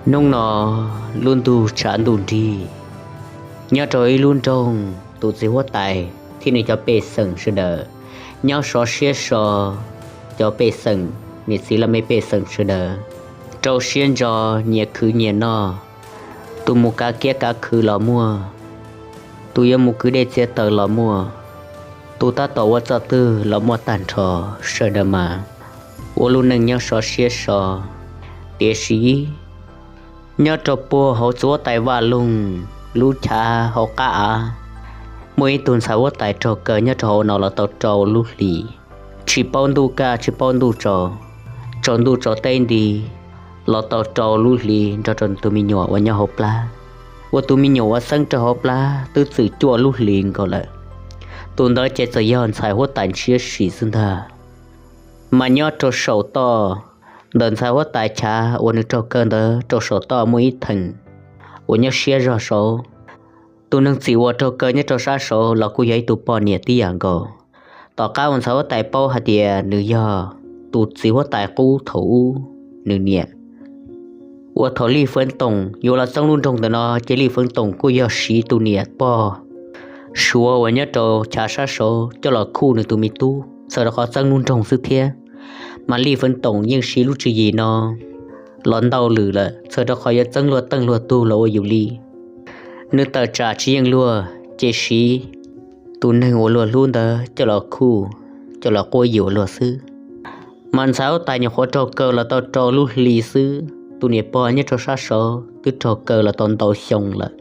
Hnub no lub ntuj tshav ntuj nrig, nyob rau ib lub nroog, tus txiv huab tais thiab nws cov pej xeem sawv daws nyob sov siab so. Cov pej xeem, niam txiv laj mej pej xeem sawv daws rau siab ntso, nyias khwv nyias noj. Tus mus kav kiab kav khw los muaj, tus yuav mus kwv dej txiav taws los muaj, tus tab tom ua txoj twg los muaj tag nrho. Sawv daws mas ua lub neej nyob sov siab so. Tiam sis nyob rau puag hauv txiv huab tais Vaj Loog lub chav hauv qab av, muaj ib tug ntxhais huab tais raug kaw nyob rau hauv no los tau rau lub hlis. Tsis paub ntuj kaj tsis paub ntuj tsaus, tsaus ntuj tsaus teb nti los tau rau lub hlis nrog rau tus me nyuam uas nyob hauv plab. Ua tus me nyuam uas xeeb rau hauv plab twb txwm cuaj lub hlis nkaus lawm. Tus ntawd ces txawm yog ntxhais huab tais ntshiab si xwb ntag. Mas nyob rau saum toj ntawm ntxhais huab tais chav uas nws raug kaw ntawd rau saum toj muaj ib theem uas nyob siab zog saud. Tus neeg txim uas raug kaw nyob rau sab saud los kuj yog ib tug poj niam tib yam nkaus. Tom qab uas ntxhais huab tais paub hais tias nws yog tus txiv huab tais qub thaum ub, nws niam, uas thaum Lij Feev Toom yuav los txeeb lub nroog ntawm no ces Lij Feev Toom kuj yog siv tus niam pog Suav uas nyob rau chav sab saud coj los khuj nws tus me tub txhawm rau qhov txeeb lub nroog xwb thiab. Mas Lij Feev Toom yeej siv lub tswv yim no los ntau lwm lawm, txhawm rau qhov yuav txeeb luag teej luag tug los ua yus li. Nws tawm tsam tsis yeej luag ces siv tus neeg uas luag hlub ntawd coj los khuj, coj los quab yuam luag xwb. Mas ntxhais huab tais nyuam qhuav raug kaw los tau rau lub hli xwb, tus niam pog nyob rau sab saud twb raug kaw los tau ntau xyoo lawm.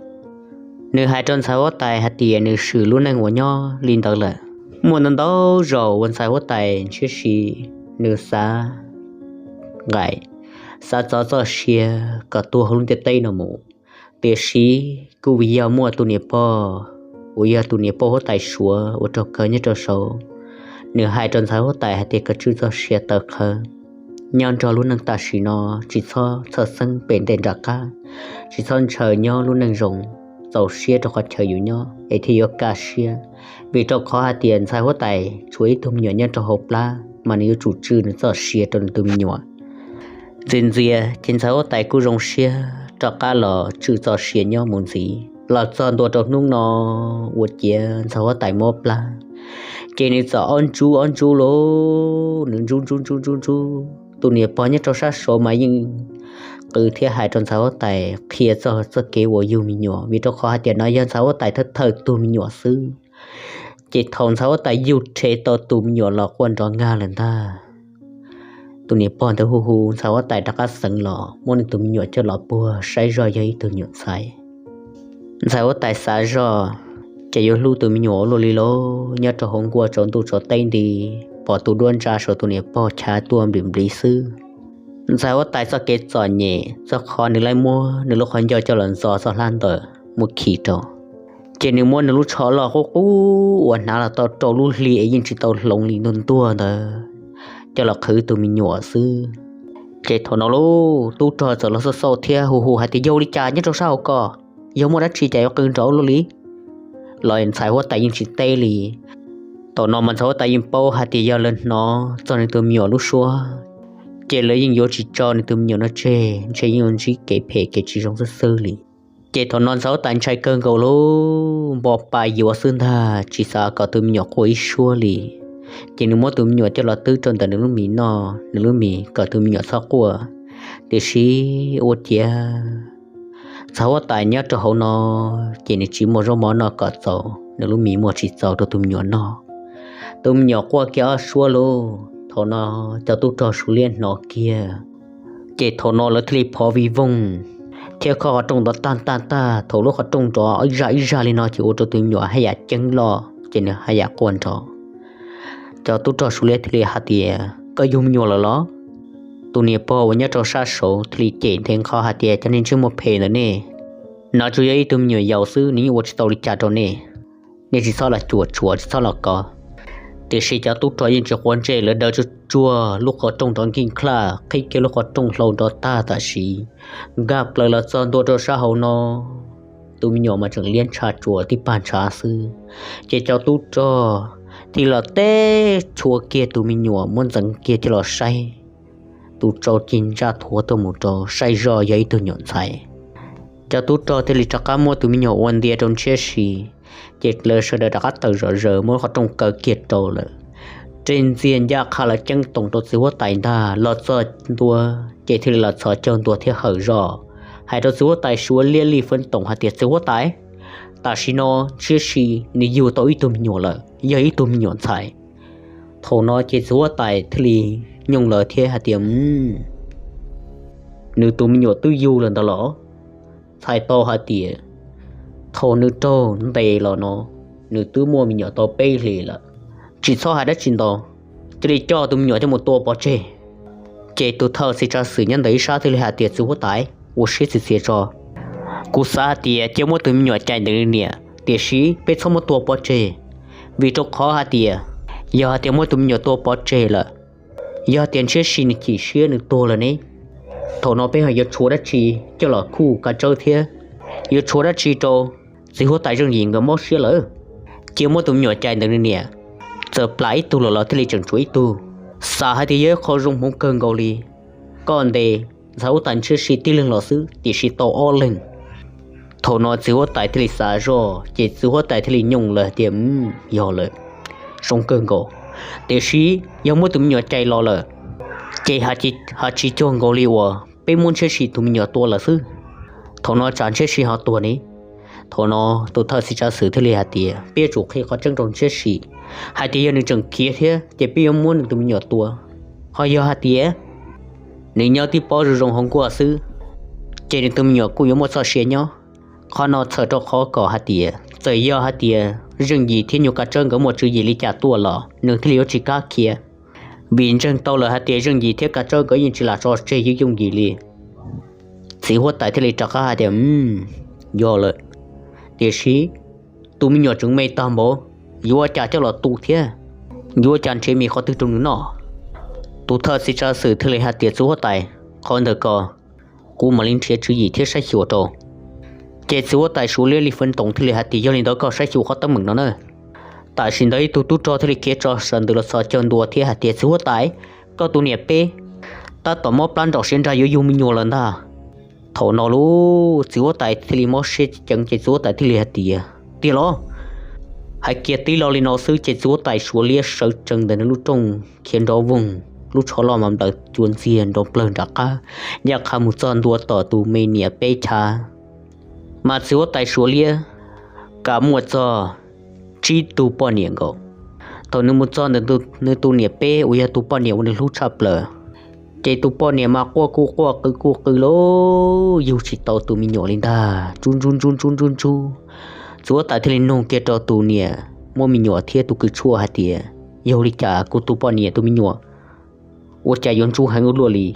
Nws hais rau ntxhais huab tais hais tias nws swm lub neej uas nyob li ntawd lawm. Muaj ntau ntau zaus uas ntxhais huab tais ntshiab si, nws xav nqaim, xav txo txoj sia kom tuag hauv lub ntiaj teb no mus. Tiam sis kuj vim yog muaj tus niam pog uas yog tus niam pog huab tais Suav uas raug kaw nyob rau saud, nws hais rau ntxhais huab tais hais tias kom tswj txoj sia tawv qhawv, nyob nrog lub neej tam sim no, tsis txhob txhawj xeeb pem ntej nram qab, tsis txhob ntshaw nyob lub neej zoo, txaus siab rau qhov chaw yus nyob es thiaj yuav kaj siab. Vim rau qhov hais tias ntxhais huab tais tshuav ib tug me nyuam nyob rau hauv plab mas nws yuav tsum tswj nws txoj sia rau nws tus me nyuam. Ntxias ntxias ces ntxhais huab tais kuj zoo siab rov qab los tswj txoj sia nyob mus ntxiv los txog ntua rau hnub no uas ciav ntxhais huab tais mob plab, ces nws txawm ob ntsub ob ntsub lauj, nws ntsub ntsub ntsub ntsub ntsub. Tus niam pog nyob rau sab saud mas yeej qw thiab hais rau ntxhais huab tais qhia txog txoj kev uas yug me nyuam, vim rau qhov hais tias no yog ntxhais huab tais thawj thawj tug me nyuam xwb. Ces thaum ntxhais huab tais yug rhe tau tus me nyuam los quaj nrov nkag lawm ntag. Tus niam pog ntawd hu hu ntxhais huab tais rov qab xeev los muab nws tus me nyuam coj los puag saib zoj yog ib tug nyuam ntxhais. Ntxhais huab tais xav zoj ces yuav hlub tus me nyuam ua luaj li lauj, nyob rau hauv nkuaj tsaus ntuj tsaus teb nti, pom tus duab ntsa saum tus niam pog chav tuaj nplis nplis xwb. Ntxhais huab tais txoj kev txom nyem txog qhov nws laib muab nws lub qhov ncauj coj los ntxo txoj hlab ntawm mus khi rau, ces nws muab nws lub tsho loj qub qub uas hnav los tau rau lub hli es yeej tsis tau hloov li ntuag ntuag ntawd coj los qhwv tus me nyuam xwb. Ces thaum no lauj, tub rog txawm los xauj xauj thiab hu hu hais tias, Yog ua li cas nyob rau sab hauv ko? Yog muaj dab tsi cas yuav qw nrov ua luaj li? Los ntxhais huab tais yeej tsis teb li. Thaum no mas ntxhais huab tais yeej paub hais tias yog lawv hnov txog nws tus me nyuam lub suab, ces lawv yeej yuav tsis tso nws tus me nyuam no tseg, ntshe yeej yuav ntsib kev phem kev tsis zoo xwb xwb li. Ces thaum no ntxhais huab tais ntshai kawg nkaus lauj, npo pa yuav xwb ntag, tsis xav kom tus me nyuam quaj ib suab li. Ces nws muab tus me nyuam coj los twb rau ntawm nws lub mis noj, nws lub mis kom tus me nyuam txhob quaj. Tiam sis ua ciav ntxhais huab tais nyob rau hauv no, ces nws tsis muaj zaub mov noj kom txaus, nws lub mis muaj tsis txaus rau tus me nyuam noj. Tus me nyuam quaj kiag ob suab lauj, thaum no cov tub rog Suav liab hnov kiag. Ces thaum no lawv thiaj li phov vij voog thiab khob qhov rooj nrov tag tag tag, thaum lub qhov rooj nrov ib zaj ib zaj li no ces ua rau tus me nyuam haj yam ceeb loj ces nws haj yam quaj nrov. Cov tub rog Suav liab thiaj li hais tias, Koj yug me nyuam lawm los? Tus niam pog uas nyob rau sab saud thiaj li cem nthe nqho hais tias, Cov neeg ntsej muag phem ntawm nej, no tsuas yog ib tug me nyuam yaus xwb, nws yeej ua tsis tau li cas rau nej. Nej tsis txhob los cuam tshuam, tsis txhob los kov. Tiam sis cov tub rog yeej tsis quav ntsej, lawv daws tsuag tsuag lub qhov rooj nrov nkig nkaj, qhib kiag lub qhov rooj hlau nrov tag tam sim, nkag plaws los txog ntua rau sab hauv no. Tus me nyuam mas tseem liab ntshav tsuas tib pag ntshav xwb. Ces cov tub rog thiaj los teb tshua kiag tus me nyuam muab ntxeev kiag coj los saib. tus tsau cig ntsaj thuav tuaj mus rau saib zoj yog ib tug me nyuam ntxhais. Cov tub rog thiaj li rov qab muab tus me nyuam ua ntiav rau ntshiab si, ces lawv sawv daws rov qab tawm zom zaws muab qhov rooj kaw kiag rau lawm. Reg ntxiag ncaj qha los ceeb toom rau txiv huab tais ntag, los txog ntua ces thiaj li los txhos caug ntua thiab hawm zoj, hais rau txiv huab tais Suav Liab Lij Feeb Toom hais tias, Txiv huab tais, tam sim no ntshiab si nws yug tau ib tug me nyuam lawm, yog ib tug me nyuam ntxhais. Thaum no ces txiv huab tais thiaj li nyooj lawv thiab hais tias, Nws tus me nyuam twb yug lawm ntawd los? Txhais tau hais tias thaum nws raug ntes los no, nws twb muaj me nyuam tau peb hlis lawm. Tsis txhob hais dab tsi ntau, cia li coj tus me nyuam coj mus tua pov tseg. Ces tus thawj txiv tsav xwm nyob ntawm ib sab thiaj li hais tias, Txiv huab tais, ua siab txias txias tso. Kuv xav hais tias cia muab tus me nyuam cais ntawm nws niam, tiam sis peb txhob muab tua pov tseg, vim rau qhov hais tias yog hais tias muab tus me nyuam tua pov tseg lawm, yog tias ntshiab si nws chim siab nws tuag lawm ne, thaum no peb ho yuav tshuav dab tsi coj los khuj kav tsawb thiab? Yuav tshuav dab tsi rau txiv huab tais Zeej Yim nkawd mob siab lawm? Cia muab tus me nyuam cais ntawm nws niam, txawm plam ib tug los los thiaj li tseem tshuav ib tug. Xav hais tias yog ib qho zoo hmoov kawg nkaus li, koj ntes ntxhais huab tais ntshiab si tib leeg los xwb tiam sis tau ob leeg. Thaum no txiv huab tais thiaj li xav zoj, ces txiv huab tais thiaj li nyooj lawv tias, Yog lawm, zoo kawg nkaus, tiam sis yog muab tus me nyuam cais los lawm, ces ho tsis cuag nkaus li uas peb muab ntshiab si tus me nyuam tua lawm xwb. Thaum no tsam ntshiab si ho tuag ne. Thaum no tus thawj txiv tsav xwm thiaj li hais tias, Peb yuav tsum qhia qhov tseeb rau ntshiab si hais tias yog nws tseem khiav thiab ces peb yuav muab nws tus me nyuam tua. Ho yog hais tias nws nyob tib pob zoo zoo hauv nkuaj xwb, ces nws tus me nyuam kuj yuav muaj txoj sia nyob. Qhov no txhawm rau qhov kom hais tias txawm yog hais tias Zeej Yim thiab nyuag Kav Tsawb nkawd muaj tswv yim li cas tuaj los nws thiaj li yuav tsis kam khiav, vim ntseeg tau lawm hais tias Zeej Yim thiab Kav Tsawb nkawd yeej tsis lam tso tseg yooj yooj yim li. Txiv huab tais thiaj li rov qab hais tias, Yog lawm, tiam sis tus me nyuam tseem me tag npaum, yuav ua cas coj los tu thiab? Yuav ua cas nrhiav mis qhov twg rau nws noj? Tus thawj txiv tsav xwm thiaj li hais tias, Txiv huab tais, qhov ntawd ko kuv mam li nrhiav tswv yim thiab saib xyuas rau. Ces txiv huab tais Suav Liab Lij Feeb Toom thiaj li hais tias, Yog li ntawd koj saib xyuas qhov teeb meem no na. Tam sim ntawd ib tug tub rog thiaj li khiav tso sawv ntws los txhos caug ntua thiab hais tias, Txiv huab tais, koj tus niam peb tab tom mob plab nrom siav nrag yuav yug me nyuam lawm ntag. Thaum no lub txiv huab tais thiaj li mob siab ceev ces txiv huab tais thiaj li hais tias, Tiag los? Hais kiag tib lo li no xwb ces txiv huab tais Suav Liab sawv tsees ntawm nws lub rooj khiav nrov voog, lub tsho loj mas nplawm cua ntxiag nrov plawg nram qab, ncaj qha mus txog ntua tom tus me niam peb chav. Mas txiv huab tais Suav Liab kam muaj txog tsib tug poj niam nkaus. Thaum nws mus txog ntawm nws tus niam peb uas yog tus poj niam uas nws hlub tshaj plaws, ces tus poj niam mas quaj kuj quaj qw kuj qw lauj, yug tsis tau tus me nyuam li ntag, ntsub ntsub ntsub ntsub ntsub ntsub. Txiv huab tais thiaj li nug kiag rau tus niam muab me nyuam thiab tus kws tshuaj hais tias, Yog li cas kuv tus poj niam tus me nyuam ua cas yuav ntsub heev ua luaj li?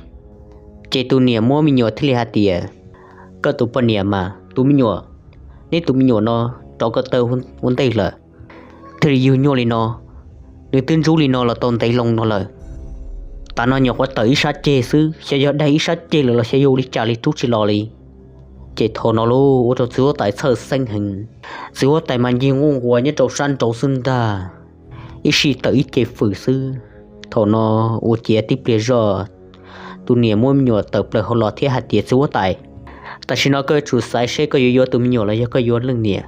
Ces tus niam muab me nyuam thiaj li hais tias, Koj tus poj niam mas tus me nyuam, neb tus me nyuam no rov ko taw ua ntej lawm, thiaj li yug nyuaj li no. Nws twb ntsub li no los tau ntev loo no lawm. Tav no nyuam qhuav tawm ib sab ceg xwb, xyov yog daig ib sab ceg lawm los xyov yog ua li cas li rub tsis los li. Ces thaum no lauj ua rau txiv huab tais txhawj xeeb heev. Txiv huab tais mas ncig nquj nquas nyob rau sab nraud xwb ntag, ib sij tawm ib ce fws xwb. Thaum no ua ciav tib pliag zoj, tus niam muab me nyuam tawm plaws hauv los thiab hais tias, Txiv huab tais, tam sim no koj yuav tsum xaiv seb koj yuav yuav tus me nyuam los yog koj yuav leej niam.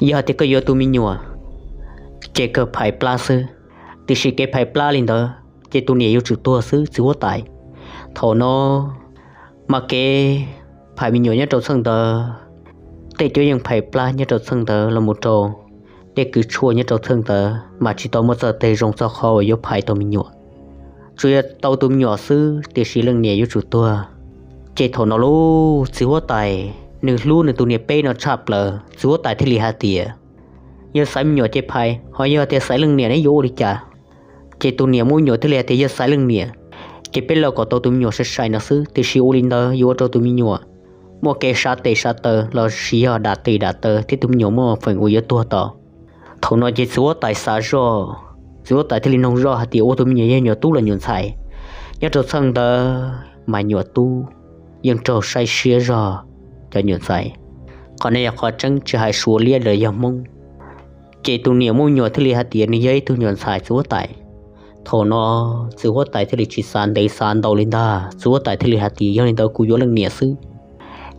Yog hais tias koj yuav tus me nyuam, ces kawg phais plab xwb, tiam sis kev phais plab li ntawd ces tus niam yuav tsum tuag xwb txiv huab tais. Thaum no mas kev phais me nyuam nyob rau txheej ntawd, tej cuab yeej phais plab nyob rau txheej ntawd los mus rau tej kws tshuaj nyob rau txheej ntawd mas tsis tau muaj txoj teg zoo txog qhov uas yuav phais tau me nyuam, tsuas yog tau tus me nyuam xwb tiam sis leej niam yuav tsum tuag. Ces thaum no lauj txiv huab tais nws hlub nws tus niam peb no tshaj plaws, txiv huab tais thiaj li hais tias, Yog xaiv me nyuam ces phais, ho yog tias xaiv leej niam ne yuav ua li cas? Ces tus niam muab me nyuam thiaj li hais tias, Yog xaiv leej niam ces peb los kom tau tus me nyuam sai sai no xwb, tiam sis ua li ntawd yuav ua rau tus me nyuam muaj kev sav tes sav taw los sis yog dam tes dam taw thiab tus me nyuam muaj feem uas yuav tuag tod. Thaum no ces txiv huab tais xav zoj, txiv huab tais thiaj li noog zoj hais tias, Ua tus me nyuam yog nyuam tub los nyuam ntxhais? Nyob rau txheej ntawd mas nyuam tub yeej raug saib siab zog cov nyuam ntxhais. Qhov no yog qhov tseeb tsis hais Suav liab los yog Hmoob. Ces tus niam muab me nyuam thiaj li hais tias nws yog ib tug nyuam ntxhais txiv huab tais. Thaum no txiv huab tais thiaj li tsis xav ntev xav ntau li ntag, txiv huab tais thiaj li hais tias, Yog li ntawd kuv yuav leej niam xwb.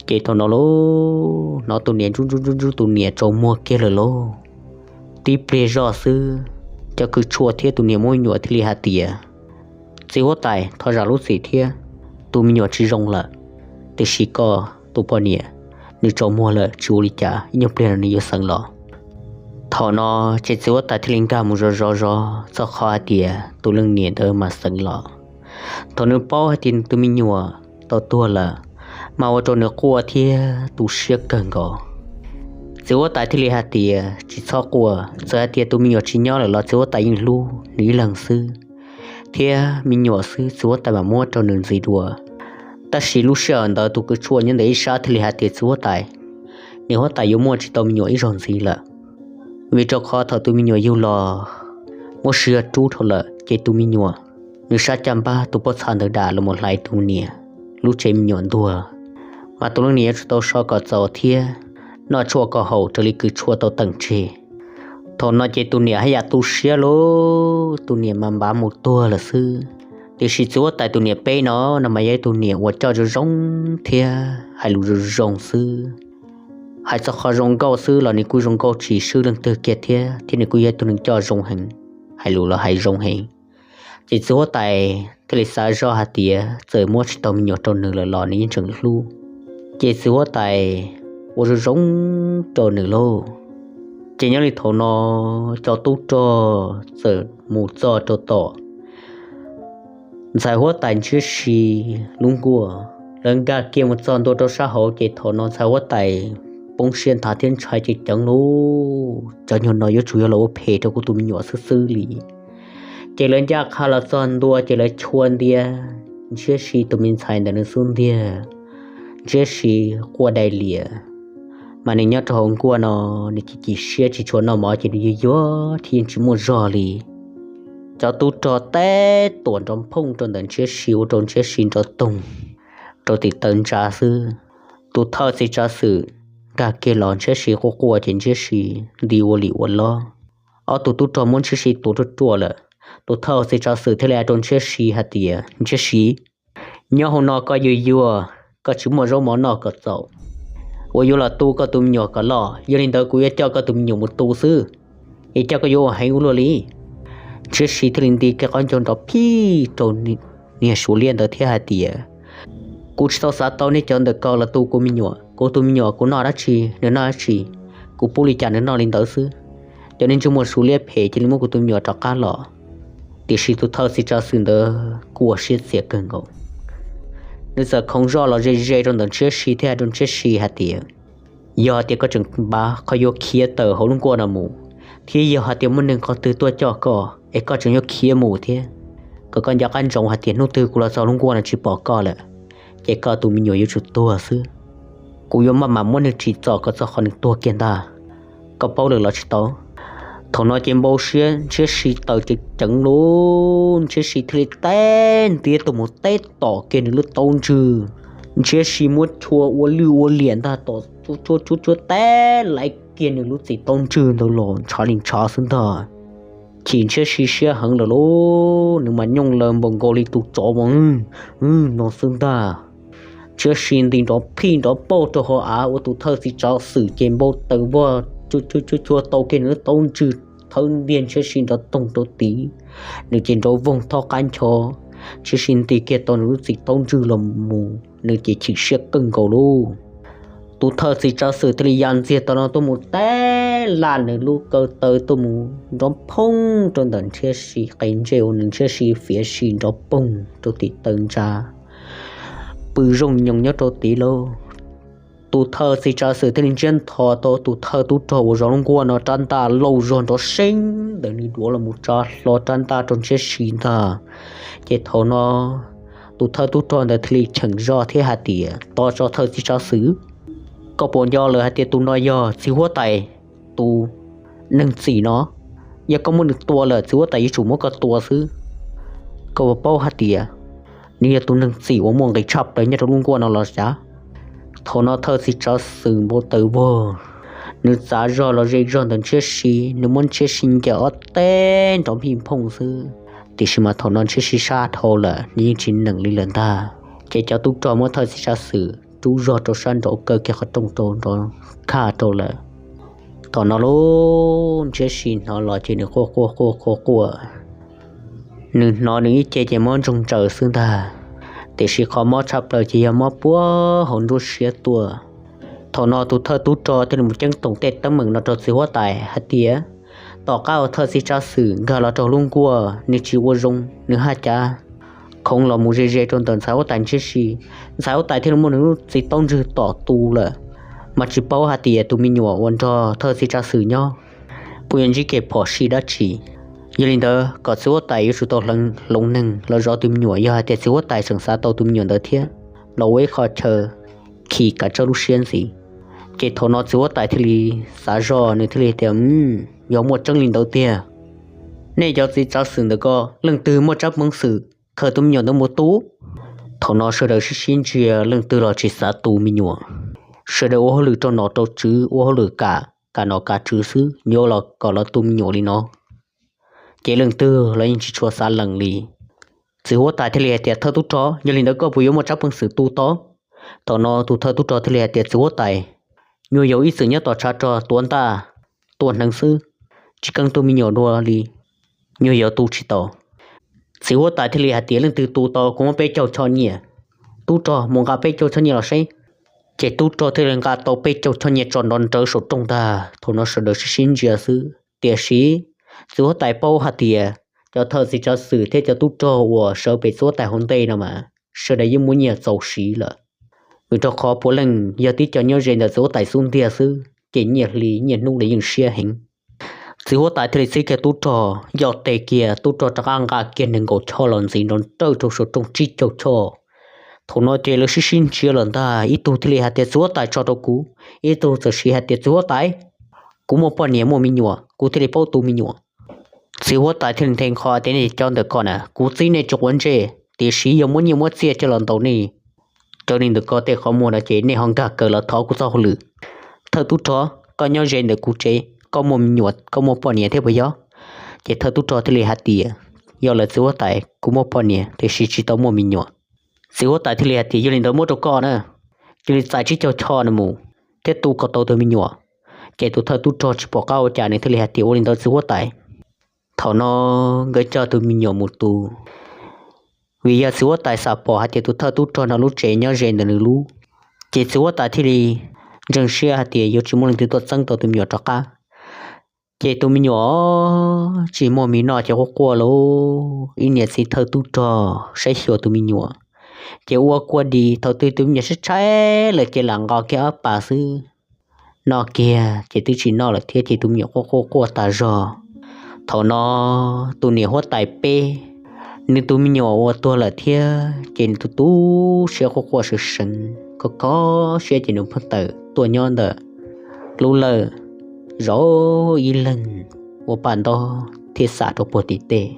Ces thaum no lauj, hnov tus niam ntsub ntsub ntsub ntsub tus niam tsaus muag kiag lawm lauj. Tib pliag zoj xwb, cov kws tshuaj thiab tus niam muab me nyuam thiaj li hais tias, Txiv huab tais, thov zam lub txim thiab, tus me nyuam tsis zoo lawm, tiam sis koj tus poj niam, nws tsaus muag lawm tsis ua li cas, ib nyuag pliag no nws yuav xeev los. Thaum no ces txiv huab tais thiaj li nkag mus zov zov zov txog qhov hais tias tus leej niam ntawd mas xeev los. Thaum nws paub hais tias nws tus me nyuam tau tuag lawm, mas ua rau nws quaj thiab tu siab kawg nkaus. Txiv huab tais thiaj li hais tias, Tsis txhob quaj, txawm hais tias tus me nyuam tsis nyob lawm los txiv huab tais yeej hlub nws ib leeg xwb, thiab me nyuam xwb txiv huab tais mam muab rau nws ntxiv dua. Tab sis lub sij hawm ntawd tus kws tshuaj nyob ntawm ib sab thiaj li hais tias, Txiv huab tais, niam huab tais yuav muaj tsis tau me nyuam ib zaug ntxiv lawm, vim rau qhov thaum tus me nyuam yug los muab siv rub dhau lawm ces tus me nyuam, nws sab caj npab tus pob txha ntawd dam los mus hlais tus niam lub tsev me nyuam ntuag, mas tus leej niam yuav tsum tau so kom txaus thiab noj tshuaj kom haum raws li kws tshuaj tau teem tseg. Thaum no ces tus niam haj yam tu siab lauj, tus niam mas npav mus tuag lawm xwb. Tiam sis txiv huab tais tus niam peb no, no mas yog ib tug niam uas coj zoo zoo thiab hais lus zoo zoo xwb. Hais txog qhov zoo nkauj xwb los nws kuj zoo nkauj tsis swb leej twg kiag thiab, thiab nws kuj yog ib tug neeg coj zoo heev, hais lus los hais zoo heev. Ces txiv huab tais thiaj li xav zoj hais tias txawm muab tsis tau me nyuam rau nws lawm los nws yeej tseem hlub, ces txiv huab tais ua zoo zoo rau nws lauj. Ces nyob li thaum no cov tub rog txawm mus txog rau tom ntxhais huab tais Ntshiab Si lub nkuaj. Lawv nkag kiag mus txog ntua rau sab hauv ces thaum no ntxhais huab tais poob siab nthav thiab ntshai ceev ceev lauj, cov nyuag no yuav tsum yog los ua phem rau kuv tus me nyuam xwb xwb li. Ces lawv ncaj qha los txog ntua ces lawv chua ntiab Ntshiab Si tus me ntxhais ntawm nws xub ntiag. Ntshiab Si quaj dai lias, mas nws nyob rau hauv nkuaj no nws chim chim siab tsis tshua noj mov ces nws yuag yuag thiab yeej tsis muaj zog li. Cov tub rog teb tuam nrov phooj rau ntawm Ntshiab Si ua rau Ntshiab Si nrov toog rau tim taw ntsa xwb. Tus thawj txiv tsav xwm nkag kiag los Ntshiab Si quaj quaj ces Ntshiab Si nti ua li ua lob. Ob tug tub rog muab Ntshiab Si tuav ruaj ruaj lawm. Tus thawj txiv tsav xwm thiaj li hais rau Ntshiab Si hais tias, Ntshiab Si, nyob hauv no koj yuag yuag, koj tsis muaj zaub mov noj kom txaus, uas yuav los tu koj tus me nyuam kom loj. Yog li ntawd kuv yuav coj koj tus me nyuam mus tu xwb, es coj koj yuav ua heev ua luaj li. Ntshiab Si thiaj li nti kiag qhov ncauj nrov phij rau niag Suav liab ntawd thiab hais tias, Kuv tsis tau xav tau nej cov ntawm ko los tu kuv me nyuam. Kuv tus me nyuam kuv noj dab tsi nws noj dab tsi, kuv pub li cas nws noj li ntawd xwb. Cov niag ntsej muag Suav liab phem cia li muab kuv tus me nyuam rov qab los. Tiam sis tus thawj txiv tsav xwm ntawd kuj ua siab txias kawg nkaus. Nws txawm khoov zoj los ze ze rau ntawm Ntshiab Si thiab hais rau Ntshiab Si hais tias, Yog tias koj tseem npav qhov yuav khiav tawm hauv lub nkuaj no mus, thiab yog hais tias muaj neeg qhov twg tuaj coj koj es koj tseem yuav khiav mus thiab, kom koj nco qab ntsoov hais tias hnub twg kuv los txog lub nkuaj no tsis pom koj lawm, ces koj tus me nyuam yuav tsum tuag xwb. Kuv yuav maj mam muab nws tsim txom kom txog qhov nws tuag kiag ntag. Koj paub lawm los tsis tau? Thaum no ces npau siab Ntshiab Si tawm ceev ceev lauj, Ntshiab Si thiaj li teb ntiab tuaj mus teb tom kiag nws lub taub ntswg. Ntshiab Si muab chua ua lwj ua liam ntag, tom chua chua chua teb laiv kiag nws lub txim taub ntswg ntawd los ntshav li ntshav xwb ntag. Chim Ntshiab Si siab heev lawm lauj, nws mas nyooj laws npaum nkaus li tus tsov mas no xwb ntag. Ntshiab Si nti nrov phij nrov pauj rau hauv av ua tus thawj txiv tsav xwm ces npau taws vog, chua chua tau kiag nws lub taub ntswg thawb ntiag Ntshiab Si nrov toog rau tid. Nws ces nrov voog thob qab ncho, Ntshiab Si nti kiag tau nws lub txim taub ntswg los mus nws ces chim siab kawg nkaus lauj. Tus thawj txiv tsav xwm thiaj li ya ntxiag tau no tuaj mus teb laj nws lub kaw taw tuaj mus nrov phoob rau ntawm Ntshiab Si qe ntsej ua nws Ntshiab Si fiav si nrov poog rau tim taw ntsa, pw zooj nyoos nyob rau tid lauj. Tus thawj txiv tsav xwm thiaj li ntsiab ntho tau tus thawj tub rog uas zov lub nkuaj no rab ntaj lauj zog nrov seeb ntawm nws duav los mus tsa hlo rab ntaj rau Ntshiab Si ntag. Ces thaum no tus thawj tub rog ntawd thiaj li cheem zog thiab hais tias, Tos tso thawj txiv tsav xwm, koj puas nco lawm hais tias tus no yog txiv huab tais tus neeg txim no? Yog koj muab nws tua lawm txiv huab tais yuav tsum muab koj tua xwb. Koj puas paub hais tias nws yog tus neeg txim uas muaj nqis tshaj plaws nyob rau lub nkuaj no los sav? Thaum no thawj txiv tsav xwm npau taws vog, nws txav zog los ze zog ntawm Ntshiab Si, nws muab Ntshiab Si ncaws ob teg nrov phij phooj xwb, Tiam sis mas thaum no ntshiab sib sab dhau lawm, nws yeej tsis neem li lawm ntag. Ces cov tub rog muab thawj txiv tsav xwm rub zog rau sab nraud kaw kiag qhov rooj rau nrov khaj rau lawm. Thaum no lub ntshiab sib hnov los ces nws quaj quaj quaj quaj quaj. Nws hnov nws ib ce ces mob ntsoog ntsaws xwb ntag, tiam sis qhov mob tshaj plaws ces yog mob puag hauv nruab siab tuaj. Thaum no tus thawj tub rog thiaj li mus ceeb toom tej teeb meem no rau txiv huab tais hais tias, tom qab uas thawj txiv tsav xwm nkag los rau lub nkuaj nws tsis ua zoo, nws haj cav khoov los mus ze ze rau ntawm ntxhais huab tais ntshiab si. Ntxhais huab tais thiaj li muab nws lub txiv taub ntswg tom tu lawm, mas tsis paub hais tias tus me nyuam uas nrog thawj txiv tsav xwm nyob puas yuav ntsib kev phom sij dab tsi. Yog li ntawd kom txiv huab tais yuav tsum tau hloov neeg los zov tus me nyuam, yog hais tias txiv huab tais tseem xav tau tus me nyuam ntawd thiab, los ua ib qho chaw khi kav tsawj lub siab ntxiv. Ces thaum no txiv huab tais thiaj li xav zog, nws thiaj li tias, yog muaj tseeb li ntawd tiag, nej cov txiv tsav xwm ntawm ko leej twg muaj tsab peev xwm khaws tus me nyuam ntawd mus tu? Thaum no sawv daws sib sib ntsia, leej twg los tsis xav tu me nyuam. Sawv daws ua hauj lwm rau nom rau tswv, ua hauj lwm kam kam nom kam tswv xwb, yuav los kom los tu me nyuam li no. Ces leej twg los yeej tsis tshua xav lees li. Txiv huab tais thiaj li hais tias, thawj tub rog, yog li ntawd koj puas yuav muaj tsab peev xwm tu tau? Thaum no tus thawj tub rog thiaj li hais tias, txiv huab tais, nyuag yaus ib txwm nyob tom tshav rog tuav ntaj tua hneev xwb, tsis keev tu me nyuam dua li, nyuag yaus tu tsis tau. Txiv huab tais thiaj li hais tias, leej twg tu tau kuv muab peb caug choj nyiaj. Tub rog, mus nqa peb caug choj nyiaj los seb. Ces tub rog thiaj li nqa tau peb caug choj nyiaj tso nrov nrawv saum rooj ntag. Thaum no sawv daws sib sib ntsia xwb, tiam sis txiv huab tais paub hais tias cov thawj txiv tsav xwm thiab cov tub rog uas sawv pem txiv huab tais hauv ntej no mas sawv daws yeej muaj nyiaj txaus siv lawm, vim rau qhov puav leej yog tib co nyob ze ntawm txiv huab tais xub ntiag xwb ces nyiaj hli nyiaj hnub los yeej siab heev. Txiv huab tais thiaj li txib kiag tub rog, yog tes kiag tub rog rov qab nqa kiag nees nkaum choj los ntxiv nrov nrawj rau saum rooj tsib caug choj. Thaum no ces lawv sib sib ntsia lawm ntag, ib tug thiaj li hais tias, txiv huab tais, tso rau kuv. Ib tug txawm siv hais tias, txiv huab tais, kuv muaj poj niam muaj me nyuam, kuv thiaj li paub tu me nyuam. Txiv huab tais thiaj li nthe nqho tias, nej cov ntawm ko na, kuv txib nej tsis quav ntsej, tiam sis yog muab nyiaj muab txiaj coj los ntaus nej, raws li ntawm ko tej qhov muag no ces nej ho nkag kaws los thov kuv txoj hauj lwm. Thawj tub rog, koj nyob ze ntawm kuv tsev, koj muaj me nyuam, koj muaj poj niam thiab puas yog? Ces thawj tub rog thiaj li hais tias, yog lawm txiv huab tais, kuv muaj poj niam tiam sis tsis tau muaj me nyuam. Txiv huab tais thiaj li hais tias, yog li ntawd muab rau koj na, cia li txais tsib caug choj no mus thiab tu kom tau tus me nyuam. Ces tus thawj tub rog tsis pom qab ua cas, nws thiaj li hais tias, ua li ntawd txiv huab tais. Thaum no nkawd coj tus me nyuam mus tu, vim yog txiv huab tais xav pom hais tias tus thawj tub rog no lub tsev nyob ze ntawm nws lub, ces txiv huab tais thiaj li ntseeg siab hais tias yuav tsis muaj leej twg tuaj txeeb tau tus me nyuam rov qab. Ces tus me nyuam tsis muaj mis noj ces quaj quaj lauj, ib niam txiv thawj tub rog saib xyuas tus me nyuam, ces ua kua dis, thaum twg tus me nyuam tshaib tshaib lawm ces lam nqos kiag ob pas xwb, noj kiag ces twb tsis noj lawm thiab, ces tus me nyuam quaj quaj quaj tas zog. Thaum no tus niam huab tais peb, nws tus me nyuam uas tuag lawm thiab ces nws tu tu siab quaj quaj seev seev, kho kho siab ces nws pheej tawm tuaj nyob ntawm lub lawj, zaum ib leeg ua paj ntaub thiab xam rau puag tim tej.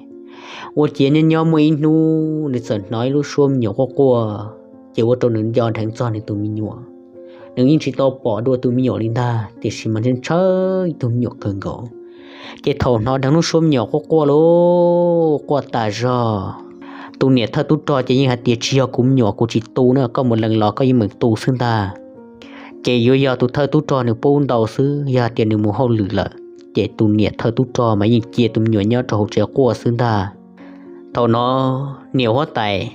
Ua ciav nyob nyob muaj ib hnub nws txawm hnov ib lub suab me nyuam quaj quaj, ces ua rau nws nco dheev txog nws tus me nyuam. Nws yeej tsis tau pom dua tus me nyuam li ntag, tiam sis mas ntshaw ntshaw ib tug me nyuam kawg nkaus. Ces thaum hnov dheev lub suab me nyuam quaj quaj lauj, quaj tas zog, tus niam thawj tub rog ces yeej hais tias, tsis yog kuv me nyuam, kuv tsis tu na, koj mus lees los koj yeej meem tu xwb ntag. Ces yuav yog tus thawj tub rog nws pub ntau xwb, yog hais tias nws mus hauj lwm lawm, ces tus niam thawj tub rog mas yeej cia tus me nyuam nyob rau hauv tsev quaj xwb ntag. Thaum no niam huab tais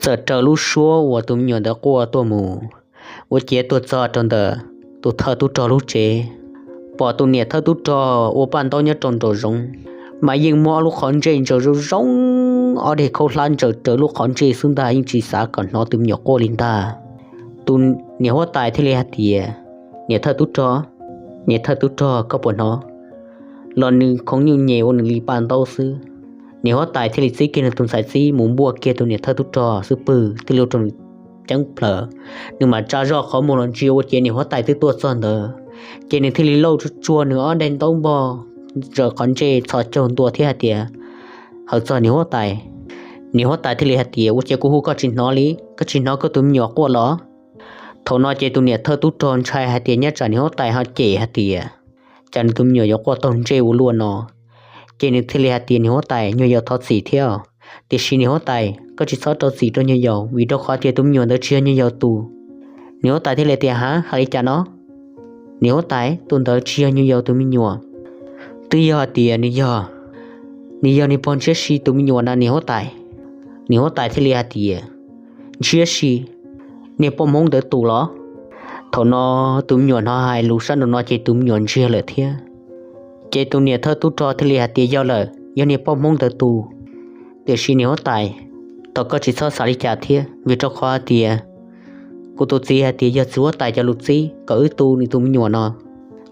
txawm raws lub suab uas tus me nyuam ntawd quaj tuaj mus, ua ciav tuaj txog rau ntawm tus thawj tub rog lub tsev, pom tus niam thawj tub rog ua paj ntaub nyob rau nraum zoov, mas yeej muab ob lub qhov ntsej ntsaws zoo zoo, ob daim khaub hlab ntsaws raws lub qhov ntsej xwb ntag, yeej tsis xav kom hnov tus me nyuam quaj li ntag. Tus niam huab tais thiaj li hais tias, niam thawj tub rog, niam thawj tub rog, koj puas hnov? Los nws khoov nyuj nyem ua nws li paj ntaub xwb. Niam huab tais thiaj li txib kiag nws tus ntxhais txib mus npuaj kiag tus niam thawj tub rog xwb pwg thiaj li ua rau nws ceeb plawg. Nws mam tsa zog qhov muag los ntsia ua ciav niam huab tais twb tuaj txog ntawd, ces nws thiaj li lauj tsuag tsuag nws ob daim ntaub npog ntsaws qhov ntsej txhos caug ntua thiab hais tias, hawm txog niam huab tais. Niam huab tais thiaj li hais tias, ua ciav kuv hu koj tsis hnov li, koj tsis hnov koj tus me nyuam quaj los? Thaum no ces tus niam thawj tub rog ntshai hais tias nyob tsam niam huab tais ho cem hais tias, cas nws tus me nyuam yuav quaj taug ntsej ua luaj no. Ces nws thiaj li hais tias, Niam huab tais, nyuag yaus thov txim thiab, tiam sis niam huab tais koj tsis txhob rau txim rau nyuag yaus, vim rau qhov tias tus me nyuam ntawd tsis yog nyuag yaus tus. Niam huab tais thiaj li tias, Ha, hais li cas no? Niam huab tais, tus ntawd tsis yog nyuag yaus tus me nyuam, twb yog hais tias nws yog, nws yog niag pog ntshiab si tus me nyuam na niam huab tais. Niam huab tais thiaj li hais tias, Ntshiab si? Niag poj Hmoob ntawd tus los? Thaum no tus me nyuam hnov hais lus sab nraum no ces tus me nyuam ntsiag lawm thiab. Ces tus niam thawj tub rog thiaj li hais tias, Yog lawm, yog niag poj Hmoob ntawd tus. Tiam sis niam huab tais, thov koj tsis txhob xav li cas thiab, vim rau qhov hais tias kuv tus txiv hais tias yog txiv huab tais cov lus txib kom wb tu nws tus me nyuam no,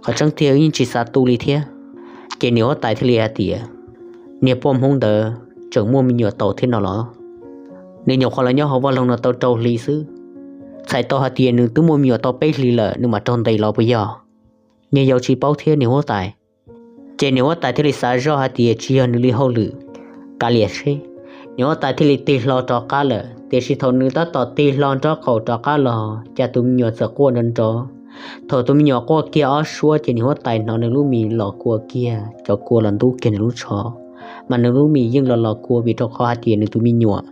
qhov tseeb tiag wb yeej tsis xav tu li thiab. Ces niam huab tais thiaj li hais tias, Niag poj Hmoob ntawd tseem muaj me nyuam tau thiab no los? Nws nyuam qhuav los nyob hauv vaj loog no tau rau hli xwb, txhais tau hais tias nws twb muaj me nyuam tau peb hlis lawm nws mam raug ntes los puas yog? Niag yau tsis paub thiab niag huab tais. Ces niag huab tais thiaj li xav zoj hais tias tsis yog nws li hauj lwm, kav liam seb. Niag huab tais thiaj li tig hlo rov qab lawm, tiam sis thaum nws tab tom tig hlo nraub qaum rov qab los cas tus me nyuam txawm quaj nrov nrov. Thaum tus me nyuam quaj kiag ob suab ces niag huab tais hnov nws lub mis los kua kiag cov kua los ntub kiag nws lub tsho, mas nws lub mis yeej los los kua vim rau qhov hais tias nws tus me nyuam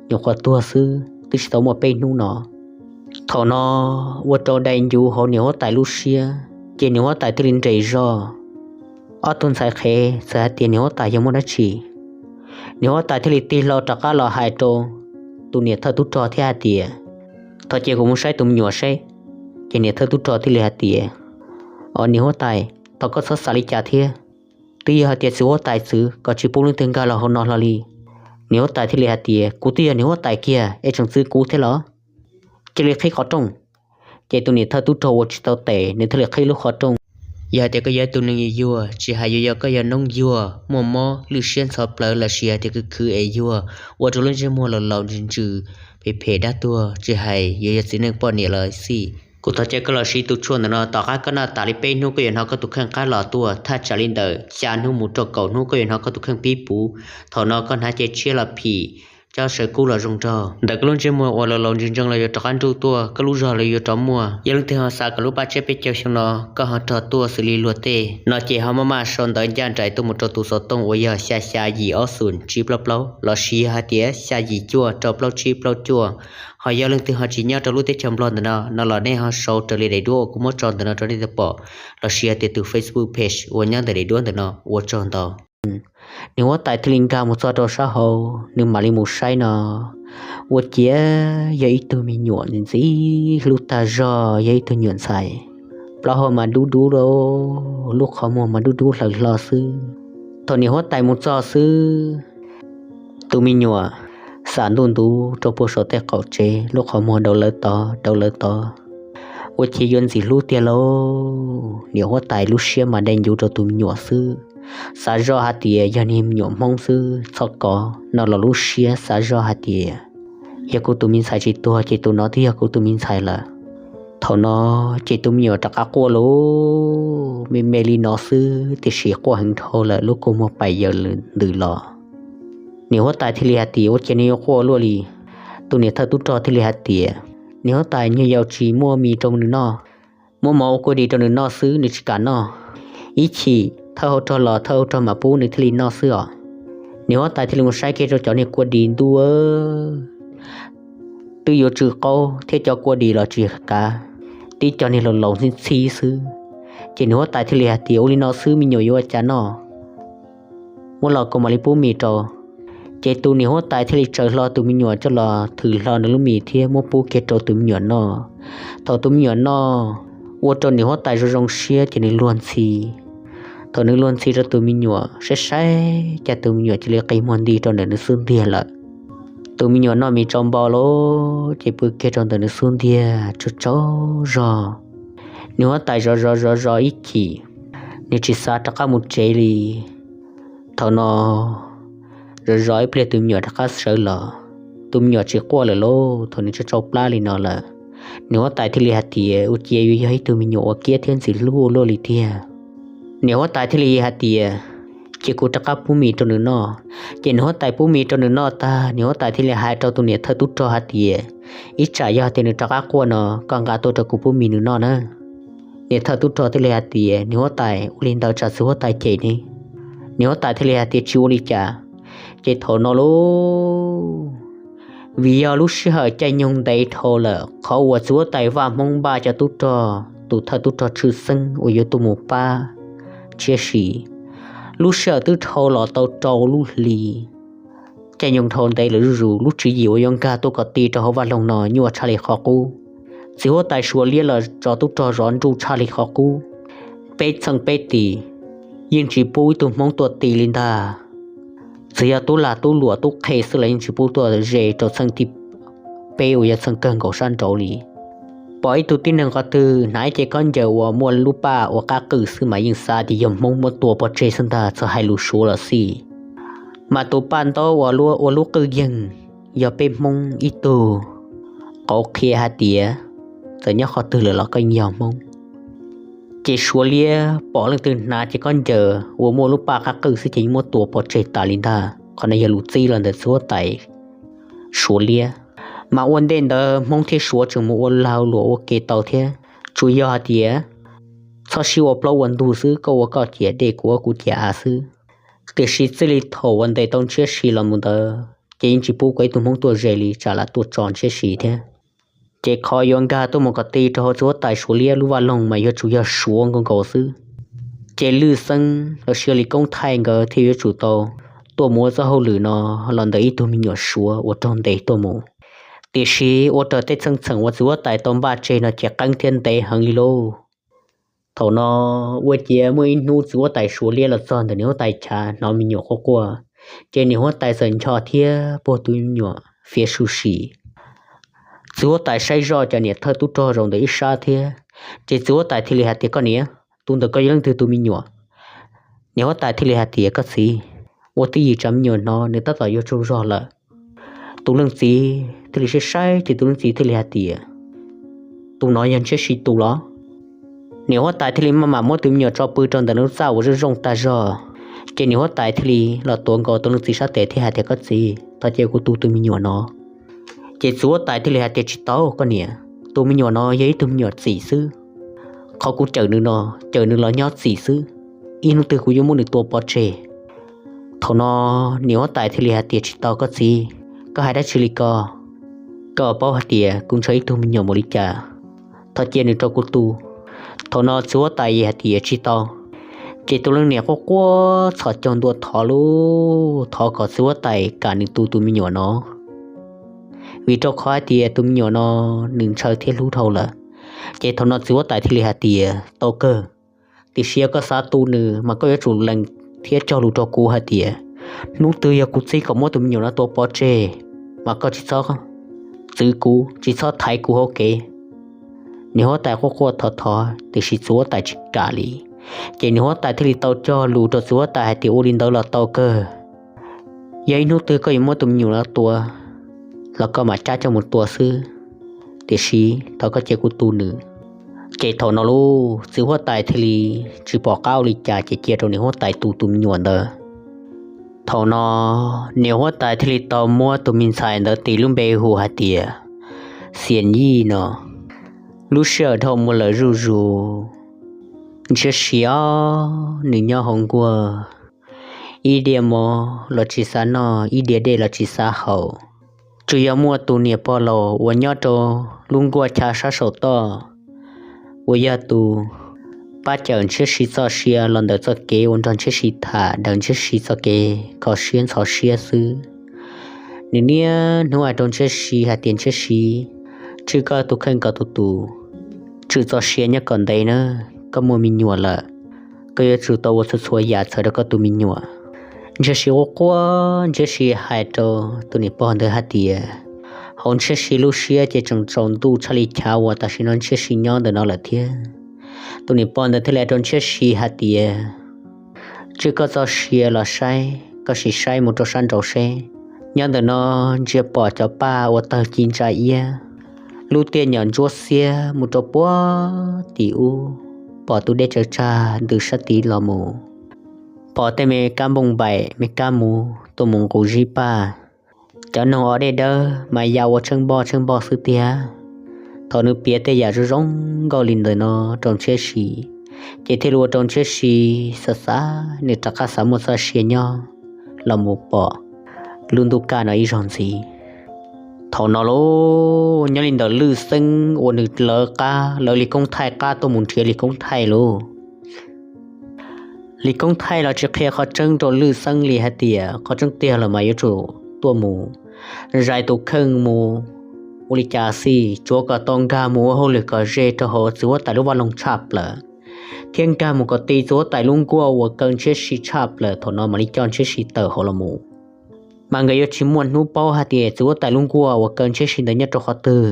nyuam qhuav tuag xwb twb tsis tau muaj peb hnub no. Thaum no ua rau dai ncuv hauv niag huab tais lub siab, ces niag huab tais thiaj li nres zog. Ob tug ntxhais qhev txawm hais tias niag huab tais yog muaj dab tsi. Niag huab tais thiaj li tig hlo rov qab los hais rau tus niam thawj tub rog thiab hais tias, Thov cia kuv mus saib tus me nyuam seb. Ces niam thawj tub rog thiaj li hais tias, Os niag huab tais, thov koj txhob xav li cas thiab, twb yog hais tias txiv huab tais txwv kom tsis pub leej twg nkag los hauv no hlo li. Niag huab tais thiaj li hais tias, Kuv twb yog niag huab tais kiag es tseem txwv kuv thiab los? Cia li qhib qhov rooj. Ces tus niam thawj tub rog ua tsis tau tes, nws thiaj li qhib lub qhov rooj. Yog hais tias koj yog ib tug neeg yuag yuag, tsis hais yuav yog koj yog noob yuag muaj mob lwj siab ntxhov plawv los sis hais tias khwv khwv es yuag, ua rau lub ntsej muag laus laus ntsws ntsws, phem phem dab tuag, tsis hais yuav yog txiv neej poj niam los xij, kuv thov caw koj los siv tus tshuaj ntawm no, tom qab koj noj tas li peb hnub koj yuav hnov koj tus kheej qab los tuaj, thaj tsam li ntawm xya hnub mus rau kaum hnub koj yuav hnov koj tus kheej pib puv. Thaum no koj hnav cev tshiab los phim, coj sawv kub los zoo nraug, ntawm koj lub ntsej muag uas laus laus ntsws ntsees los yuav rov qab nruj tuaj, koj lub zog los yuav rov muaj. Yog leej twg ho xav kom lub paj tsiab peb caug xyoo no koj ho rog tuaj xws li luag tej no ces ho maj mam sau ntawv ncaj nraim tuaj mus rau tus xov tooj uas yog xya xya yim ob xoom tsib plaub plaub los sis yog hais tias xya yim cuaj rau plaub tsib plaub cuaj. Ho yog leej twg ho tsis nyob rau lub teb chaws Nplog ntawm no no los nej ho sau raws li daim duab uas kuv muab tso ntawm no rau nej tau pom, los sis hais tias tus Facebook page uas nyob ntawm daim duab ntawm no. Ua tsaug ntau. Niag huab tais thiaj li nkag mus txog rau sab hauv, nws mam li mus saib no, ua ciav yog ib tug me nyuam ntxim hlub tag zog, yog ib tug nyuam ntxhais, plaub hau mas dub dub, lub qhov muag mas dub dub hlaws hlo xwb. Thaum niag huab tais mus txog xwb, tus me nyuam xam ntuj ntub rau puag saum tej qaum tsev, lub qhov muag dau lawv tod dau lawv tod, ua ciav yuav ntxim hlub tiag lauj. Niag huab tais lub siab mas dai ncuv rau tus me nyuam xwb, xav zoj hais tias yog niag me nyuam Hmoob xwb txhob kov no los lub siab xav zoj hais tias yog kuv tus me ntxhais tsis tuag ces tus no twb yog kuv tus me ntxhais lawm. Thaum no ces tus me nyuam rov qab quaj lauj, me me li no xwb tiam sis quaj heev dhau lawm, lub kua muag pais yaws ntws los. Niag huab tais thiaj li hais tias, Ua cas nws yuav quaj luaj li? Tus niam thawj tub rog thiaj li hais tias, Niag huab tais, nyuag yaus tsis muaj mis rau nws noj, muab mov ua kua dis rau nws noj xwb nws tsis kam noj. Ib chim thawj hau rog los thawj hau rog mam pub nws thiaj li noj xwb os. Niag huab tais thiaj li mus saib kiag rau cov niag kua dis ntuj, twb yuav tsw qaub thiab cov kua dis los tsis kav, tib co niag laus laus ntxhib ntxhib xwb. Ces niag huab tais thiaj li hais tias, Ua li no xwb me nyuam yuav ua cas noj? Muab los kuv mam li pub mis rau. Ces tus niam huab tais thiaj li tsaws hlo tus me nyuam coj los thwm hlo nws lub mis thiab muab pub kiag rau tus me nyuam noj. Thaum tus me nyuam noj, ua rau niam huab tais zoo zoo siab ces nws luag ntxhi. Thaum nws luag ntxhi rau tus me nyuam saib saib cas tus me nyuam cia li qi muag nti rau ntawm nws xub ntiag lawm. Tus me nyuam noj mis tsau npo lawm ces pw kiag rau ntawm nws xub ntiag tsaug tsaug zog. Niag huab tais zov zov zov zov ib chim, nws tsis xav rov qab mus tsev li. Thaum no zov zov ib pliag tus me nyuam rov qab sawv los, tus me nyuam tsis quaj lawm lauj. Thaum nws tsaug tsaug plab li no lawm, niag huab tais thiaj li hais tias, Ua ciav yuav yog ib tug me nyuam uas kiab thiab ntxim hlub ua luaj li tiag. Niag huab tais thiaj li hais tias, Cia kuv rov qab pub mis rau nws noj. Ces niag huab tais pub mis rau nws noj tag, niag huab tais thiaj li hais rau tus niam thawj tub rog hais tias, Ib tsam yog tias nws rov qab quaj no, koj nqa tuaj rau kuv pub mis nws noj na. Niam thawj tub rog thiaj li hais tias, Niag huab tais, ua li ntawd tsam txiv huab tais cem ne. Niam huab tais thiaj li hais tias tsis ua li cas. Ces thaum no lauj, vim yog lub sij hawm caij nyoog ntev dhau lawm, qhov uas txiv huab tais vaj hmoob npaj cov tub rog, tus thawj tub rog tshwj xeeb uas yuav tuaj mus pab Ntshiab Si, lub sij hawm twb dhau los tau rau lub hli. Caij nyoog dhau ntev lawm zuj zus, lub tswv yim uas yuav nkag tuaj kom ti rau hauv vaj loog no nyuaj tshaj li qhov qub. Txiv huab tais Suav liab los tso tub rog zov nruj tshaj li qhov qub. Peb txheej peb tis yeej tsis pub ib tug hmoob tuaj ti li ntag. Txawm yog tub lag tub luam tub qhe xwb los yeej tsis pub tuaj ze rau txheej thib peb uas yog txheej kawg nkaus sab nraud li. Pom ib tug tib neeg qhov twg hnav ib ce khaub ncaws uas muaj lub paj ua qab qwj xwb mas yeej xav tias yog hmoob muab tua pov tseg xwb ntag, txhob hais lus Suav los xij. Mas tus paj ntaub uas ua lub qwj yeeg yog peb hmoob ib tug, qauv qhia hais tias txawm nyob qhov twg lawm los koj yeej yog hmoob. Ces Suav liab pom leej twg hnav ce khaub ncaws uas muaj lub paj qab qwj xwb ces yeej muab tua pov tseg tas li ntag. Qhov no yog lus txib los ntawm txiv huab tais Suav liab. Mas ua ntej ntawd hmoob thiab Suav tseem mus ua lag luam ua ke tau thiab, tsuas yog hais tias txhob sib ua plaub ua ntug xwb, koj ua koj ciam dej kuv ua kuv ciam av xwb. Tiam sis txij li thaum uas ntes tau Ntshiab Si los mus ntawd ces yeej tsis pub kom ib tug hmoob tuaj ze li tsam lam tuaj tso Ntshiab Si thiab. Ces qhov yuav nkag tuaj mus kom ti rau hauv txiv huab tais Suav liab lub vaj loog mas yuav tsum yog Suav nkaus nkaus xwb. Ces Lwj Xeeb los sis Lis Koob Thaij nkawd thiaj yuav tsum tau tuaj mus ua txoj hauj lwm no los ntawm ib tug me nyuam Suav uas raug ntes tuaj mus. Tiam sis ua raws tej txheej txheem uas txiv huab tais tau npaj tseg no ces qeeb thiab ntev heev li lauj. Thaum no ua ciav muaj ib hnub txiv huab tais Suav liab los txog ntawm niam huab tais chav hnov me nyuam quaj quaj, ces niam huab tais txawm nco thiab puag tus me nyuam fiav su sim. Txiv huab tais saib zoj cov niam thawj tub rog zaum ntawm ib sab thiab, ces txiv huab tais thiaj li hais tias koj niam, tus ntawm koj yog leej twg tus me nyuam? Niam huab tais thiaj li hais tias koj txiv, ua twj ywm tsam me nyuam no nws tab tom yuav tsaug zog lawm. Tus leej txiv thiaj li saib saib ces tus leej txiv thiaj li hais tias tus no yog Ntshiab Si tus los? Niam huab tais thiaj li maj mam muab tus me nyuam tso pw rau ntawm lub txaj uas zoo zoo tag zog, ces niam huab tais thiaj li los tuav nkaus tus leej txiv sab tes thiab hais tias koj txiv, thov cia kuv tu tus me nyuam no. Ces txiv huab tais thiaj li hais tias tsis tau koj niam, tus me nyuam no yog ib tug me nyuam txim xwb. Qhov kuv cawm nws no, cawm nws los nyob txim xwb, ib hnub twg kuv yuav muab nws tua pov tseg. Thaum no niam huab tais thiaj li hais tias tsis tau koj txiv, koj hais dab tsi li ko? Koj paub hais tias kuv ntshaw ib tug me nyuam mus li cas, thov cia nws rau kuv tu. Thaum no txiv huab tais hais tias tsis tau. Ces tus leej niam quaj quaj txhos caug ntua thov lauj, thov kom txiv huab tais kam nws tu tus me nyuam no, vim rau qhov hais tias tus me nyuam no nws ntshaw thiab hlub dhau lawm. Ces thaum no txiv huab tais thiaj li hais tias tau kawg, tiam sis yog koj xav tu nws mas koj yuav tsum lees thiab cog lus rau kuv hais tias hnub twg yog kuv txib kom muab tus me nyuam no tua pov tseg mas koj tsis txhob txwv kuv, tsis txhob thaiv kuv hauv kev. Niam huab tais quaj quaj thov thov tiam sis txiv huab tais tsis kam li. Ces niam huab tais thiaj li tau cog lus rau txiv huab tais hais tias ua li ntawd los tau kawg, yog ib hnub twg koj yuav muab tus me nyuam no tua los koj mam cab coj mus tua xwb, tiam sis thov koj cia kuv tu nws. Ces thaum no lauj, txiv huab tais thiaj li tsis pom qab ua li cas ces cia rau niam huab tais tu tus me nyuam ntawd. Thaum no niam huab tais thiaj li tau muab tus me ntxhais ntawd tis lub npe hu hais tias Xias Yij no. Lub sij hawm dhau mus lawm zuj zus, Ntshiab Si os, nws nyob hauv nkuaj, ib diav mov los tsis xav noj, ib diav dej los tsis xav haus. Tsuas yog muaj tus niam pog laus uas nyob rau lub nkuaj chav sab saum toj, uas yog tus pab cawm Ntshiab Si txoj sia los ntawm txoj kev uas nrog Ntshiab Si tham, daws Ntshiab Si txoj kev kho siab ntxhov siab xwb. Nws niaj hnub hais rau Ntshiab Si hais tias Ntshiab Si, tswj koj tus kheej kom tus tus, tswj txoj sia nyob kom ntev nawb, koj muaj me nyuam lawm, koj yuav tsum tau ua txhua txhua yam txhawm rau koj tus me nyuam. Ntshiab Si quaj quaj, Ntshiab Si hais rau tus niam pog ntawd hais tias, hauv Ntshiab Si lub siab ces tseem tsaus ntuj tshaj li chav uas tam sim no Ntshiab Si nyob ntawm no lawm thiab. Tus niam pog ntawd thiaj li hais rau Ntshiab Si hais tias, tswj koj txoj sia los saib, koj sim saib mus rau sab nraud seb, nyob ntawm no ntsia pom cov paj ua tawg ci ntsa iab, lub tiaj nyom ntsuab xiab mus rau puag tim ub, pom tus dej tsaws tsag ntws sab tid los mus, pom tej me kab npoo npaim me kab mus tuaj mus nqus zib paj. Cov noog o dej dawb mas ya ua tsheej npoj tsheej npoj xwb tiag. Thaum nws piav tej yam zoo zoo nkauj li ntawm no rau Ntshiab Si, Ces thiaj li ua rau Ntshiab Si xav xav, nws rov qab xav muaj txoj sia nyob los mus pom lub ntuj kaj no ib zaug ntxiv. Thaum no lauj, nyob li ntawm Lwj Xeeb uas nws lawv qab, lawv Lis Koob Thaij qab tuaj mus nrhiav Lis Koob Thaij lauj. Lis Koob Thaij los tsis qhia qhov tseeb rau Lwj Xeeb li hais tias qhov tseeb tiag los mas yuav tsum tuaj mus zais tus kheej mus ua li cas xij, tsuav kom tau nkag mus ua hauj lwm kom ze rau hauv txiv huab tais lub vaj loog tshaj plaws, thiab nkag mus kom ti txiv huab tais lub nkuaj uas kaw Ntshiab Si tshaj plaws, thaum no mam li coj Ntshiab Si tawm hauv los mus. Mas nkawd yuav tsis muaj hnub paub hais tias txiv huab tais lub nkuaj uas kaw Ntshiab Si ntawd nyob rau qhov twg.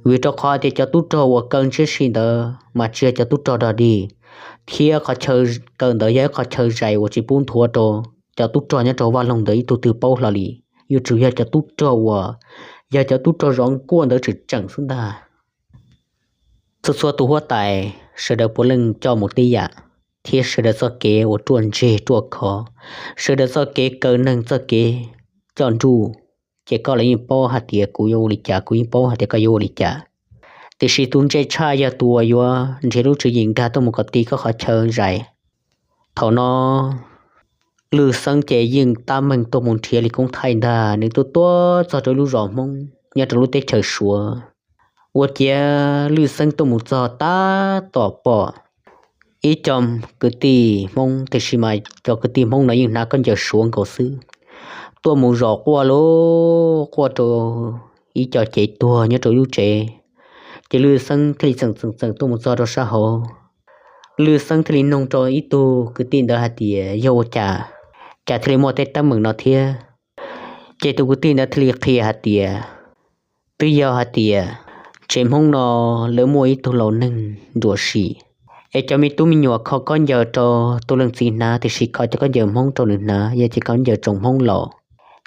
Vim rau qhov tias cov tub rog uas kaw Ntshiab Si ntawd mas tsis yog cov tub rog dog dig, thiab qhov chaw kaw ntawd yog ib qhov chaw zais uas tsis pub nthuav rau cov tub rog nyob rau vaj loog ntawd ib tug twg paub hlo li. Yuav tsum yog cov tub rog uas yog cov tub rog zov nkuaj ntawd tseem tseem xwb ntag. Txhua txhua tus huab tais sawv daws puav leej coj mus tib yam, thiab sawv daws txoj kev uas ruaj ntseg ruaj khov, sawv daws txoj kev kaw neeg txoj kev coj nruj, ces koj los yeej paub hais tias kuv yuav ua li cas, kuv yeej paub hais tias koj yuav ua li cas. Tiam sis tus ntse tshaj yog tus uas yuav nrhiav lub tswv yim nkag tuaj mus kom ti koj qhov chaw zais. Thaum no Lwj Xeeb ces yeej tab meeg tuaj mus nrhiav Lis Koob Thaij ntag, nws tuaj tuaj txog rau lub zos Hmoob nyob rau lub teb chaws Suav. Ua ciav Lwj Xeeb tuaj mus txog tab tom pom ib co kwv tij Hmoob, tiam sis mas cov kwv tij Hmoob no yeej hnav khaub ncaws Suav nkaus xwb, tuaj mus zom quaj lauj, quaj rau ib co cev tuag nyob rau lub tsev. Ces Lwj Xeeb thiaj li txeem txeem txeem tuaj mus txog rau sab hauv. Lwj Xeeb thiaj li nug rau ib tug kwv tij ntawd hais tias yog ua cas, cas thiaj li muaj tej teeb meem no thiab. Ces tus kwv tij ntawd thiaj li qhia hais tias twb yog hais tias tsev Hmoob no lawv muaj ib tug laus neeg nruam sim, es cov me tub me nyuam kho khaub ncaws rau tus leej txiv hnav, tiam sis kho cov khaub ncaws Hmoob rau nws hnav, yog cov khaub ncaws tsoom Hmoob laus.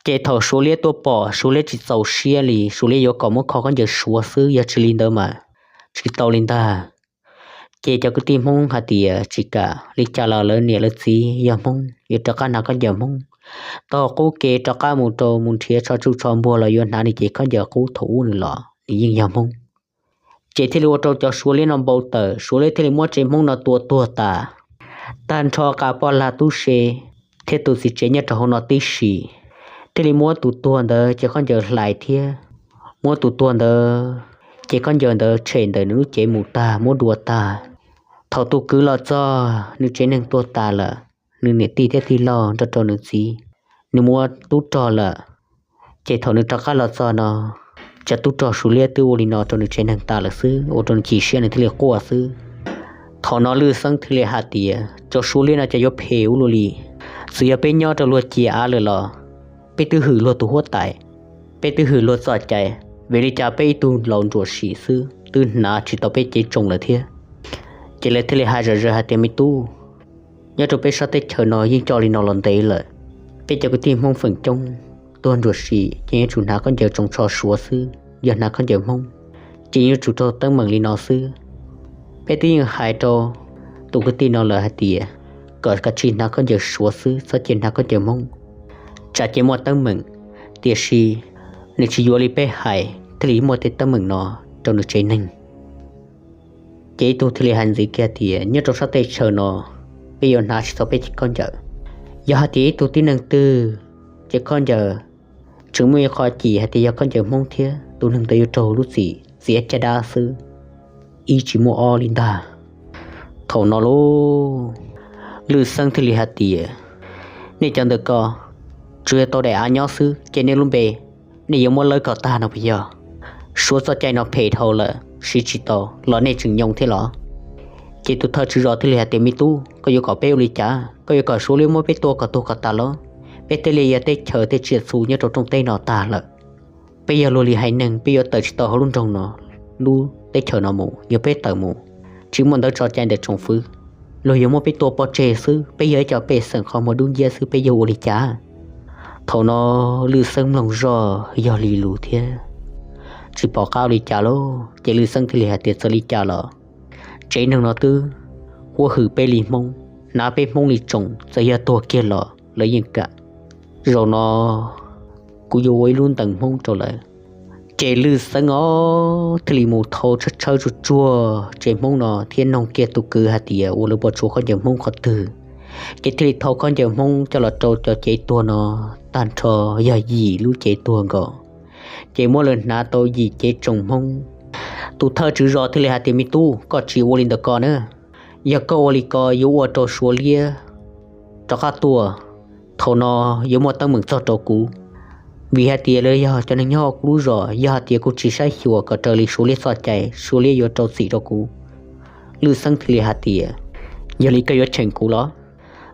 Ces thaum Suav liab tuaj pom, Suav liab tsis txaus siab li, Suav liab yuav kom muab kho khaub ncaws Suav xwb, yog tsis li ntawd mas tsis tau li ntag. Ces cov kwv tij Hmoob hais tias tsis kam, li cas los lawv niam lawv txiv yog Hmoob, yuav rov qab hnav khaub ncaws Hmoob, taug qub kev rov qab mus rau mus nrhiav tsho tsuj tsho npuag los yuav hnav nws cev khaub ncaws qub thaum ub nws los, nws yeej yog Hmoob. Ces thiaj li ua rau cov Suav liab no npau taws, Suav liab thiaj li muab tsev Hmoob no tua tuag tas, tag nrho qab poj lag tub se thiab tus txiv tsev nyob rau hauv no tib si, thiaj li muab tus tuag ntawd cev khaub ncaws hlais thiab muab tus tuag ntawd cev khaub ncaws ntawd tshem ntawm nws lub cev mus tag muab dua tag. Thaum tus kwv los txog, nws tsev neeg tuag tas lawm, nws niam tij thiab tij laug nrog rau nws txiv, nws muaj tub rog lawm. Ces thaum nws rov qab los txog no, cov tub rog Suav liab twb ua li no rau nws tsev neeg tas lawm xwb, ua rau nws chim siab nws thiaj li quaj xwb. Thaum no Lwj Xeeb thiaj li hais tias cov Suav liab no ces yuav phem ua luaj li, txawm yog peb nyob rau luag ciam av lawm los peb twb hwm luag tus huab tais, peb twb hwm luag txoj cai, vim li cas peb ib tug laus nruam sim xwb twb hnav tsis tau peb cev tsoos lawm thiab. Ces lawv thiaj li hais zom zaws hais tias me tub, nyob rau peb sab teb chaws no yeej coj li no los ntev lawm, peb cov kwv tij Hmoob feem coob tuag nruam sim ces yuav tsum hnav khaub ncaws tsoos tsho Suav xwb, yog hnav khaub ncaws Hmoob ces yuav tsum raug teeb meem li no xwb. Peb twb yeej hais rau tus kwv tij no lawm hais tias kom kav tsij hnav khaub ncaws Suav xwb, txhob cia hnav khaub ncaws Hmoob, tsam ces muaj teeb meem, tiam sis nws tsis yuav li peb hais thiaj li muaj tej teeb meem no rau nws tsev neeg. Ces ib tug thiaj li hais ntxiv kiag tias nyob rau sab teb chaws no peb yuav hnav tsis tau peb cev khaub ncaws. Yog hais tias ib tug tib neeg twg cev khaub ncaws tseem muaj ib qho cim hais tias yog khaub ncaws Hmoob thiab tus neeg ntawd yuav raug lub txim txiav caj dab xwb, ib tsis muaj ob li ntag. Thaum no lauj, Lwj Xeeb thiaj li hais tias nej cov ntawm ko tsuas yog tau daim av nyob xwb ces nej lub npe nej yuav muab lawb kom tag no puas yog? Suav txoj cai no phem dhau lawm siv tsis tau los nej tseem nyoo thiab los? Ces tus thawj tswj zos thiaj li hais tias me tub, koj yuav kom peb ua li cas? Koj yuav kom Suav liab muab peb tua kom tuag kom tas los? Peb tej liaj yog teb chaws tej tsiaj txhu nyob rau rooj teb no tag lawm. Peb yog luag li haiv neeg peb yuav tawm tsis tau hauv lub nroog no, lub teb chaws no mus, yog peb tawm mus tsis muaj ntawv tso cai ntawm tsoom fwv, luag yuav muab peb tua pov tseg xwb, peb yog ib co pej xeem qhov muag dub nciab xwb peb yuav ua li cas? Thaum no Lwj Xeeb mloog zoj yog li lus thiab tsis pom qab ua li cas lauj. Ces Lwj Xeeb thiaj li hais tias txawm li cas los tsev neeg no twb huab hwm peb li Hmoob, hnav peb Hmoob li tsoos, txawm yog tuag kiag los lawv yeej kam. Zaum no kuv yuav ua ib lub ntees Hmoob rau lawv, Ces Lwj Xeeb os thiaj li mus thau tshawb tshawb tsuag tsuag tsev Hmoob no thiab noog kiag tus kwv hais tias ua lawv puas tshuav khaub ncaws Hmoob qhov twg. Ces thiaj li thau khaub ncaws Hmoob coj los rau cov cev tuag no tag nrho yog yim lub cev tuag nkaus. Ces muab lawv hnav tau yim cev tsoom Hmoob. Tus thawj tswv zos thiaj li hais tias, Me tub, koj tsis ua li ntawd ko na. Yog koj ua li ko yuav ua rau Suav liab rov qab tuaj, thaum no yuav muaj teeb meem txog rau kuv. Vim hais tias lawv yog cov neeg nyob kuv lub zos, yog hais tias kuv tsis saib xyuas kom raws li Suav liab txoj cai, Suav liab yuav rau txim rau kuv. Lwj Xeeb thiaj li hais tias, Yog li koj yuav cheem kuv los?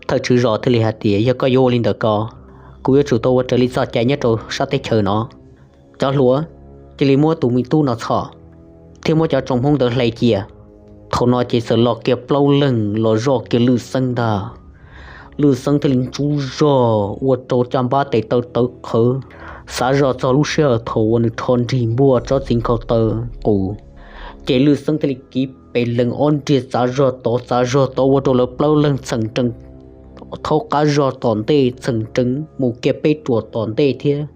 Thawj tswv zos thiaj li hais tias, Yog koj yuav ua li ntawd ko, kuv yuav tsum tau ua raws li txoj cai nyob rau sab teb chaws no. Cov hluas, cia li muab tus me tub no txhom thiab muab cov tsoom Hmoob ntawd hle cia. Thaum no ces txawm los kiag plaub leeg los zoj kiag Lwj Xeeb ntag. Lwj Xeeb thiaj li ntsub zog ua rau caj npab tes taw tawv qhawv, xav zog txog lub sij hawm thaum uas nws rho nrig npuaj tsob txiv nkhaus taw qus. Ces Lwj Xeeb thiaj li kiv pes lees ob nriag txav zog tod txav zog tod ua rau lawv plaub leeg txheem rees thaub qab zog tom ntej, txheem rees mus kiag peb ruam tom ntej thiab.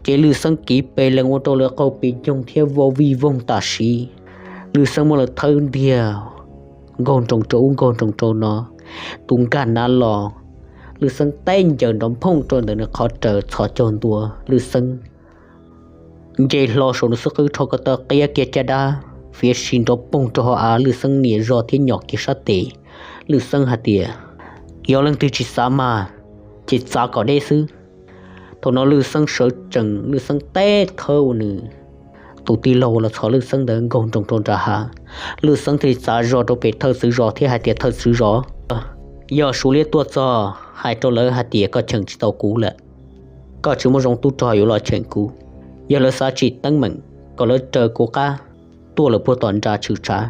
Ces Lwj Xeeb kiv pes lees ua rau lawv qaug pes ncoog thiab vau vij voog tam sim. Lwj Xeeb muab lawv thawb ntiag nkaug nroos rau ub nkaug nroos rau no, tus nkag nav los, Lwj Xeeb teb ncaws nrov nphooj rau ntawm nws qhov raws txhos caug ntua. Lwj Xeeb nce hlo saum nws xub qwb rho ko taw qiab kiag caj dab, fiav si nrov poog rau hauv av. Lwj Xeeb niam zog thiab nyom kiag sab tes. Lwj Xeeb hais tias, Yog leej twg tsis xav mas, ces txav kom deb xwb. Thaum no Lwj Xeeb sawv tsees, Lwj Xeeb teb thawb ua nws tus tij laug uas los txhom Lwj Xeeb ntawd nkaug nroos rau nram hav. Lwj Xeeb thiaj li txav zog rau pem thawj tswv zos thiab hais tias, Thawj tswv zos, yog Suav liab tuaj txog hais rau lawv hais tias koj cheem tsis tau kuv lawm, koj tsis muaj zoo tub rog yuav los cheem kuv. Yog lawv xav tsim teeb meem, kom lawv raws kuv qab tuaj lawm puag tom nra tshwm tshav.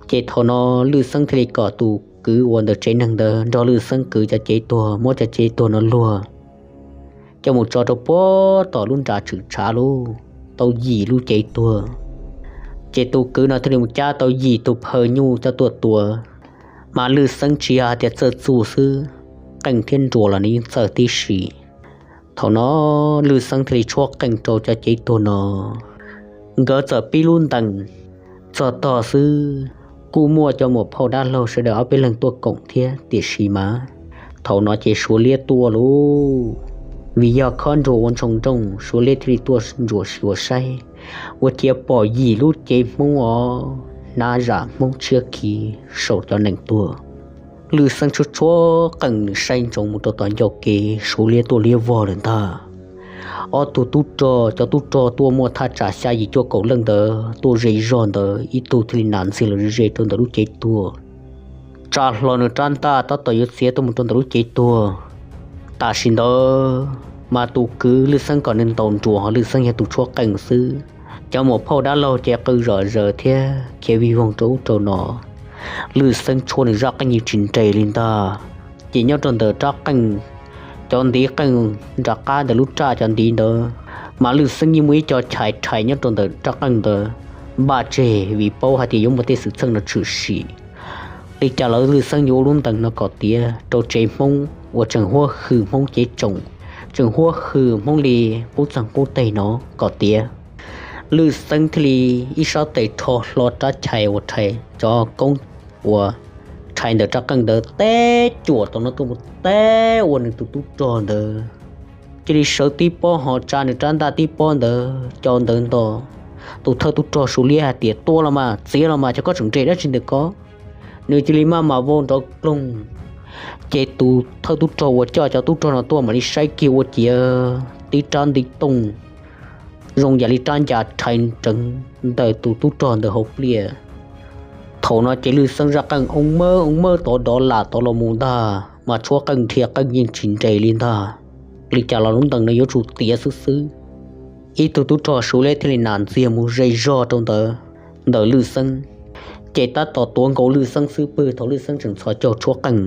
Ces thaum no Lwj Xeeb thiaj li kom tus kwv uas ntawm tsev neeg ntawd nrog Lwj Xeeb kwv cov cev tuag, muab cov cev tuag no luag coj mus tso rau puag tom lub nra tshwm tshav lub, tau yim lub cev tuag. Ces tus kwv no thiaj li mus cab tau yim tus phaw nyuj coj tuaj tua. Mas Lwj Xeeb tsis yog hais tias txawj txuj xwb, qeej thiab nruas los nws yeej txawj tib si. Thaum no Lwj Xeeb thiaj li tshuab qeej rau cov cev tuag no. Nkawd txawm pib lub ntees txog tog xwb, kuj muaj cov muam phauj dab laug sawv daws ob peb leeg tuaj koom thiab, tiam sis mas thaum no ces Suav liab tuaj lauj. Vim yog khob nruas ua ntsoog nrooj, Suav liab thiaj li tuaj ntsuam xyuas saib, ua ciav pom yim lub cev Hmoob os, hnab zam Hmoob tshiab khiv saum cov nees tuag. Lwj Xeeb tshuab tshuab qeej nws saib ntsoov mus rau tom ncauj kev, Suav liab tuaj liab vog lawm ntag. Ob tug tub rog, cov tub rog tuaj muaj thaj tsam xya yim cuaj kaum leej ntawd tuaj ze zog ntawd, ib tug thiaj li nas ntxiag los ze rau ntawm lub cev tuag, tsa hlo nws rab ntaj tab tom yuav txiav tuaj mus rau ntawm lub cev tuag. Tam sim ntawd mas tus kwv Lwj Xeeb kom nws ntaus nruas, ho Lwj Xeeb yog tus tshuab qeej xwb. Cov muam phauj dab laug ces qw zom zaws thiab khiav vij voog rau ub rau no. Lwj Xeeb tshuab nws zaj qeej yeej tsis nres li ntag. Ces nyob rau ntawm rab qeej, cov ntiv qeej nram qab ntawm lub raj cov ntiv ntawd, mas Lwj Xeeb yeej muaj ib co chais rhais nyob rau ntawm rab qeej ntawd npaj tseg, vim paub hais tias yuav muaj tej xwm txheej no tshwm sim. Li cas los Lwj Xeeb yuav ua lub ntees no kom tiav rau tsev Hmoob uas tseem huab hwm Hmoob cev tsoom, tseem huab hwm Hmoob li qub txeeg qub teg no kom tiav. Lwj Xeeb thiaj li ib sab tes rho hlo rab chais uas rhais cov koob uas rhais ntawm rab qeej ntawd teb cuam tom no tuaj mus teb ua nws tus tub rog ntawd, cia li sawv tib pob ho tsa nws rab ntaj tib pob ntawd, cov ntawd nto. Tus thawj tub rog Suav liab hais tias, Tua los mas, txiav los mas, cov koj tseem nres dab tsi ntawm ko? Nws cia li maj mam vau nrov ploog. Ces tus thawj tub rog uas coj cov tub rog no tuaj mam li saib kiag ua ciav tib rab ntiv tooj zoo yam li rab ncas rhais nreev ntawm tus tub rog ntawd hauv pliaj. Thaum no ces Lwj Xeeb zaj qeej oo mawb oo mawb tod dov lam tod los mus ntag, mas tshuab qeej dhia qeej yeej tsis nres li ntag. Li cas los lub ntees no yuav tsum tiav xwb xwb. Ib tug tub rog Suav liab thiaj li nas ntxiag mus ze zog rau ntawd, ntawm Lwj Xeeb. Ces tab tom tuav nkaus Lwj Xeeb xwb pwg thaum Lwj Xeeb tseem txhos caug tshuab qeej,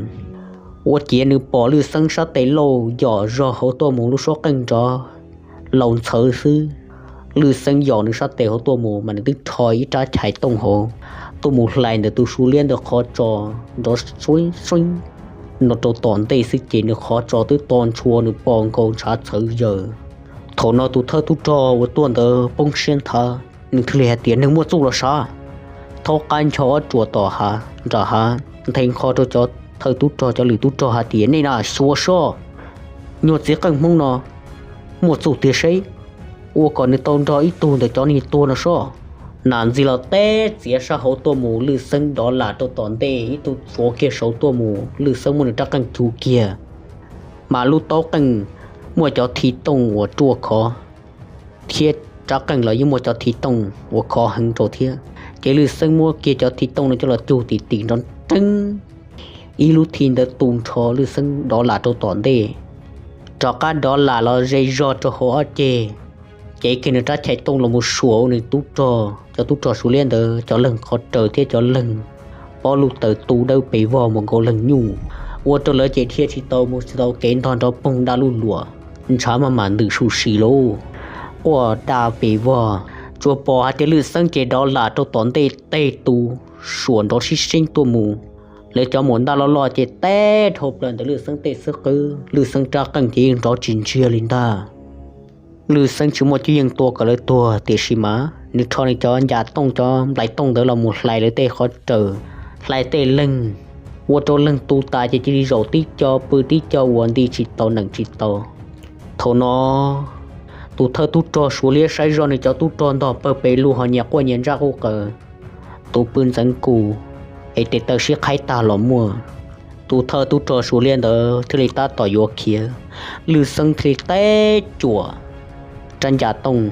ua ciav nws pom Lwj Xeeb sab tes lauj yom zog hauv tuaj mus lub suab qeej nrov laus ntxhawv xwb. Lwj Xeeb yom nws sab tes hauv tuaj mus mas nws twb rho ib rab chais tooj hauv tuaj mus hlais ntawm tus Suav liab ntawd qhov tso nrov seeb seeb no rau tom ntej xwb ces nws qhov tso twb to ntshua nws pos nkaus ntshav txhawv yaws. Thaum no tus thawj tub rog uas tuaj ntawd poob siab nthav, nws thiaj li hais tias, Neeg muaj txuj los sav! Thaub qab ncho ob ruam tom hav nram hav, nthe nqho rau cov thawj tub rog cov lwm tub rog hais tias, Nej na xyuas soj, nyuag txiv qeej Hmoob no muaj txuj tiag seb, ua kom nws tau nrog ib tug ntawm cov niag tuag no soj. Nam ntxig los teb txiav sab hauv tuaj mus, Lwj Xeeb dov lam rau tom ntej, ib tug tsuav kiag saud tuaj mus, Lwj Xeeb muab nws rab qeej cuv kiag, mas lub taub qeej muaj cov thi tooj uas ruaj khov, thiab rab qeej los yeej muaj cov thi tooj uas khov heev rau thiab. Ces Lwj Xeeb muab kiag cov thi tooj no coj los cug tim tim nrov nreeb, ib lub thi ntawd tu nrho Lwj Xeeb dov lam rau tom ntej, rov qab dov lam los ze zog rau hauv ob ceg, cev kiag nws rab chais tooj los mus suam nws tub rog, cov tub rog Suav liab ntawd cov leeg qhov raws thiab cov leeg pob lub taws tu dawb pes vog mus nkaus leeg nyuj, ua rau lawv ces dhia tsis tau mus tsis tau kev ntog nrov poog da luj luam, ntshav maj mam ntws su si lauj. Quaj da pes vog, tsuas pom hais tias Lwj Xeeb ces dov lam rau tom ntej tej tus suam nrov sib seeb tuaj mus. Lawv cov muam ntaj loj loj ces teb dhau plaws ntawm Lwj Xeeb tej xub qwb, Lwj Xeeb rab qeej ces yeej nrov tsis ntsiag li ntag. Lwj Xeeb tsis muaj cuab yeej tua kom lawv tuag, tiam sis mas nws rho nws cov ncas tooj cov nplais tooj ntawd los mus hlais lawv tej qhov raws, hlais tej leeg, ua rau leeg tu tas ces cia li zaum tib co pw tib co uas nti tsis tau neem tsis tau. Thaum no tus thawj tub rog Suav liab saib zoj nws cov tub rog ntog pawg pes lug ho nyias quaj nyias ntsaj quj qaws, tus pw ntxeev kus, es tes taw sib qhaib tag los muaj. Tus thawj tub rog Suav liab ntawd thiaj li tab tom yuav khiav, Lwj Xeeb thiaj li teb cuam rab ncas tooj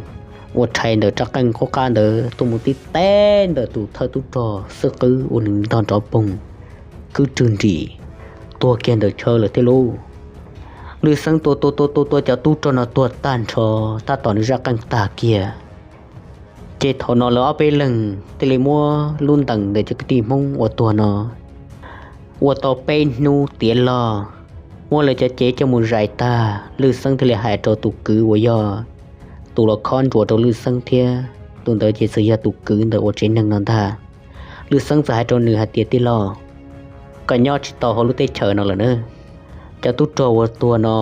uas rhais ntawm rab qeej qub qab ntawd tuaj mus tib teb ntawm tus thawj tub rog xub qwb uas nws ntog nrov poog, kwb rwg nrim, tuag kiag ntawm chaw lawm thiab lauj. Lwj Xeeb tua tua tua tua tua cov tub rog no tuag tag nrho, tab tom nws zaj qeej tag kiag. Ces thaum no lawv ob peb leeg thiaj li muab lub ntees ntawm cov kwv tij Hmoob uas tuag no ua tau peb hnub tiav log, muab lawv cov cev coj mus zais tag, Lwj Xeeb thiaj li hais rau tus kwv uas yog tus los khob nruas rau Lwj Xeeb thiab tus ntawd ces txawm yog tus kwv ntawm uas tsev neeg no ntag. Lwj Xeeb txawm hais rau nws hais tias, Tij laug, koj nyob tsis tau hauv lub teb chaws no lawm na. Cov tub rog uas tuag no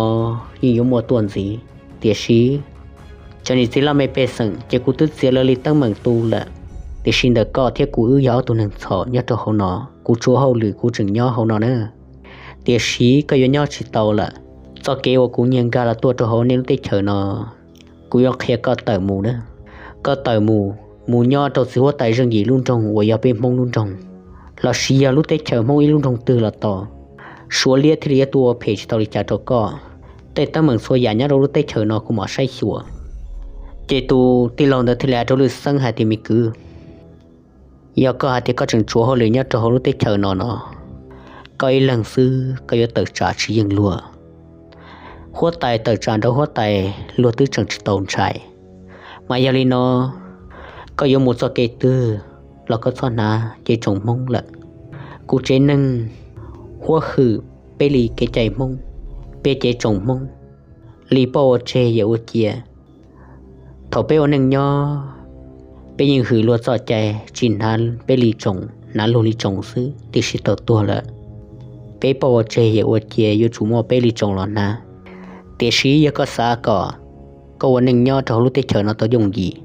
yeej yuav muaj tuaj ntxiv, tiam sis cov niam txiv laj mej pej xeem ces kuv twb txiav lawv li teeb meem tu lawm. Tiam sis ntawm koj thiab kuv wb yog ob tug neeg txhaum nyob rau hauv no, kuv tshuav hauj lwm kuv tseem nyob hauv no na. Tiam sis koj yuav nyob tsis tau lawm. Txoj kev uas kuv nyiag nkag los tuaj rau hauv nej lub teb chaws no, kuv yuav qhia koj tawm mus na. Koj tawm mus, mus nyob rau txiv huab tais Zeej Yim lub nroog uas yog peb Hmoob lub nroog, los sis yog lub teb chaws Hmoob ib lub nroog twg los tau, Suav liab thiaj li yuav tuaj ua phem tsis tau li cas rau koj. Tej teeb meem txhua yam nyob rau lub teb chaws no kuv mam saib xyuas. Ces tus tij laug ntawd thiaj li hais rau Lwj Xeeb hais tias, Me kwv, yog koj hais tias koj tseem tshuav hauj lwm nyob rau hauv lub teb chaws no no, koj ib leeg xwb koj yuav tawm tsam tsis yeej luag. Huab tais tawm tsam nrog huab tais, luag twb tseem tsis tau ntshai. Mas yog li no, koj yuav mus txoj kev twg los koj txhob hnav cev tsoos Hmoob lawm. Kuv tsev neeg huab hwm peb li kev cai Hmoob, peb cev tsoos Hmoob li pauj ua tseg yawm ua cia. Thaum peb ua neej nyob, peb yeej hwm luag txoj cai tsis hnav peb li tsoos, hnav luag li tsoos xwb, tiam sis thaum tuag lawm, peb pauj ua tseg yawm ua cia yuav tsum muaj peb li tsoos los hnav. Tiam sis yog koj xav kom koj ua neej nyob rau hauv lub teb chaws no tau yooj yim,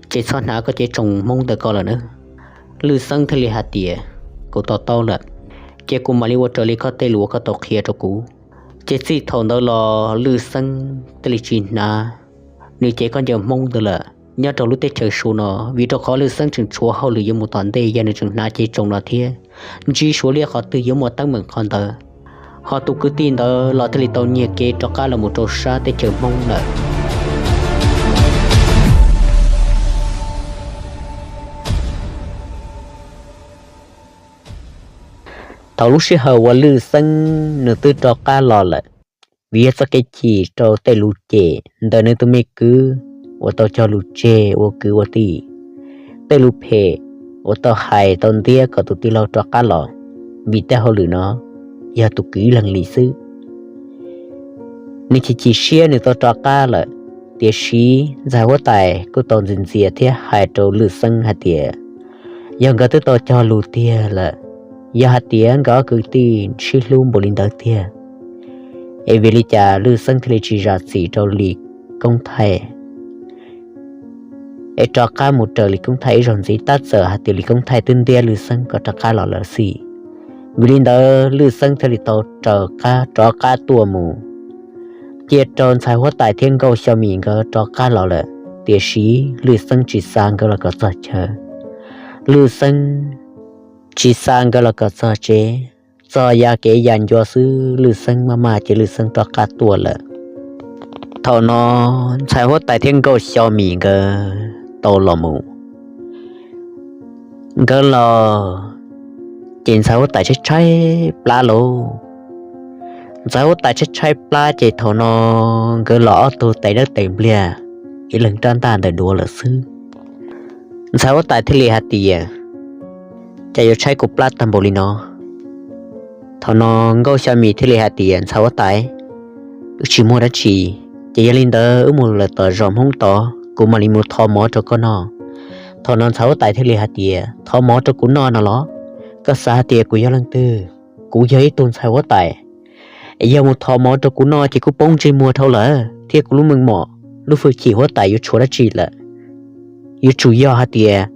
ces txhob hnav koj cev tsoos Hmoob ntawm koj lawm na. Lwj Xeeb thiaj li hais tias, Kuv to taub lawm, ces kuv mam li ua raws li koj tej lus uas koj tau qhia rau kuv. Ces txij thaum ntawd los Lwj Xeeb thiaj li tsis hnav nws cev khaub ncaws Hmoob ntawd lawm nyob rau lub teb chaws Suav no, vim rau qhov Lwj Xeeb tseem tshuav hauj lwm yuav mus tom ntej yog nws tseem hnav cev tsoos no thiab. Ntsib Suav liab qhov twg yuav muaj teeb meem qhov ntawd. Ho tus kwv tij ntawd los thiaj li tau nyiag kev rov qab los mus rau sab teb chaws Hmoob lawm. Thaum lub sij hawm uas Lwj Xeeb nws twb rov qab los lawm, vim yog txoj kev chim rau tej lus cem ntawm nws tus me kwv uas tau cog lus tseg ua kwv ua tij, tej lus phem uas tau hais tau ntiab kom tus tij laug rov qab los, vim tej hauj lwm no yog tus kwv ib leeg li xwb. Nws chim chim siab nws tau rov qab lawm, tiam sis ntxhais huab tais kuj tau ntxias ntxias thiab hais rau Lwj Xeeb hais tias, yog nkawd twb tau cog lus tiag lawm, yog hais tias nkawd ob kwv tij sib hlub npaum li ntawd tiag, es vim li cas Lwj Xeeb thiaj li tsis zam txim rau li Koob Thaij, es rov qab mus raws Lis Koob Thaij ib zaug ntxiv, tab txawm hais tias Lis Koob Thaij twb ntiab Lwj Xeeb kom rov qab los lawm xij. Vim li ntawd Lwj Xeeb thiaj li tau raws qab rov qab tuaj mus, cia rau ntxhais huab tais thiab Nkauj Xyo Mim nkawd rov qab los lawm. Tiam sis Lwj Xeeb tsis xa nkawd los kom txog chaw, Lwj Xeeb tsis xa nkawd los kom txog tsev, txog ya kev ya ncua xwb Lwj Xeeb maj maj ces Lwj Xeeb rov qab tuaj lawm. Thaum no ntxhais huab tais thiab Nkauj Xyo Mim nkawd tau los mus, nkawd los ces ntxhais huab tais tshaib tshaib plab lauj. Ntxhais huab tais tshaib tshaib plab ces thaum no nkawd los ob tug tes dawb tes npliag, ib leeg rab ntaj ntawm duav lawm xwb. Ntxhais huab tais thiaj li hais tias, Cas yuav tshaib kuv plab tag npaum li no? Thaum no Nkauj Xyo Mim thiaj li hais tias, Ntxhais huab tais, wb tsis muaj dab tsi, ces yog li ntawd wb mus lawm tom zos Hmoob tod, kuv mam li mus thov mov rau koj noj. Thaum no ntxhais huab tais thiaj li hais tias, Thov mov rau kuv noj no los? Koj xav hais tias kuv yog leej twg? Kuv yog ib tug ntxhais huab tais, yog mus thov mov rau kuv noj ces kuv poob ntsej muag dhau lawm thiab kuv lub meej mom, lub hwj chim huab tais yuav tshuav dab tsi lawm? Yuav tsum yog hais tias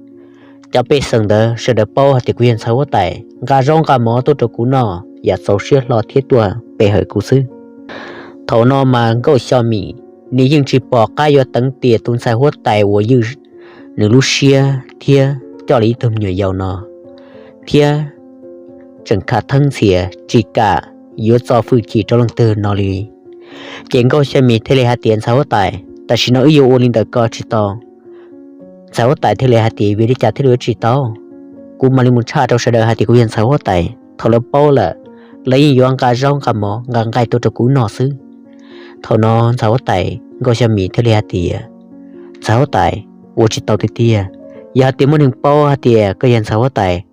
cov pej xeem ntawd sawv daws paub hais tias kuv yog ntxhais huab tais, nqa zaub nqa mov tuaj rau kuv noj yam txaus siab hlo thiab tuaj pe hawm kuv xwb. Thaum no mas Nkauj Xyo Mim nws yeej tsis pom qab yuav teev tiam tus ntxhais huab tais uas ywj nws lub siab thiab coj li ib tug me nyuam yaus no, thiab tseem khav theeb ntxhias tsis kam yuav txo hwj chim rau leej twg no li. Ces Nkauj Xyo Mim thiaj li hais tias, Ntxhais huab tais, tam sim no wb yuav ua li ntawm ko tsis tau. Ntxhais huab tais thiaj li hais tias, Vim li cas thiaj li yuav tsis tau? Kuv mam li mus tshaj rau sawv daws hais tias kuv yog ntxhais huab tais, thaum lawv paub lawm, lawv yeej yuav nqa zaub nqa mov nqa nqaij tuaj rau kuv noj xwb. Thaum no ntxhais huab tais Nkauj Xyo Mim thiaj li hais tias, Ntxhais huab tais, ua tsis tau tiag tiag. Yog hais tias muaj neeg paub hais tias koj yog ntxhais huab tais,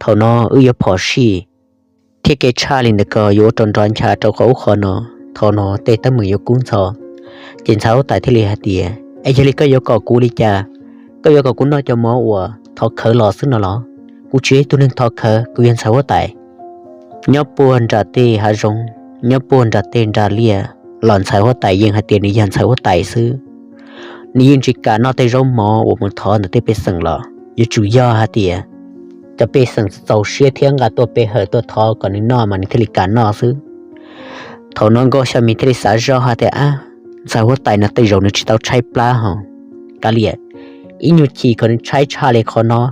thaum no wb yuav phom sij, thiab kev tshaj li ntawm ko yuav ua rau nrov ncha rau qhov ub qhov no, thaum no tej teeb meem yuav kub ntxhov. Ces ntxhais huab tais thiaj li hais tias, Es yog li koj yuav kom kuv li cas? Koj yuav kom kuv noj cov mov uas thov khawv los xwb no los? Kuv tsis yog ib tug neeg thov khawv, kuv yog ntxhais huab tais. Nyob puag nram tej hav zoov, nyob puag nram tej nra liaj los ntxhais huab tais yeej hais tias nws yog ntxhais huab tais xwb. Nws yeej tsis kam noj tej zaub mov uas mus thov ntawm tej pej xeem los, yuav tsum yog hais tias cov pej xeem txaus siab thiab nqa tuaj pe hawm tuaj thov kom nws noj mas nws thiaj li kam noj xwb. Thaum no Nkauj Xyo Mim thiaj li xav zoj hais tias, Ab, ntxhais huab tais no tej zaum nws tsis tau tshaib plab ho, kav liam, ib nyuag chim kom nws tshaib tshaj li qhov no.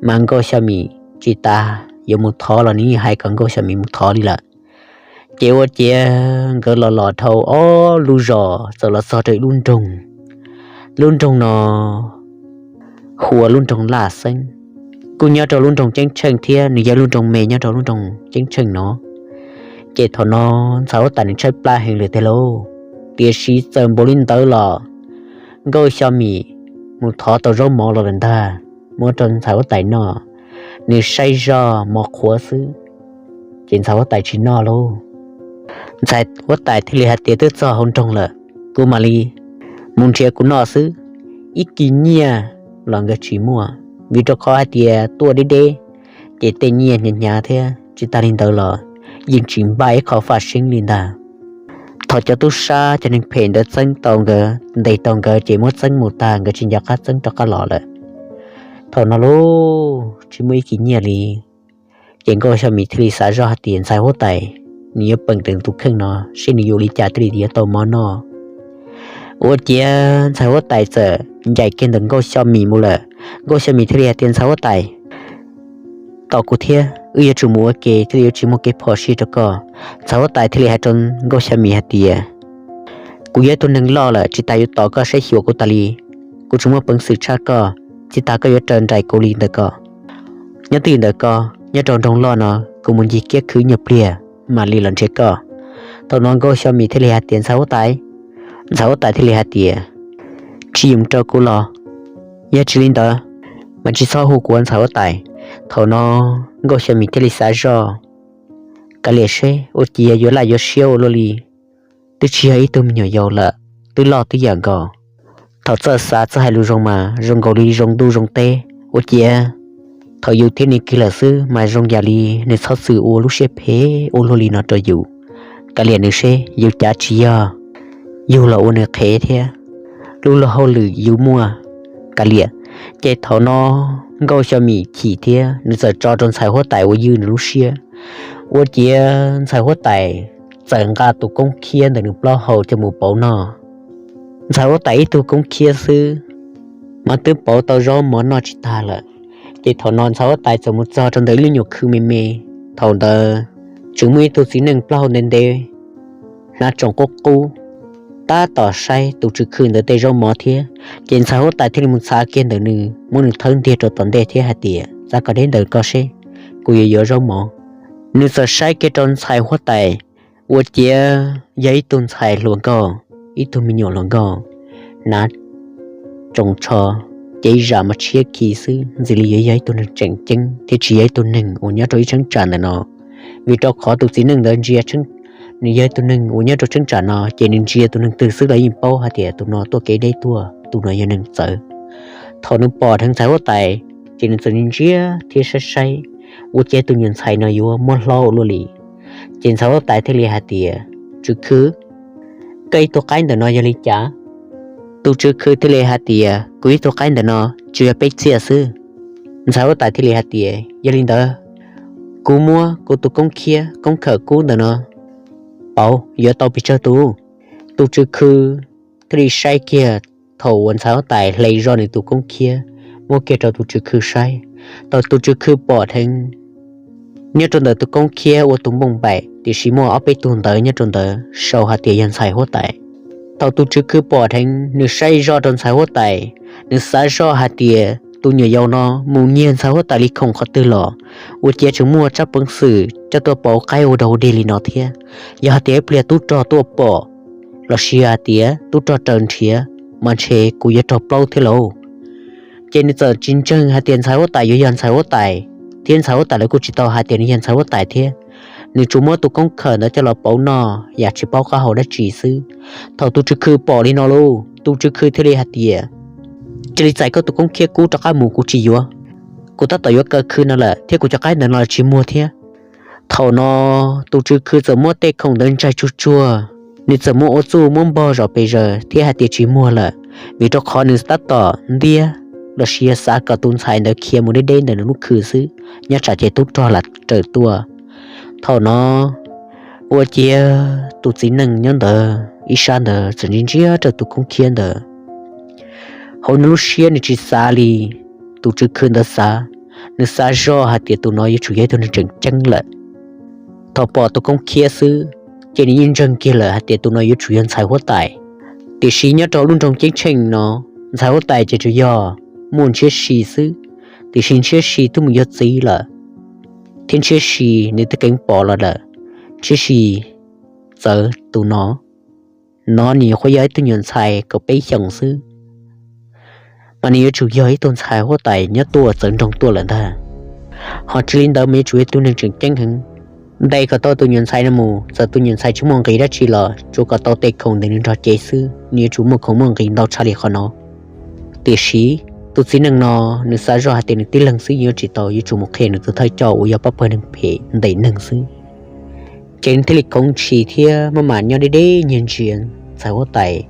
Mas Nkauj Xyo Mim tsis tas yuav mus thov los nws yeej hais kom Nkauj Xyo Mim mus thov li lawm. Ces ua ciav nkawd los los dhau ob lub zos txawm los txog rau ib lub nroog. Lub nroog no hu ua lub nroog Laj Xeeb, kuj nyob rau lub nroog Ceeb Tsheej thiab, nws yog lub nroog me nyob rau lub nroog Ceeb Tsheej no. Ces thaum no ntxhais huab tais nws tshaib plab heev li tiag lauj, tiam sis txawm npaum li ntawd los Nkauj Xyo Mim mus thov tau zaub mov los lawm ntag, muab rau ntxhais huab tais noj, nws saib zoj mov qhuav xwb, ces ntxhais huab tais tsis noj lauj. Ntxhais huab tais thiaj li hais tias, Twb txog hauv nroog lawm, kuv mam li mus nrhiav kuv noj xwb. Ib kis nyiaj los nkawd tsis muaj, vim rau qhov hais tias tuaj deb deb, ces tej nyiaj hnyav hnyav thiab, tsis tas li ntawd los yeej tsis npaj ib qho faj seeb li ntag. Thaum cov tub sab cov neeg phem ntawd txeeb tau nkawd, ntes tau nkawd ces muab txeeb mus tag, nkawd tsis nco qab txeeb rov qab los lawm. Thaum no lauj, tsis muaj ib kis nyiaj li. Ces Nkauj Xyo Mim thiaj li xav zoj hais tias, Ntxhais huab tais, nws yuav peem tus kheej no seb nws yuav ua li cas thiaj li yuav tau mov noj. Ua ciav ntxhais huab tais txawm ncaim kiag ntawm Nkauj Xyo Mim mus lawm. Nkauj Xyo Mim thiaj li hais tias, Ntxhais huab tais, tos kuv thiab, wb yuav tsum mus ua ke thiaj li yuav tsis muaj kev phom sij rau koj. Ntxhais huab tais thiaj li hais rau Nkauj Xyo Mim hais tias, Kuv yog ib tug neeg loj lawm, tsis tas yuav tos koj saib xyuas kuv tas li. Kuv tsis muaj peev xwm tshaj koj, tsis tas koj yuav raws nraim kuv li ntawm ko. Nyob twj ywm ntawm ko, nyob rau nroog loj no, kuv mus ncig kiab khwv nyuag pliag mam li los nrhiav koj. Thaum no Nkauj Xyo Mim thiaj li hais tias, Ntxhais huab tais. Ntxhais huab tais thiaj li hais tias, Tsis yoos rau kuv los? Yog tsis li ntawd, mas tsis txhob hu kuv ua ntxhais huab tais. Thaum no Nkauj Xyo Mim thiaj li xav zoj, kav liam seb ua ciav yuav laj yuav siab ua luaj li. Twb tsis yog ib tug me nyuam yaus lawm, twb loj twb yam nkaus. Thaum txawj xav txawj hais lus zoo mas zoo nkaus li zoo ntuj zoo teb. Ua ciav thaum yus thiab nws kwv lawm xwb mas zoo yam li nws txhob txwm ua lub siab phem ua luaj li no rau yus. Kav liam nws seb yus cav tsis yog, yug los ua nws qhev thiab, lub luag hauj lwm yus muaj kav liam. Ces thaum no Nkauj Xyo Mim chim thiab nws txawm tso rau ntxhais huab tais uas ywj nws lub siab. Ua ciav ntxhais huab tais txawm nqa tus koob khiab ntawm nws plaub hau coj mus pauv noj. Ntxhais huab tais ib tug koob khiab xwb mas twb pauv tau zaub mov noj tsis tag lawm. Ces thaum no ntxhais huab tais txawm mus txog rau ntawm ib lub nyuam khw me me. Thaum ntawd tseem muaj ib tug txiv neej plaub hau ntev ntev, hnav tsoos qub qub, tab tom saib tus tswv khw ntawd tej zaub mov thiab. Ces ntxhais huab tais thiaj li mus txhav kiag ntawm nws, muab nws thawb ntiag rau tom ntej thiab hais tias, txav kom deb ntawm ko seb, kuv yuav yuav zaub mov. Nws txawm saib kiag rau ntxhais huab tais, ua ciav yog ib tug ntxhais hluas nkauj, ib tug me nyuam hluas nkauj, hnav tsoos tsho, cev zam mas tshiab khi xwb, ntxim li yuav yog ib tug neeg tseem ceeb thiab tsis yog ib tug neeg uas nyob rau ib cheeb tsam ntawm no. Vim rau qhov tus txiv neej ntawd ntsia, nws yog ib tug neeg uas nyob rau cheeb tsam no ces nws ntsia tus neeg twg xwb los yeej paub hais tias tus no tuaj kev deb tuaj, tus no yog neeg txawv. Thaum nws pom dheev ntxhais huab tais, ces nws txawm ntsia thiab saib saib, ua ciav tus nyuam ntxhais no yuav muab hlob ua luaj li. Ces ntxhais huab tais thiaj li hais tias, tswv khw, koj ib tug qaib ntawm no yog li cas? Tus tswv khw thiaj li hais tias, kuv ib tug qaib ntawm no tsuas yog peb txiaj xwb. Ntxhais huab tais thiaj li hais tias, yog li ntawd, kuv muab kuv tus koob khiab koob khawm kub ntawm no pauv yuav tau pes tsawg tus? Tus tswv khw thiaj li saib kiag, thaum uas ntxhais huab tais hle zoj nws tus koob khiab muab kiag rau tus tswv khw saib, thaum tus tswv khw pom dheev nyob rau ntawm tus koob khiab ua tus npoo npaim, tiam sis muaj ob peb tug ntawv nyob rau ntawd sau hais tias yog ntxhais huab tais. Thaum tus tswv khw pom dheev, nws saib zoj rau ntxhais huab tais, nws xav zoj hais tias tus nyuam yaus no mus nyiag ntxhais huab tais li khoom qhov twg los, ua ciav tseem muaj tsab peev xwm coj tuaj pauv qaib ua dog ua dig li no thiab. Yog hais tias ib pliag tub rog tuaj pom los sis hais tias tub rog raws nrhiav, mas ntshe kuv yuav raug plaub thiab lauj. Ces nws txawm tsis ntseeg hais tias ntxhais huab tais yuav yog ntxhais huab tais, thiab ntxhais huab tais lawv kuj tsis tau hais tias nws yog ntxhais huab tais thiab. Nws tsuas muab tus koob khawm ntawd coj los pauv noj yam tsis paub qab hau dab tsi xwb. Thaum tus tswv khw pom li no lauj, tus tswv khw thiaj li hais tias, cia li txais koj tus koob khiab kub rov qab mus, kuv tsis yuav. Kuv tab tom yuav kaw khw no lawm thiab kuv cov qaib ntawm no tsis muag thiab. Thaum no tus tswv khw txawm muab tej khoom ntawd ntsaig tsuag tsuag, nws txawm muab ua txuj muab npog zom pes zaws thiab hais tias tsis muag lawm, vim rau qhov nws tab tom ntiab los sis yog xav kom tus ntxhais ntawd khiav mus deb deb ntawm nws lub khw xwb, nyob tsam ces tub rog lam raws tuaj. Thaum no ua ciav tus txiv neej nyob ntawd ib sab ntawd txawm ntsia ntsia rau tus koob khiab ntawd. Hauv nws lub siab nws tsis xav li tus tswv khw ntawd xav, nws xav zoj hais tias tus no yuav tsum yog ib tug neeg tseem ceeb lawm. Thaum pom tus koob khiab xwb, ces nws yeej ntseeg kiag lawm hais tias tus no yuav tsum yog ntxhais huab tais. Tiam sis nyob rau lub nroog Ceeb Tsheej no, ntxhais huab tais ces tsuas yog muaj ntshiab si xwb, tiam sis ntshiab si twb mus yuav txiv lawm, thiab ntshiab si nws twb keev pom los lawm. Ntshiab si txawv tus no, no nws nyuam qhuav yog ib tug nyuam ntxhais kaum peb xyoos xwb, mas nws yuav tsum yog ib tug ntxhais huab tais nyob tuaj txawv nroog tuaj lawm ntag. Ho tsis li ntawd mas yuav tsum yog tus neeg tseem ceeb heev, ntes kom tau tus nyuam ntxhais no mus, txawm tus nyuam ntxhais tsis muaj nqis dab tsi los tsuas kom tau tej khoom ntawm nws nrog cev xwb, nws yuav tsum muaj khoom muaj nqis ntau tshaj li qhov no. Tiam sis tus txiv neej no nws xav zoj hais tias nws tib leeg xwb yuav tsis tau, yuav tsum mus qhia nws tus thawj coj uas yog pab pawg neeg phem ntes neeg xwb. Ces nws thiaj li khoov ntshis thiab maj mam nyob deb deb nyiag ntsia ntxhais huab tais,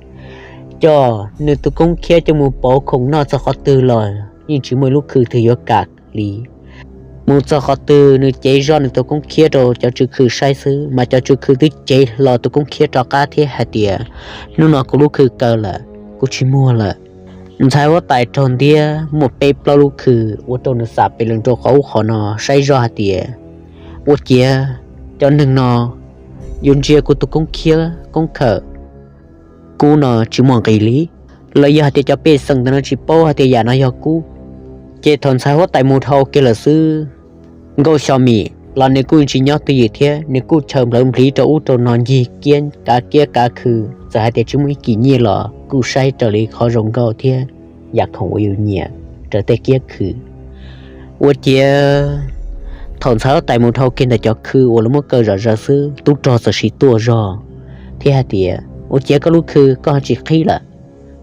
coj nws tus koob khiab coj mus pauv khoom noj txog qhov twg los yeej tsis muaj ib lub khw twg yuav kam li. Mus txog qhov twg nws cev zoj nws tus koob khiab rau cov tswv khw saib xwb, mas cov tswv khw twb cev hlo tus koob khiab rov qab thiab hais tias, hnub no kuv lub khw kaw lawm, kuv tsis muag lawm. Ntxhais huab tais raug ntiab muaj peb plaub lub khw, ua rau nws xam pes lees rau qhov ub qhov no, saib zoj hais tias, ua ciav cov neeg no yuav ntsia kuv tus koob khiab koob khawm kub no tsis muaj nqis li, los yog hais tias cov pej xeem ntawm no tsis paub hais tias yam no yog kub. Ces thaum ntxhais huab tais mus dhau kiag lawm xwb, Nkauj Xyo Mim los nws kuj tsis nyob twj ywm thiab, nws kuj chaws nplawv npliv rau ub rau no ncig kiab kav kiab kav khw, txawm hais tias tsis muaj ib kis nyiaj los kuj saib raws li qhov zoo nkauj thiab yam khoom uas yus nyiam raws tej kiab khw. Ua ciav thaum ntxhais huab tais mus dhau kiag ntawm cov khw uas lawv muab kaw zom zaws xwb, tub rog txawm sim tuaj zog thiab hais tias, ua ciav koj lub khw koj ho tsis qhib lawm?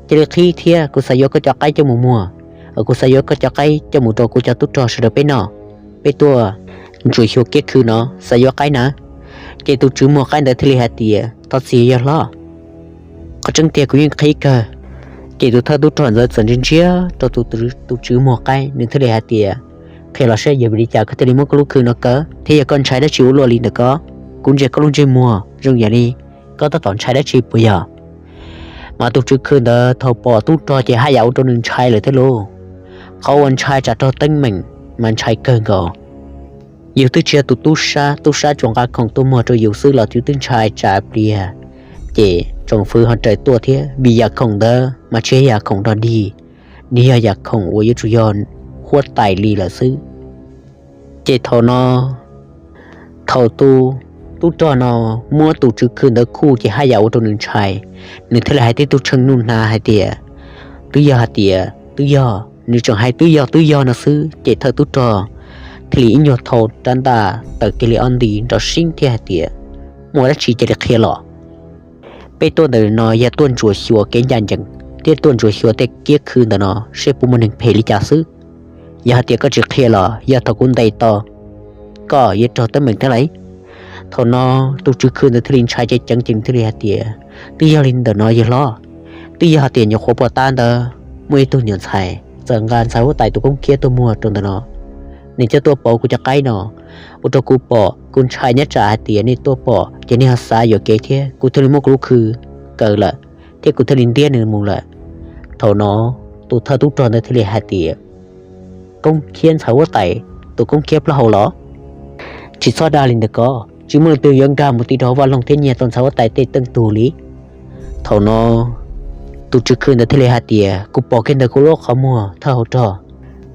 Cia li qhib thiab, kuv xav yuav koj cov qaib coj mus muag, kuv xav yuav koj cov qaib coj mus rau kuv cov tub rog sawv daws peb noj. Peb tuaj ntsuas xyuas kiab khw no, xav yuav qaib na. Ces tus tswv muag qaib ntawd thiaj li hais tias, thov txim yawg hlob, Tseeb tiag kuv yeej qhib kawg. Ces tus thawj tub rog ntawd txawm ntsia ntsia rau tus, tus tswv muag qaib, nws thiaj li hais tias, qhia los saib yog vim li cas koj thiaj li muab koj lub khw no kaw, thiab yog koj ntshai dab tsi ua luaj li ntawm ko? Kuv ntsia koj lub ntsej muag zoo yam li koj tab tom ntshai dab tsi puas yog? Mas tus tswv khw ntawd thaum pom tub rog ces haj yam ua rau nws ntshai lawm thiab lauj. Qhov uas ntshai tsam raug teeb meem mas ntshai kawg nkaus. Yus twb tsis yog tus tub sab, tub sab tsuas nqa khoom tuaj muag rau yus xwb los yus twb ntshai tsam pliag ces tsoom fwv ho raws tuaj thiab, vim yam khoom ntawd mas tsis yog yam khoom dog dig, nws yog yam khoom uas yuav tsum yog huab tais li lawm xwb. Ces thaum no, thaum tus tub rog no muab tus tswv khw ntawd khuj ces haj yam ua rau nws ntshai, nws thiaj li hais tib tug tsheej nuj hnav hais tias, twb yog hais tias twb yog, nws tseem hais twb yog twb yog no xwb ces thawj tub rog thiaj li ib nyuag thau rab ntaj tawm kiag li ob nti nrov sib thiab hais tias, muaj dab tsi cia li qhia los. Peb tuaj ntawm no yog tuaj ntsuas xyuas kev ncaj ncees thiab tuaj ntsuas xyuas tej kiab khw ntawm no seb puas muaj neeg phem li cas xwb. Yog hais tias koj tsis qhia los yog thaum kuv ntes tau koj yuav raug teeb meem thiab lauj. Thaum no tus tswv khw ntawd thiaj li ntshai ceev ceev ces thiaj li hais tias, twb yog li ntawm no yawg hlob, twb yog hais tias nyuam qhuav puag ta ntawd muaj ib tug nyuam ntxhais txawm nqa ntxhais huab tais tus koob khiab tuaj muag rau ntawm no, nws coj tuaj pauv kuv cov qaib no, ua rau kuv pom kuv ntshai nyob tsam hais tias nej tuaj pom ces nej ho xav yuam kev thiab kuv thiaj li muab kuv lub khw kaw lawm, thiab kuv thiaj li ntiab nws mus lawm. Thaum no tus thawj tub rog ntawd thiaj li hais tias, koob khiab ntxhais huab tais tus koob khiab plaub hau los? Tsis txhob dag li ntawd ko, tsis muaj leej twg yuav nkag mus ti rau hauv vaj loog thiab nyiag tau ntxhais huab tais tej teej tug li. Thaum no tus tswv khw ntawd thiaj li hais tias, kuv pom kiag ntawm kuv lub qhov muag thawj hauv rog,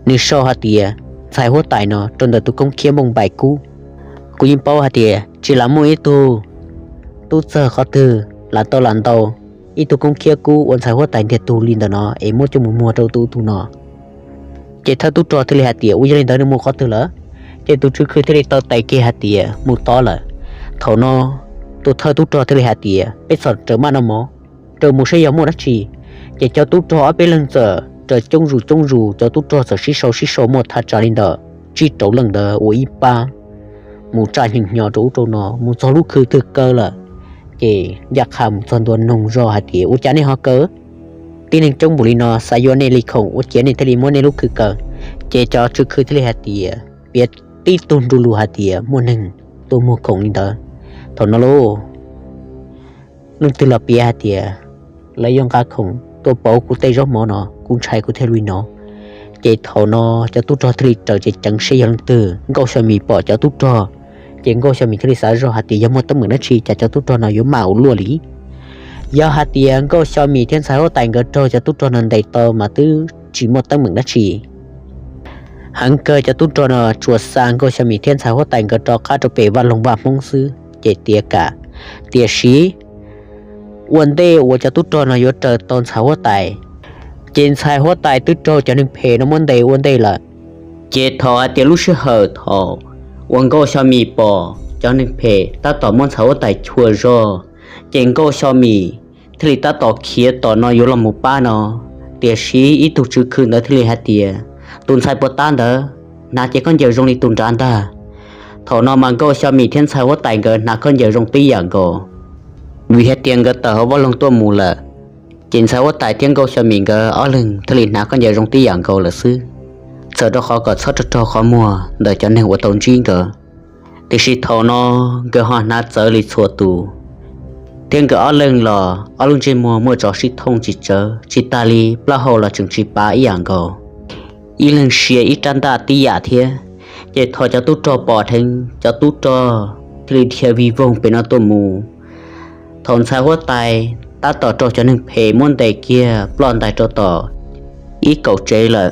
nws sau hais tias ntxhais huab tais no rau ntawm tus koob khiab npauj npaim kub. Kuv yeej paub hais tias tsis lam muaj ib tug tub txawg qhov twg lam tau lam ntaus ib tug koob khiab kub ua ntxhais huab tais ntiag tug li ntawm no es muab coj mus muag rau tus ub tug no. Ces thawj tub rog thiaj li hais tias, ua yog li ntawd nws mus qhov twg lawm? Ces tus tswv khw thiaj li taw tes kiag hais tias mus tod lawm. Thaum no tus thawj tub rog thiaj li hais tias, peb txhob raws maj no mog, raws mus saib yog muaj dab tsi. Ces cov tub rog ob peb leeg txawm raws coob zus coob zus, cov tub rog txawm sib sau sib sau muaj thaj tsam li ntawm tsib rau leej ntawd ua ib pab mus tsa hnyeem hnyo rau ub rau no mus txog lub khw twg kaw lawm. Ces ncaj qha mus txog ntua noog zog hais tias, ua cas nej ho kaw? Tib neeg coob npaum li no xav yuav nej li khoom ua cas nej thiaj li muab nej lub khw kaw? Ces cov tswv khw thiaj li hais tias, piav tib tug nru lus hais tias muaj neeg tuaj muag khoom li ntawd. Thaum no lauj, leej twg los piav hais tias lawv yuav nqa khoom tuaj pauv kuv tej zaub mov no, kuv ntshai kuv thiaj li no. Ces thaum no cov tub rog thiaj li raws ceev ceev seb yog leej twg. Nkauj Xyo Mis pom cov tub rog, ces Nkauj Xyo Mis thiaj li xav zoj hais tias yog muaj teeb meem dab tsi cas cov tub rog no yuav maj ua luaj li. Yog hais tias Nkauj Xyo Mis thiab ntxhais huab tais nkawd raug cov tub rog no ntes tau mas twb tsis muaj teeb meem dab tsi. Heev kawg cov tub rog no tsuas xa Nkauj Xyo Mis thiab ntxhais huab tais nkawd rov qab rau pem vaj loog vaj Hmoob xwb ces tiav kam. Tiam sis ua ntej uas cov tub rog no yuav raws tau ntxhais huab tais, ces ntxhais huab tais twb raug cov neeg phem no muab ntes ua ntej lawm. Ces thaum hais tias lub sij hawm thaum uas Nkauj Xyo Mis pom cov neeg phem tab tom muab ntxhais huab tais chua zog, ces Nkauj Xyo Mis thiaj li tab tom khiav tom no yuav los mus pab no. Tiam sis ib tug tswv khw ntawd thiaj li hais tias, tus ntxhais puag ta ntawd hnav ces khaub ncaws zoo li tus nrad ntag. Thaum no mas Nkauj Xyo Mis thiab ntxhais huab tais nkawd hnav khaub ncaws zoo tib yam nkaus, vim hais tias nkawd tawm hauv vaj loog tuaj mus lawm. Ces ntxhais huab tais thiab Nkauj Xyo Mis nkawd ob leeg thiaj li hnav khaub ncaws zoo tib yam nkaus lawm xwb, txawm rau qhov kom txhob raug raug qhov muag ntawm cov neeg uas tau ntsib nkawd. Tiam sis thaum no nkawd ho hnav txawv li txhua tus, thiab nkawd ob leeg los ob lub ntsej muag muaj tsov sib thooj tsis tsawv, tsis tas li plaub hau los tseem tsis pav ib yam nkaus. Ib leeg sia ib rab ntaj tib yam thiab. Ces thaum cov tub rog pom dheev, cov tub rog thiaj li dhia vij voog pem no tuaj mus. Thaum ntxhais huab tais tab tom raug cov neeg phem muab ntes kiag ploj ntais rau tom ib kaum tsev lawm,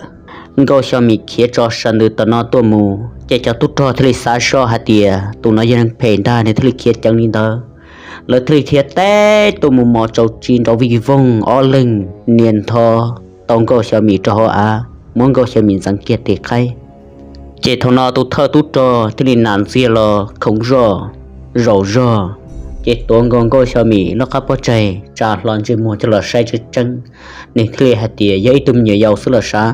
Nkauj Xyo Mis khiav tso sawv ntws tom no tuaj mus, ces cov tub rog thiaj li xav zoj hais tias tus no yog neeg phem ntag nws thiaj li khiav ceev li ntawd. Lawv thiaj li dhia teb tuaj mus mos tsaus tsi nrov vij voog, ob leeg nias ntho tau Nkauj Xyo Mis rau hauv av, muab Nkauj Xyo Mis ntxeev kiag tes qaib. Ces thaum no tus thawj tub rog thiaj li nam ntxiag los khoov zog, zaum zog, ces tuav nkaus Nkauj Xyo Mis lub qab pob tsaig, tsa hlo ntsej muag coj los saib tseeb tseeb. Nws thiaj li hais tias yog ib tug me nyuam yaus xwb los sav,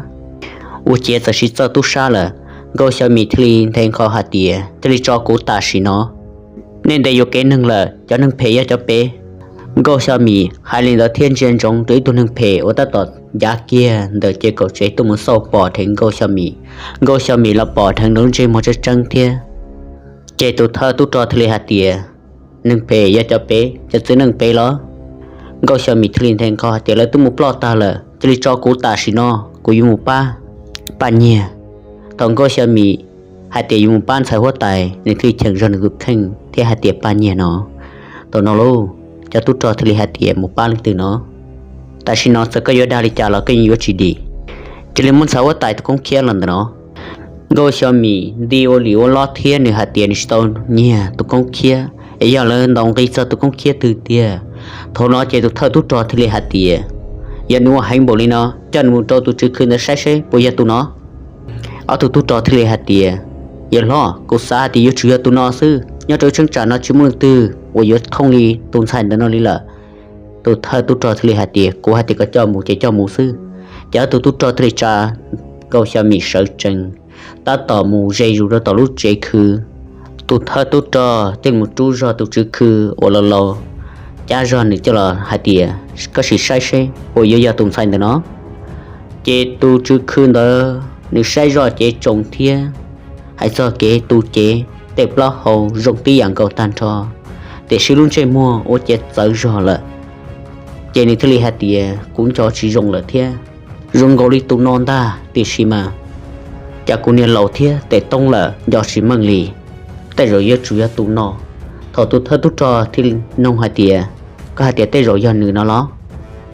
ua ciav txawm sib txawj tub sab lawm. Nkauj Xyo Mis thiaj li nthe nqho hais tias, cia li tso kuv tam sim no, nej ntes yuam kev neeg lawm, cov neeg phem yog cov pem. Nkauj Xyo Mim hais li ntawd thiab ntsia ntsoov rau ib tug neeg phem uas tab tom ncav kiag ntawm ces kaum tsev tuaj mus xauj pom dheev Nkauj Xyo Mim. Nkauj Xyo Mim los pom dheev nws lub ntsej muag tseeb tseeb thiab. Ces tus thawj tub rog thiaj li hais tias, Neeg phem yog cov pem, cov txiv neej pem los? Nkauj Xyo Mim thiaj li nthe nqho hais tias, Lawv twb mus ploj tag lawm, cia li tso kuv tam sim no, kuv yuav mus pab, pab nyiag. Thaum Nkauj Xyo Mim hais tias yuav mus pab ntxhais huab tais, nws thiaj li cheem zog nws tus kheej thiab hais tias, Pab nyiag no. Thaum no lauj, cov tub rog thiaj li hais tias, Mus pab leej twg no? Tam sim no txawm koj yuav dag li cas los koj yeej yuav tsis dim. Cia li muab ntxhais huab tais tus koob khiab los ntawm no. Nkauj Xyo Mim nti ua lim ua lob thiab nws hais tias nws tsis tau nyiag tus koob khiab, es yog lawv ntaus nqi txog tus koob khiab twg tiag. Thaum no ces tus thawj tub rog thiaj li hais tias, Yog nws ua heev npaum li no, coj nws mus rau tus tswv khw ntawd saib seb puas yog tus no. Ob tug tub rog thiaj li hais tias, Yawg hlob, kuv xav hais tias yuav tsum yog tus no xwb, nyob rau tseeb tsam no tsis muaj leej twg uas yuav thooj li tus ntxhais ntawm no li lawm. Tus thawj tub rog thiaj li hais tias, Kuv hais tias koj coj mus ces coj mus xwb. Ces ob tug tub rog thiaj li tsa Nkauj Xyo Mim sawv tsees, tab tom mus ze zus rau tom lub tsev khw. Tus thawj tub rog thiaj mus rub zog tus tswv khw uas laus laus, cab zog nws coj los hais tias, Koj sim saib seb puas yuav yog tus ntxhais ntawm no. Ces tus tswv khw ntawd nws saib zoj cev tsoos thiab, hais txog kev tu cev, tej plaub hau zoo tib yam nkaus tag nrho, tiam sis lub ntsej muag ua ciav txawv zog lawm. Ces nws thiaj li hais tias, Kuv nco tsis zoo lawm thiab, zoo nkaus li tus no ntag, tiam sis mas cas kuv niag laus thiab tes toob lawm nco tsis meej li. Tej zaum yuav tsum yog tus no. Thaum tus thawj tub rog thiaj li nug hais tias, Koj hais tias tej zaum yog nws no los?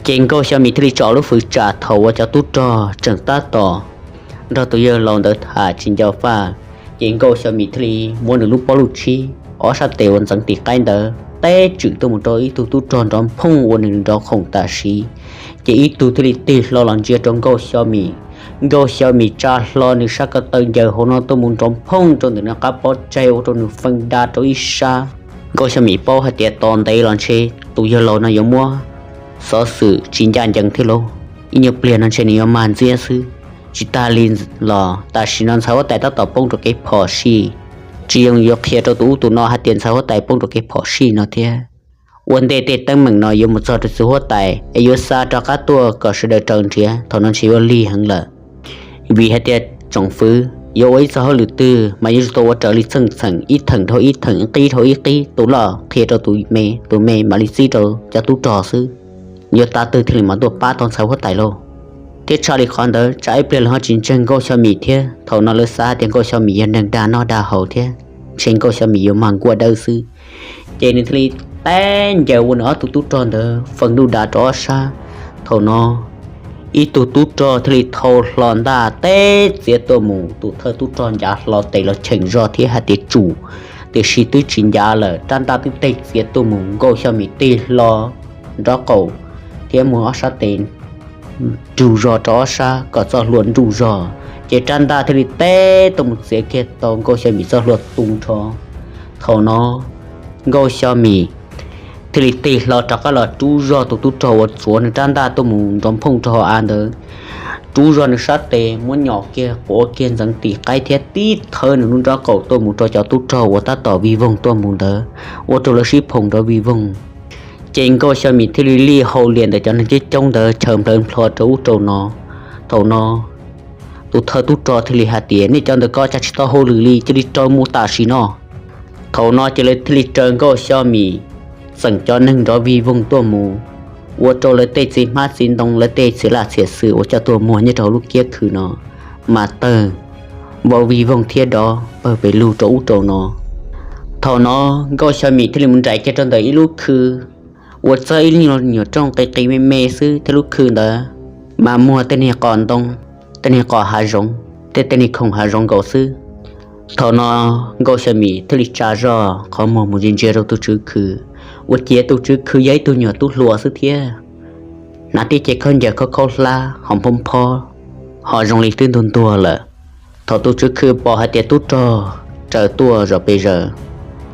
Ces Nkauj Xyo Mim thiaj li tso lub fwv tsam thaum uas cov tub rog tseem tab tom nrog tus yawg laus ntawd tham tsis nco faj, ces Nkauj Xyo Mim thiaj li muab nws lub pob lub tshib, ob sab tes uas ntxeev tim qaib ntawd teb tswm tuaj mus rau ib tug tub rog nrov nphooj ua nws nrov khoom tam sim. Ces ib tug thiaj li tig hlo los ntsia rau Nkauj Xyo Mim. Nkauj Xyo Mim tsa hlo nws sab ko taw ncaws hauv no tuaj mus nrov nphooj rau ntawm nws qab pob tsaig ua rau nws feeb da rau ib sab. Nkauj Xyo Mim paub hais tias tos ntev los ntshe tus yawg laus no yuav muab xov xwm tsis ncaj ncees thiab lauj, ib nyuag pliag no ntshe nws yuav mag ntxiab xwb. Tsis tas li los tam sim no ntxhais huab tais tab tom poob rau kev phom sij, tsis zoo yuav qhia rau tus ub tus no hais tias ntxhais huab tais poob rau kev phom sij no thiab. Ua ntej tej teeb meem no yuav mus txog rau txiv huab tais es yuav xa rov qab tuaj kom sawv daws raws nrhiav, thaum no ntshe yuav lig heev lawm. Vim hais tias tsoom fwv yuav ua ib txoj hauj lwm twg mas yuav tsum tau ua raws li txheej txheem, ib theem dhau ib theem, ib qib dhau ib qib, tus loj qhia rau tus me, tus me mam li txib rau cov tub rog xwb. Yuav tav twg thiaj li mam tuaj pab tau ntxhais huab tais lauj? Thiab tshaj li qhov ntawd tsam ib pliag lawv ho tsis ntseeg Nkauj Xyo Mim thiab, thaum no lawv xav tias Nkauj Xyo Mim yog neeg dag noj dag haus thiab, ntshe Nkauj Xyo Mim yuav mag nkuaj dawb xwb. Ces nws thiaj li teb ncaws ua nws ob tug tub rog ntawd feem duj dav rau ob sab. Thaum no ib tug tub rog thiaj li thau hlo ntaj teb txiav tuaj mus, tus thawj tub rog ncav hlo tes los cheem zog thiab hais tias tsum, tiam sis twb tsis ncav lawm, rab ntaj twb teb txiav tuaj mus, Nkauj Xyo Mim tig hlo nraub qaum thiab muab ob sab tes nrug zog rau ob sab kom txoj hlua nruj zog, ces rab ntaj thiaj li teb tuaj mus txiav kiag tau Nkauj Xyo Mim txoj hlua tu nrho. Thaum no Nkauj Xyo Mim thiaj li tig hlo rov qab los rub zog tus tub rog uas txuav nws rab ntaj tuaj mus nrov nphooj rau hauv av ntawd, rub zog nws sab tes muab nyom kiag quav kiag ntxeev tim qaib thiab tib thawb nws lub nraub qaum tuaj mus rau cov tub rog uas tab tom vij voog tuaj mus ntawd, ua rau lawv sib phoom nrov vij voog. Ces Nkauj Xyo Mim thiaj li lij hau lias ntawm cov neeg coob coob ntawd chaws nplawv nplho rau ub rau no. Thaum no tus thawj tub rog thiaj li hais tias, Nej cov ntawd ko cas tsis tau hauj lwm li, cia li raws mus tam sim no. Thaum no ces lawv thiaj li raws Nkauj Xyo Mim txeem cov neeg nrov vij voog tuaj mus, ua rau lawv tej txiv hmab txiv ntoo, lawv tej txiv laj txiv xwm uas coj tuaj muag nyob rau hauv lub kiab khw no mas tawg vau vij voog thiab dov pawg pes lug rau ub rau no. Thaum no Nkauj Xyo Mim thiaj li mus nraim kiag rau ntawm ib lub khw uas txawb ib lub nyuag rooj qis qis me me xwb, thiab lub khw ntawd mas muag tej niag qos ntoo, tej niag qos hav zoov, tej tej niag khoom hav zoov nkaus xwb. Thaum no Nkauj Xyo Mim thiaj li tsa zog qhov muag mus ntsia ntsia rau tus tswv khw, ua ciav tus tswv khw yog ib tug nyuam tub hluas xwb thiab. Hnav tib ce khaub ncaws khaub khaub hlab ho nphob nphob, ho zoo li twb ntuag ntuag lawm. Thaum tus tswv khw pom hais tias tub rog raws tuaj zom pes zaws,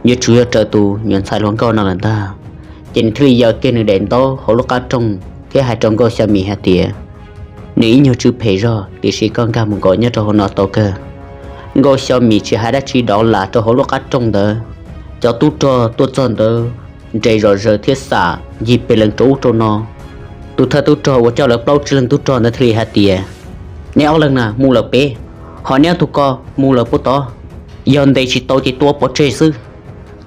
yuav tsum yog raws tus nyuam ntxhais hluas nkauj no lawm ntag, ces nws thiaj li yaws kiag nws daim ntaub hauv lub qab rooj thiab hais rau Nkauj Xyo Mim hais tias, Nws ib nyuag tsw phem zog, tiam sis koj nkag mus nkaum nyob rau hauv no tau kawg. Nkauj Xyo Mim tsis hais dab tsi dov lam rau hauv lub qab rooj ntawd. Cov tub rog tuaj txog ntawd nres zom zaws thiab xam ncig pes lees rau ub rau no. Tus thawj tub rog uas coj lawv plaub tsib leeg tub rog ntawd thiaj li hais tias, neb ob leeg na mus lawm peb, ho neb ob tug ko mus lawm puag tod, yog ntes tsis tau ces tua pov tseg xwb.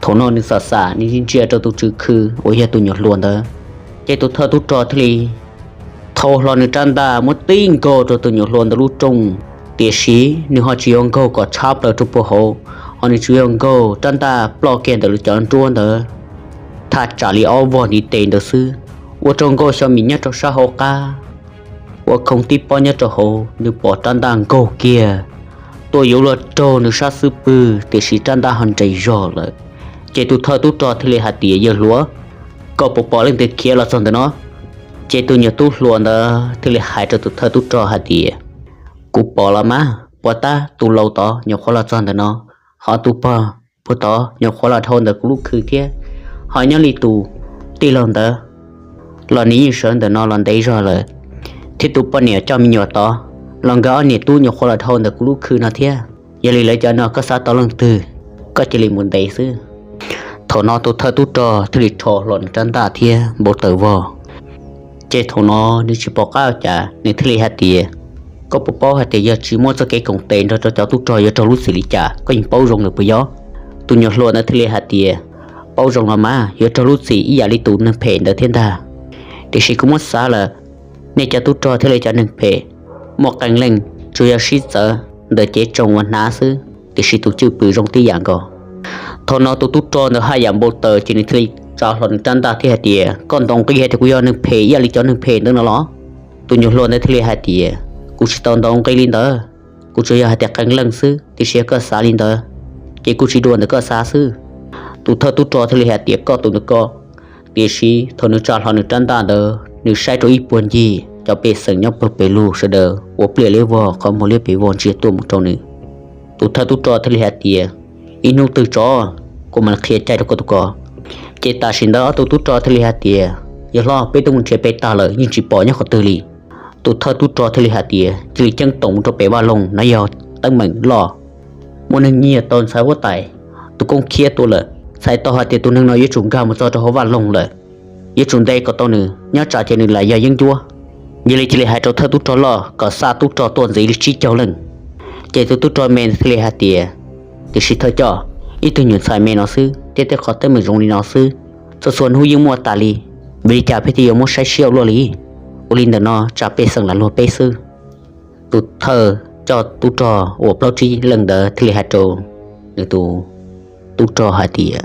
Thaum no nws xam xam nws ntsia rau tus tswv khw uas yog tus nyuam hluas ntawd, ces tus thawj tub rog thiaj li thau hlo nws rab ntaj muab tib nkaug rau tus nyuam hluas ntawd lub rooj. Tiam sis nws ho tsis yog nkaug kom tshab plaws rau puag hauv, ho nws tsuas yog nkaug rab ntaj ploj kiag ntawm lub cov nruab ntawd, thaj tsam li ob vog ntiv tes ntawd xwb, ua rau Nkauj Xyo Mis nyob rau sab hauv qab uas khoo tib pob nyob rau hauv, nws pom rab ntaj nkaug kiag tuaj yuav luag raug nws sab xub pwg, tiam sis rab ntaj ho nres zog lawm. Ces tus thawj tub rog thiaj li hais tias, yawg hluas, koj puas pom leej twg khiav los txog ntawm no? Ces tus nyuam tub hluas ntawd thiaj li hais rau tus thawj tub rog hais tias, kuv pom los mas, puag ta tus laus tod nyuam qhuav los txog ntawm no, ho tus pog puag tod nyuam qhuav los dhau ntawm kuv lub khw thiab, ho nyob li tus tij laug ntawd los nws yeej sawv ntawm no los ntev zog lawm, thiab tus poj niam coj me nyuam tod los nkawd ob niam tub nyuam qhuav los dhau ntawm kuv lub khw no thiab. Yog li lawv cov no koj xav tau leej twg, koj cia li mus ntes xwb. Thaum no tus thawj tub rog thiaj li rho hlo nws rab ntaj thiab npau taws vog. Ces thaum no nws tsis pom qab ua cas, nws thiaj li hais tias, koj puas paub hais tias yog tsis muaj txoj kev koom tes nrog rau cov tub rog yuav raug lub txim li cas, koj yeej paub zoo lawm puas yog? Tus nyuam hluas ntawd thiaj li hais tias, paub zoo los mas, yuav raug lub txim ib yam li tus neeg phem ntawd thiab ntag. Tiam sis kuv muab xav lawm, nej cov tub rog thiab li cov neeg phem muaj qee leej tsuas yog sib txawv ntawm cev tsoos uas hnav xwb, tiam sis tus cwj pwm zoo tib yam nkaus. Thaum no tus tub rog ntawd haj yam npau taws, ces nws thiaj li tsa hlo nws rab ntaj thiab hais tias, koj ntaus nqi hais tias kuv yog neeg phem ib yam li cov neeg phem ntawd no los? Tus nyuam hluas ntawd thiaj li hais tias, kuv tsis tau ntaus nqi li ntawd, kuv tsuas yog hais tias qee leej xwb, tiam sis yog koj xav li ntawd, ces kuj tsis dua ntawm koj xav xwb. Tus thawj tub rog thiaj li hais tias, koj tus ntawm koj. Tiam sis thaum nws tsa hlo nws rab ntaj ntawd, nws saib rau ib puag ncig cov pej xeem nyob puag pem lug sawv daws ua pliaj liab vog qhov muag liab pes vog ntsia tuaj mus rau nws. Tus thawj tub rog thiaj li hais tias, ib hnub twg tso, kuv mam li qhia caij rau koj tus ko. Ces tam sim ntawd ob tug tub rog thiaj li hais tias, yawg hlob, peb twb mus nrhiav pem tag lawm, yeej tsis pom nyob qhov twg li. Tus thawj tub rog thiaj li hais tias, cia li ceeb toom mus rau pem vaj loog, no yog teeb meem loj, muaj neeg nyiag tau ntxhais huab tais tus koob khiab tuaj lawm. Txhais tau hais tias tus neeg no yuav tsum nkag mus txog rau hauv vaj loog lawm, yuav tsum ntes kom tau nws, nyob tsam ces nws lam yog yeeb ncuab. Yog li cia li hais rau thawj tub rog loj kom xa tub rog tuaj ntxiv li tsib caug leej. Ces tus tub rog me thiaj li hais tias, tiam sis thawj coj, ib tug nyuam ntxhais me no xwb thiab tej qhov teeb meem zoo li no xwb, txhua txhua hnub yeej muaj tas li, vim li cas peb thiaj yuav muab saib siab ua luaj li? Ua li ntawm no tsam pej xeem lam luag peb xwb. Tus thawj coj tub rog uas plaub tsib leej ntawd thiaj li hais rau nws tus tub rog hais tias,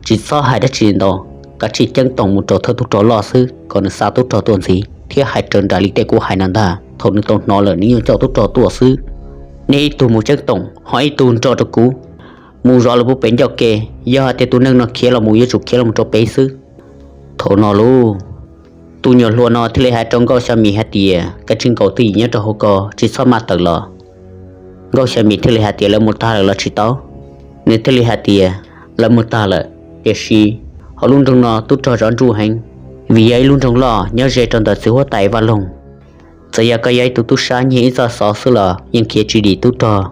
tsis txhob hais dab tsi ntau, kav tsij ceeb toom mus rau thawj tub rog loj xwb kom nws xa tub rog tuaj ntxiv, thiab hais raws nraim li tej kuv hais no ntag. Thaum nws tau hnov lawm nws yeej coj tub rog tuaj xwb. Nej ib tug mus ceeb toom, ho ib tug nrog rau kuv mus zov lawv puag pem ncauj ke. Yog hais tias tus neeg no khiav los mus, yuav tsum khiav los mus rau pem xwb. Thaum no lauj, tus nyuam hluas no thiaj li hais rau Nkauj Xya Mis hais tias, koj tsis nkaum twj ywm nyob rau hauv ko, tsis txhob maj tawm los. Nkauj Xya Mis thiaj li hais tias, lawv mus tag lawm los tsis tau? Nws thiaj li hais tias, lawv mus tag lawm, tiam sis hauv lub nroog no tub rog zov ntsuj heev, vim yog ib lub nroog loj nyob ze rau ntawm txiv huab tais vaj loog. Txawm yog koj yog ib tug tub sab nyiag ib txoj xov xwb los yeej khiav tsis dim tub rog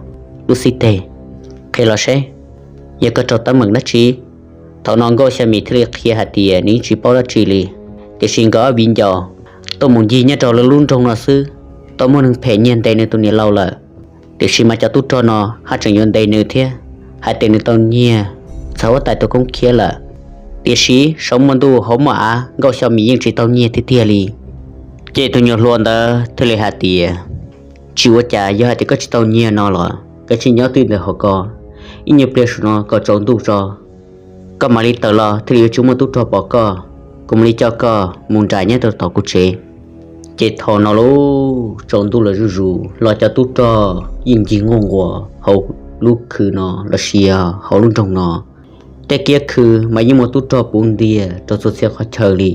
lub xib teg. Qhia los seb, yog koj raug teeb meem dab tsi? Thaum no Nkauj Xya Mis thiaj li qhia hais tias nws yeej tsis paub dab tsi li, tiam sis nkawd ob viv ncaus tuaj mus ncig nyob rau lawv lub nroog no xwb, tau muaj neeg phem nyiag ntes nws tus niam laus lawm. Tiam sis mas cov tub rog no haj tseem yuav ntes nws thiab, hais tias nws tau nyiag ntxhais huab tais tus koob khiab lawm. Tiam sis saum muaj ntuj hauv muaj av, Nkauj Xya Mis yeej tsis tau nyiag tiag tiag li. Ces tus nyuam hluas ntawd thiaj li hais tias, tsis ua cas, yog hais tias koj tsis tau nyiag no los koj tsis nyob twj ywm ntawm hauv ko, ib nyuag pliag saum no kom tsaus ntuj tso, koj mam li tawm los thiaj li yuav tsis muaj tub rog pom koj. Kuv mam li coj koj mus nram nyob rau tom kuv tsev. Ces thaum no lauj, tsaus ntuj los zuj zus los cov tub rog yeej ncig nquj nquas hauv lub khw no los sis hauv lub nroog no. Tej kiab khw mas yeej muaj tub rog puv ntiag rau txhua txhia qhov chaw li,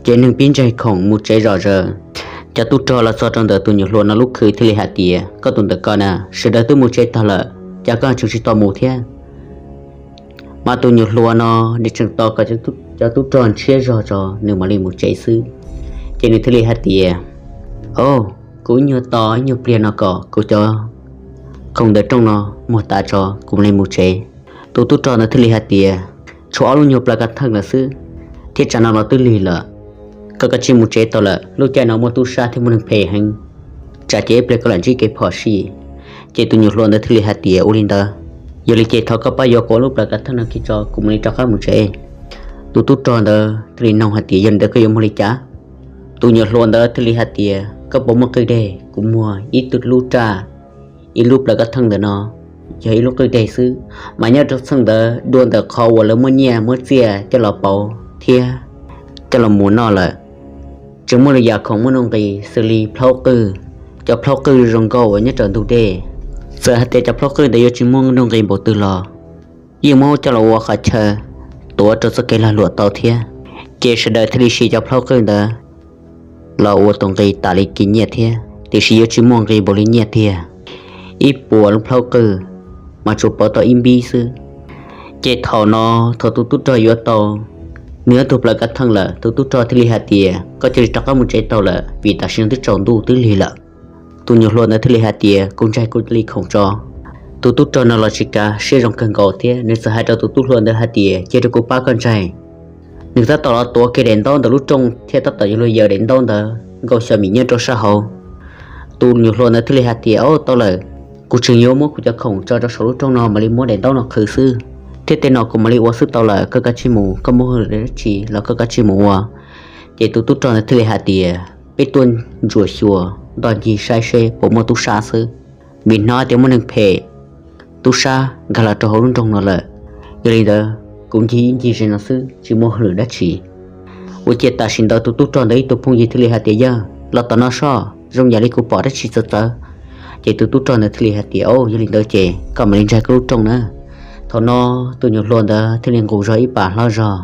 ces neeg pib ntseeg khoom mus tsev zom zaws. Cov tub rog los txog rau ntawm tus nyuam hluas no lub khw thiaj li hais tias, koj tus ntawm ko na, sawv daws twb mus tsev tag lawm, cas koj tseem tsis tau mus thiab? Mas tus nyuam hluas no nws tseem tos kom cov tub rog ntshiab zog tso nws mam li mus tsev xwb. Ces nws thiaj li hais tias, o, kuv ib nyuag tos ib nyuag pliag no kom kuv cov khoom ntawm rooj no muag tas tso kuv mam li mus tsev. Tus tub rog ntawd thiaj li hais tias, tshuav ob lub nyuag plaws kav theej lawm xwb, thiab tsam no los twb lig lawm. Koj kav tsij mus tsev tau lawm, lub caij no muaj tub sab thiab muaj neeg phem heev, tsam ces ib pliag koj lam ntsib kev phom sij. Ces tus nyuam hluas ntawd thiaj li hais tias, ua li ntawd, yog li ces thov koj pab yuav kuv ob lub plaws kav theej no kiag tso, kuv mam li rov qab mus tsev. Tus tub rog ntawd thiaj li noog hais tias, yog li ntawd koj yuav muaj li cas? Tus nyuam hluas ntawd thiaj li hais tias, koj puas muaj qwj deg? Kuv muag ib tug lub raj, ib lub plaws kav theej ntawm no yog ib lub qwj deg xwb, mas nyob rau txheej ntawd dua ntawm qhov uas lawv muab nyiaj muab txiaj coj los pauv thiab coj los mus noj lawm. Tsis muaj li yam khoom muaj nuj nqis xws li plhaub qwj, cov plhaub qwj zoo nkauj uas nyob rau ntug dej. Txawm hais tias cov plhaub qwj ntawd yuav tsis muaj nuj nqis npaum twg los yeej muab coj los ua qhov chaw tuav rau txoj kev lag luam tau thiab. Ces sawv daws thiaj li siv cov plhaub qwj ntawd los ua tus nqi tas li kev nyiaj thiab, tiam sis yuav tsis muaj nqi npaum li nyiaj tiag. Ib puas lub plhaub qwj mas tsuas pauv tau ib npib xwb. Ces thaum no, thaum tus tub rog yuav tau nws ob tug plaws kav theej lawm, tus tub rog thiaj li hais tias, koj cia li rov qab mus tsev tau lawm, vim tam sim no twb tsaus ntuj twb lig lawm. Tus nyuam hluas ntawd thiaj li hais tias, kuv ntsaig kuv li khoom tso. Tus tub rog no los tsis kav, siab zoo kawg nkaus thiab nws txawm hais rau tus tub hluas ntawd hais tias, cia rau kuv pab koj ntsaig. Nws tab tom los tuav kiag daim ntaub ntawm lub rooj thiab tab tom yuav luag yaws daim ntaub ntawd, Nkauj Xyo Mim nyob rau sab hauv. Tus nyuam hluas ntawd thiaj li hais tias, au, tau lawm, kuv tseem yuav muab kuv cov khoom tso rau saum lub rooj no mam li muab daim ntaub no qhwv xwb, thiab tej no kuv mam li ua xwb tau lawm, koj kav tsij mus, koj muaj hauj lwm dab tsi los koj kav tsij mus ua. Ces tus tub rog ntawd thiaj li hais tias, peb tuaj ntsuam xyuas ntoj ncig saib seb puas muaj tub sab xwb, vim hnov tias muaj neeg phem tub sab nkag los rau hauv lub nroog no lawm. Yog li ntawd, kuv ncig ib ncig ze no xwb, tsis muaj hauj lwm dab tsi. Ua ciav tam sim ntawd tus tub rog ntawd ib tug phooj ywg thiaj li hais tias, yawg, los tom no soj, zoo yam li kuv pom dab tsi txawv txawv. Ces tus tub rog ntawd thiaj li hais tias, au, yog li ntawd ces koj mam li ntsaig koj lub rooj na. Thaum no tus nyuam hluas ntawd thiaj li nqus zog ib pas hlob zog.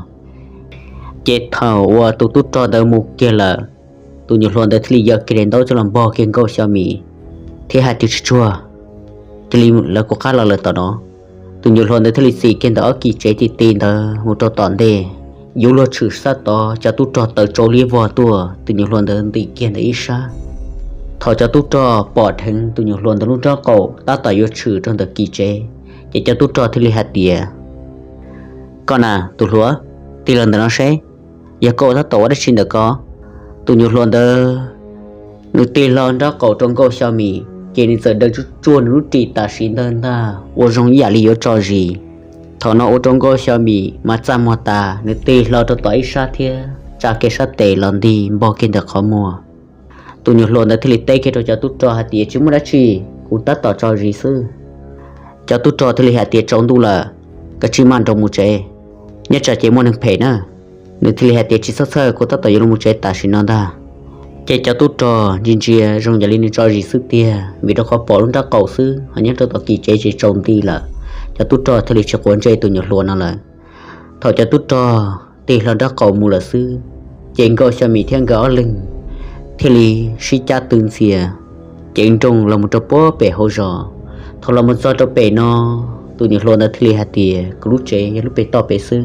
Ces thaum uas tus tub rog ntawd mus kiag lawm, tus nyuam hluas ntawd thiaj li yaws kiag daim ntaub coj los npog kiag Nkauj Xyo Mim thiab hais tias, tsuag tsuag, cia li lawv kuv qab los lawm tom no. Tus nyuam hluas ntawd thiaj li txis kiag ntawm ob kis tsev ti ti ntawd mus rau tom ntej, yuav luag tshwm sab tod cov tub rog tawm tsau liab vog tuaj. Tus nyuam hluas ntawd ntim kiag ntawm ib sab. Thaum cov tub rog pom dheev tus nyuam hluas ntawd lub nrob qaum tab tom yuav tshwm rau ntawm kis tsev, ces cov tub rog thiaj li hais tias, koj na tus hluas, tig los ntawm no seb, yog koj ua tab tom ua dab tsi ntawm ko? Tus nyuam hluas ntawd nws tig hlo nrob qaum rau Nkauj Xyo Mim ces nws txawm daws tsuj tsuag nws lub ris tam sim ntawd ntag ua zoo ib yam li yuav tso zis. Thaum no ua rau Nkauj Xyo Mim mas txaj muag tas, nws tig hlo rau tom ib sab thiab tsa kiag sab tes los nti npog kiag ntawm qhov muag. Tus nyuam hluas ntawd thiaj li teb kiag rau cov tub rog hais tias, tsis muaj dab tsi, kuv tab tom tso zis xwb. Cov tub rog thiaj li hais tias, tsaus ntuj lawm, koj tsij maj nroos mus tsev, nyob tsam ces muaj neeg phem na. Nws thiaj li hais tias, tsis txhob txhawj, kuv tab tom yuav los mus tsev tam sim no ntag. Ces cov tub rog ntsia ntsia zoo yam li nws tso zis xwb tiag, vim rau qhov pom lub nrob qaum xwb ho nyob rau tom kis tsev ces tsaus nti lawm. Cov tub rog thiaj li tsis quav ntsej tus nyuam hluas no lawm. Thaum cov tub rog tig hlo nrob qaum mus lawm xwb, ces Nkauj Xyo Mim thiab nkawd ob leeg thiaj li sib cab tw ntxias ceev nrooj los mus rau puag pem hauv zos. Thaum los mus txog rau pem no, tus nyuam hluas ntawd thiaj li hais tias, kuv lub tsev yog lub pem toj pem xwb.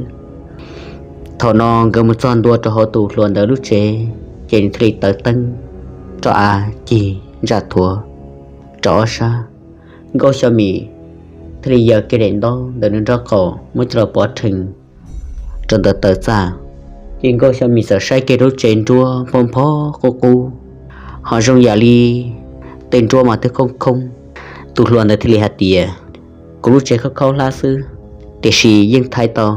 Thaum no nkawd mus txog ntua rau hauv tus hluas ntawd lub tsev, ces nws thiaj li taws teeb rau av cig ntsaj thuav rau ob sab. Nkauj Xyo Mim thiaj li yaws kiag daim ntaub ntawm nws nrob qaum muab coj los pov rhees rau ntawm taw txaj. Ces Nkauj Xyo Mim txawm saib kiag lub tsev nruab npog npog qub qub, ho zoo yam li tej nruab mas twb khoob khoob. Tus hluas ntawd thiaj li hais tias, kuv lub tsev khaub khaub hlab xwb, tiam sis yeej thaiv tau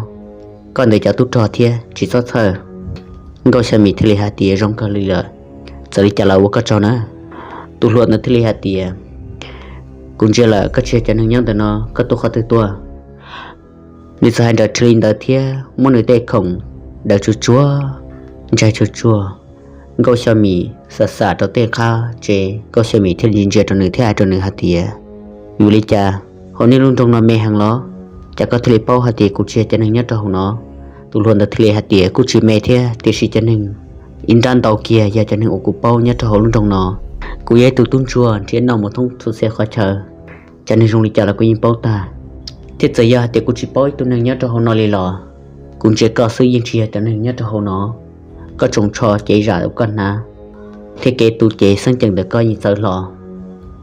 koj ntawm cov tub rog thiab, tsis txhob txhawj. Nkauj Xyo Mim thiaj li hais tias, zoo kawg li lawm, txawm li cas los ua koj tsaug na. Tus hluas ntawd thiaj li hais tias, kuv ntsia lawm koj tsis yog cov neeg nyob ntawm no, koj tuaj qhov twg tuaj? Nws txawm hais nrawm li ntawd thiab muab nws tej khoom daws tsuag tsuag, ntsaig tsuag tsuag. Nkauj Xyo Mim xam xam rau tej qab tsev, Nkauj Xyo Mim thiaj li ntsia rau nws thiab hais rau nws hais tias, yuav li cas, hauv nej lub nroog no me heev los? Cas koj thiaj li paub hais tias kuv tsis yog cov neeg nyob rau hauv no? Tus hluas ntawd thiaj li hais tias, kuj tsis me thiab, tiam sis cov neeg ib nrab ntau kiag yog cov neeg uas kuv paub nyob rau hauv lub nroog no. Kuv yog ib tug tub ntsuag nrhiav noj mus thoob txhua txhia qhov chaw. Cov neeg zoo li cas los kuv yeej paub tag, thiab txawm yog hais tias kuv tsis paub ib tug neeg nyob rau hauv no li los, kuv ntsia koj xwb yeej tsis yog cov neeg nyob rau hauv no. Koj tsoos tsho cev zam uas koj hnav thiab kev tu cev xeeb ceem ntawm koj yeej txawv hlo.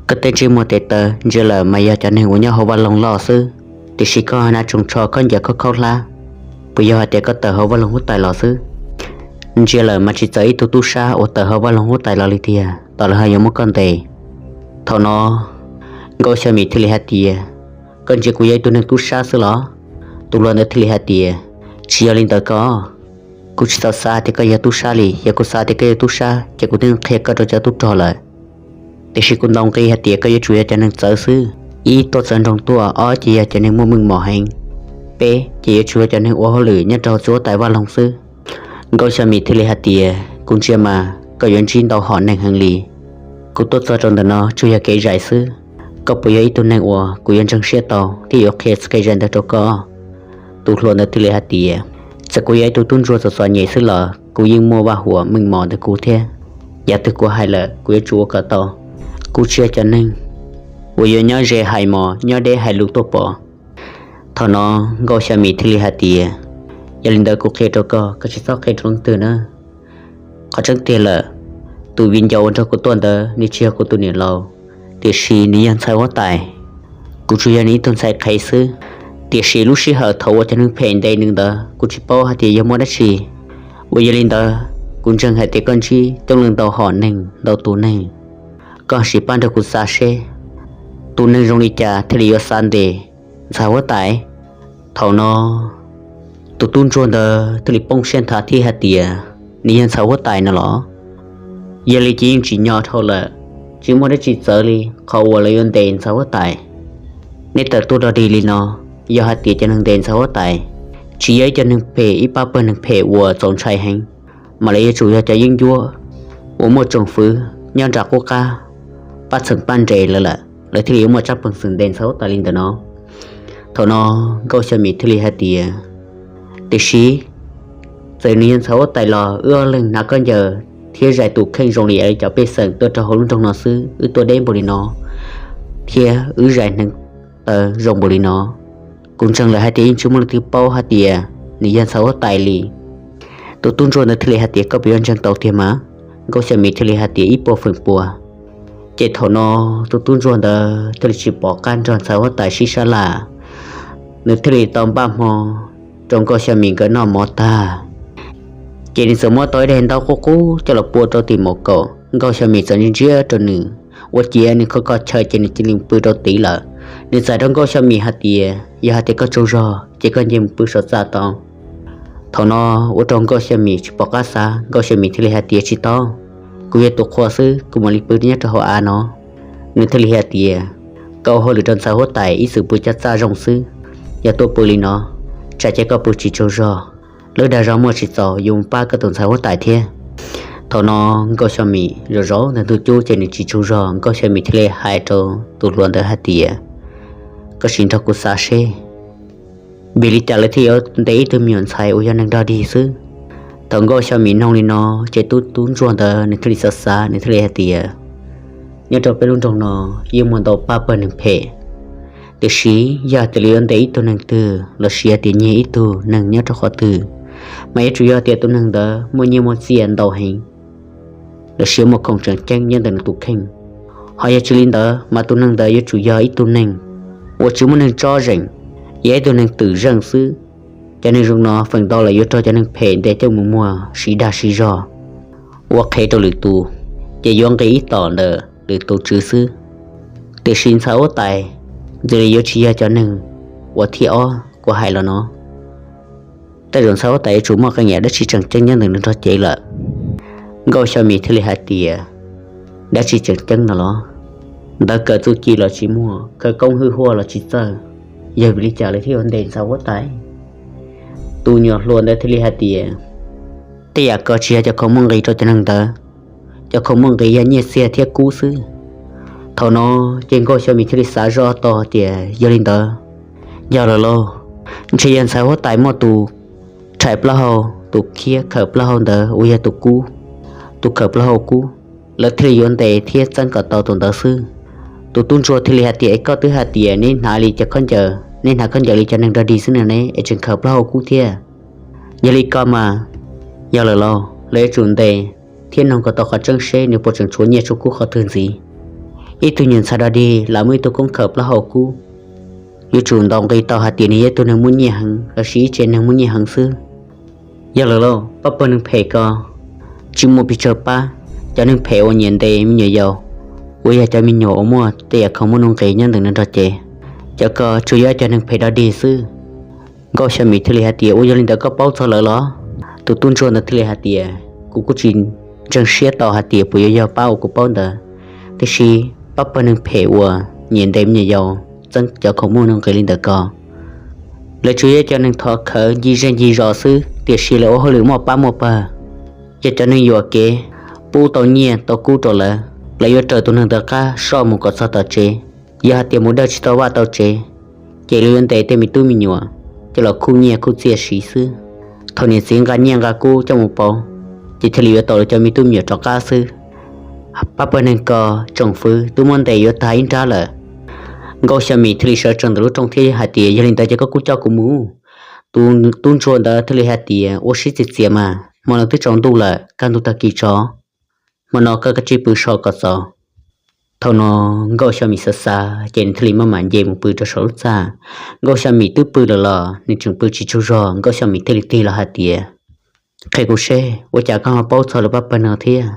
Koj tej ntsej muag tes taw ntsia lawm mas yog cov neeg uas nyob hauv vaj loog loj xwb, tiam sis koj hnav tsoos tsho khaub ncaws khaub khaub hlab, Puas yog hais tias koj tawm hauv vaj loog huab tais los xwb? Ntsia lawm mas tsis txawm ib tug tub sab uas tawm hauv vaj loog huab tais los li tiag, tom lawv ho yuav muab koj ntes. Thaum no Nkauj Xya Mim thiaj li hais tias, koj ntsia kuv yog ib tug neeg tub sab xwb los? Tus hluas ntawd thiaj li hais tias, tsis yog li ntawd koj, kuv tsis txawj xav tias koj yog tub sab li. Yog kuv xav tias koj yog tub sab ces kuv twb qhia koj rau cov tub rog lawm. Tiam sis kuv ntaus nqi hais tias koj yuav tsum yog cov neeg txawv xwb. Ib, tuaj txawv nroog tuaj. Ob, ces yog cov neeg muaj meej mom heev. Peb, ces yuav tsum yog cov neeg ua hauj lwm nyob rau txhuv huab tais vaj loog xwb. Nkauj Xya Mim thiaj li hais tias, kuv ntsia mas koj yuav ntsib ntau hom neeg heev li. Kuv tuaj txog rau ntawm no tsuas yog kev zais xwb. Koj puas yog ib tug neeg uas kuv yuav ntseeg siab tau thiab yuav qhia txoj kev zais ntawd rau koj? Tus hluas ntawd thiaj li hais tias, txawm kuv yog ib tug tub ntsuag txom txom nyem xwb los kuv yeej muaj vaj huam meej mom ntawm kuv thiab. Yam twg kuv hais lawm kuv yuav tsum ua kom tau. Kuv tsis yog cov neeg uas yuav nyob ze hais mos nyob deb hais lus tuaj pom. Thaum no Nkauj Xya Mim thiaj li hais tias, yog li ntawd kuv qhia rau koj, koj tsis txhob qhia rau leej twg na. Qhov tseeb tiag lawm, tus viv ncaus uas nrog kuv tuaj ntawd nws tsis yog kuv tus niam laus, tiam sis nws yog ntxhais huab tais. Kuv tsuas yog nws ib tug ntxhais qhev xwb. Tiam sis lub sij hawm thaum uas cov neeg phem ntes nws ntawd kuv tsis paub hais tias yog muaj dab tsi. Uas yog li ntawd, kuv ntseeg hais tias koj ntsib coob leej ntau hom neeg ntau tus neeg. Koj sim pab nrog kuv xav seb tus neeg zoo li cas thiaj li yuav xav ntes ntxhais huab tais. Thaum no tus tub ntsuag ntawd thiaj li poob siab nthav thiab hais tias, nws yog ntxhais huab tais no los? Yog li ces yeej tsim nyog dhau lawm, tsis muaj dab tsi txawv li qhov uas lawv yuav ntes ntxhais huab tais. Neb tawm tuaj dog dig li no, yog hais tias cov neeg ntes ntxhais huab tais tsis yog ib cov neeg phem, ib pab pawg neeg phem uas txaus ntshai heev, mas lawv yuav tsum yog cov yeeb ncuab uas muaj tsoom fwv nyob nram qub qab pab txheem pab nres lawv lawm, lawv thiaj li yuav muaj tsab peev xwm ntes ntxhais huab tais li ntawm no. Thaum no Nkauj Xya Mim thiaj li hais tias, tiam sis txawm nws yog ntxhais huab tais los wb ob leeg hnav khaub ncaws thiab zais tus kheej zoo li cov pej xeem tuaj rau hauv lub nroog no xwb, wb tuaj deb npaum li no thiab wb zais hneev taw zoo npaum li no, kuv ntseeg lawm hais tias yeej tsis muaj leej twg paub hais tias nws yog ntxhais huab tais li. Tus tub ntsuag ntawd thiaj li hais tias, koj puas yuav ntseeg tau tiag mas? Nkauj Xya Mim thiaj li hais tias, ib puas feem pua. Ces thaum no tus tub ntsuag ntawd thiaj li tsis pom qab nrog ntxhais huab tais sib sab laj, nws thiaj li tau npaj hmo rau Nkauj Xya Mim nkawd noj mov tag, ces nws txawm muab tau ib daim ntaub qub qub coj los pua rau tim mom kaum. Nkauj Xya Mim txawm ntsia ntsia rau nws, ua ciav nws kho kho chaw ces nws cia li pw rau tid lawm. Nws txais rau Nkauj Xya Mim hais tias, yog hais tias koj tsaug zog ces koj nce mus pw saum txaj tau. Thaum no ua rau Nkauj Xya Mim tsis pom qab xav, Nkauj Xya Mim thiaj li hais tias, tsis tau, kuv yog tus qhua xwb, kuv mam li pw nyob rau hauv av no. Nws thiaj li hais tias, koj ua hauj lwm rau ntxhais huab tais ib txwm pw cov txaj zoo xwb, yog tuaj pw li no, tsam ces koj pw tsis tsaug zog, lub dag zog muaj tsis txaus yuav mus pab koj tus ntxhais huab tais thiab. Thaum no Nkauj Xya Mim zaum zaum ntawm ntug cub ces nws tsis tsaug zog, Nkauj Xya Mim thiaj li hais rau tus hluas ntawd hais tias, koj sim nrog kuv xav seb vim li cas lawv thiaj yuav ntes ib tug me nyuam ntxhais uas yog neeg dog dig xwb. Thaum Nkauj Xya Mim noog li no, ces tus tub ntsuag ntawd nws thiaj li xav xav, nws thiaj li hais tias, nyob rau peb lub nroog no yeej muaj ntau pab pawg neeg phem, tiam sis yog hais tias lawv yuav ntes ib tug neeg twg los sis hais tias nyiag ib tug neeg nyob rau qhov twg, mas yuav tsum yog tias tus neeg ntawd muaj nyiaj muaj txiaj ntau heev los sis muaj khoom tseem ceeb nyob ntawm nws tus kheej. Ho yog tsis li ntawd mas tus neeg ntawd yuav tsum yog ib tug neeg uas tsis muaj neeg tsob zeem, yog ib tug neeg twm zeej xwb. Cov neeg zoo no feem ntau lawv yuav raug cov neeg phem ntes coj mus muag siv dag siv zog, ua qhev rau lwm tus, ces yuav nqis ib tom ntawm lwm tus tswv xwb. Tiam sis ntxhais huab tais ntshe li yuav tsis yog cov neeg uas thib ob kuv hais los no. Tej zaum ntxhais huab tais yuav tsum muaj qee yam dab tsi tseem ceeb nyob ntawm nws nrog cev lawm. Nkauj Xya Mim thiaj li hais tias, dab tsi tseem ceeb no los? Ntawv kawm txuj ci los tsis muaj, khawv koob hwj huaj los tsis txawj, yog vim li cas lawv thiaj yuav ntes ntxhais huab tais? Tus nyuam hluas ntawd thiaj li hais tias, tej yam ko tsis yog cov khoom muaj nqis rau cov neeg ntawd, cov khoom muaj nqis yog nyiaj txiag thiab kub xwb. Thaum no ces Nkauj Xya Mim thiaj li xav zoj tau tias, yog li ntawd, yog lawm lauj, ntshe yog ntxhais huab tais muaj tus rhais plaub hau, tus khiab khawm plaub hau ntawd uas yog tus kub, tus khawm plaub hau kub, lawv thiaj li yuav ntes thiab txeeb kom tau tus ntawd xwb. Tus tub ntsuag thiaj li hais tias, es koj twb hais tias neb hnav li cov khaub ncaws, neb hnav khaub ncaws li cov neeg dog dig xwb no ne, es tseem khawm plaub hau kub thiab. Yog li ko mas, yog lawm lauj, lawv yuav tsum ntes thiab noog kom tau qhov tseeb seb nws puas tseem tshuav nyiaj tshuav kub qhov twg ntxiv. Ib tug nyuag ntxhais dog dig lam muaj ib tug koob khawm plaub hau kub, yuav tsum ntaus nqi tau hais tias nws yog ib tug neeg muaj nyiaj heev lossis ib tsev neeg muaj nyiaj heev xwb. Yog lawm lauj, pab pawg neeg phem ko tsis muaj pes tsawg pab. Cov neeg phem uas nyiam ntes me nyuam yaus, uas yog cov me nyuam uas muaj tej yam khoom muaj nuj nqis nyob ntawm nws nrog cev, cov ko tsuas yog cov neeg phem dog dig xwb. Nkauj Xya Mim thiaj li hais tias, ua yog li ntawd koj paub txog lawm los? Tus tub ntsuag ntawd thiaj li hais tias, kuv kuj tsis ntseeg siab tau hais tias puas yuav yog pab uas kuv paub ntawd, tiam sis pab pawg neeg phem uas nyiam ntes me nyuam yaus txeeb cov khoom muaj nuj nqis li ntawm ko, lawv tsuas yog cov neeg thov khawv ncig zej ncig zos xwb, tiam sis lawv ua hauj lwm muaj pab muaj pawg. Yog cov neeg yuam kev pub tau nyiaj tau kub rau lawv, lawv yuav raws tus neeg ntawd qab soj mus kom txog tom tsev. Yog hais tias mus dawj tsis tau vaj tau tsev, ces lawv yuav ntes tej me tub me nyuam coj los khuj nyiaj khuj txiaj siv xwb. Thaum niam txiv nqa nyiaj nqa kub coj mus pauv, ces thiaj li yuav tau lawv cov me tub me nyuam rov qab xwb. Pab pawg neeg ko tsoom fwv twb muab ntes yuav tag ib nrab lawm. Nkauj Xya Mim thiaj li sawv tsees ntawm lub rooj thiab hais tias, yog li ntawd ces koj kuj coj kuv mus. Tus tub ntsuag ntawd thiaj li hais tias, ua siab txias txias mas, hmo no twb tsaus ntuj lawm, kaj ntug tag kis tso, hmo no koj kav tsij pw so kom txaus. Thaum no Nkauj Xya Mim xav xav ces nws thiaj li maj mam nce mus pw rau saum lub txaj. Nkauj Xya Mim twb pw lawm los nws tseem pw tsis tsaug zog, Nkauj Xya Mim thiaj li tig los hais tias, qhia kuv seb ua cas koj ho paub txog lawv pab pawg no thiab?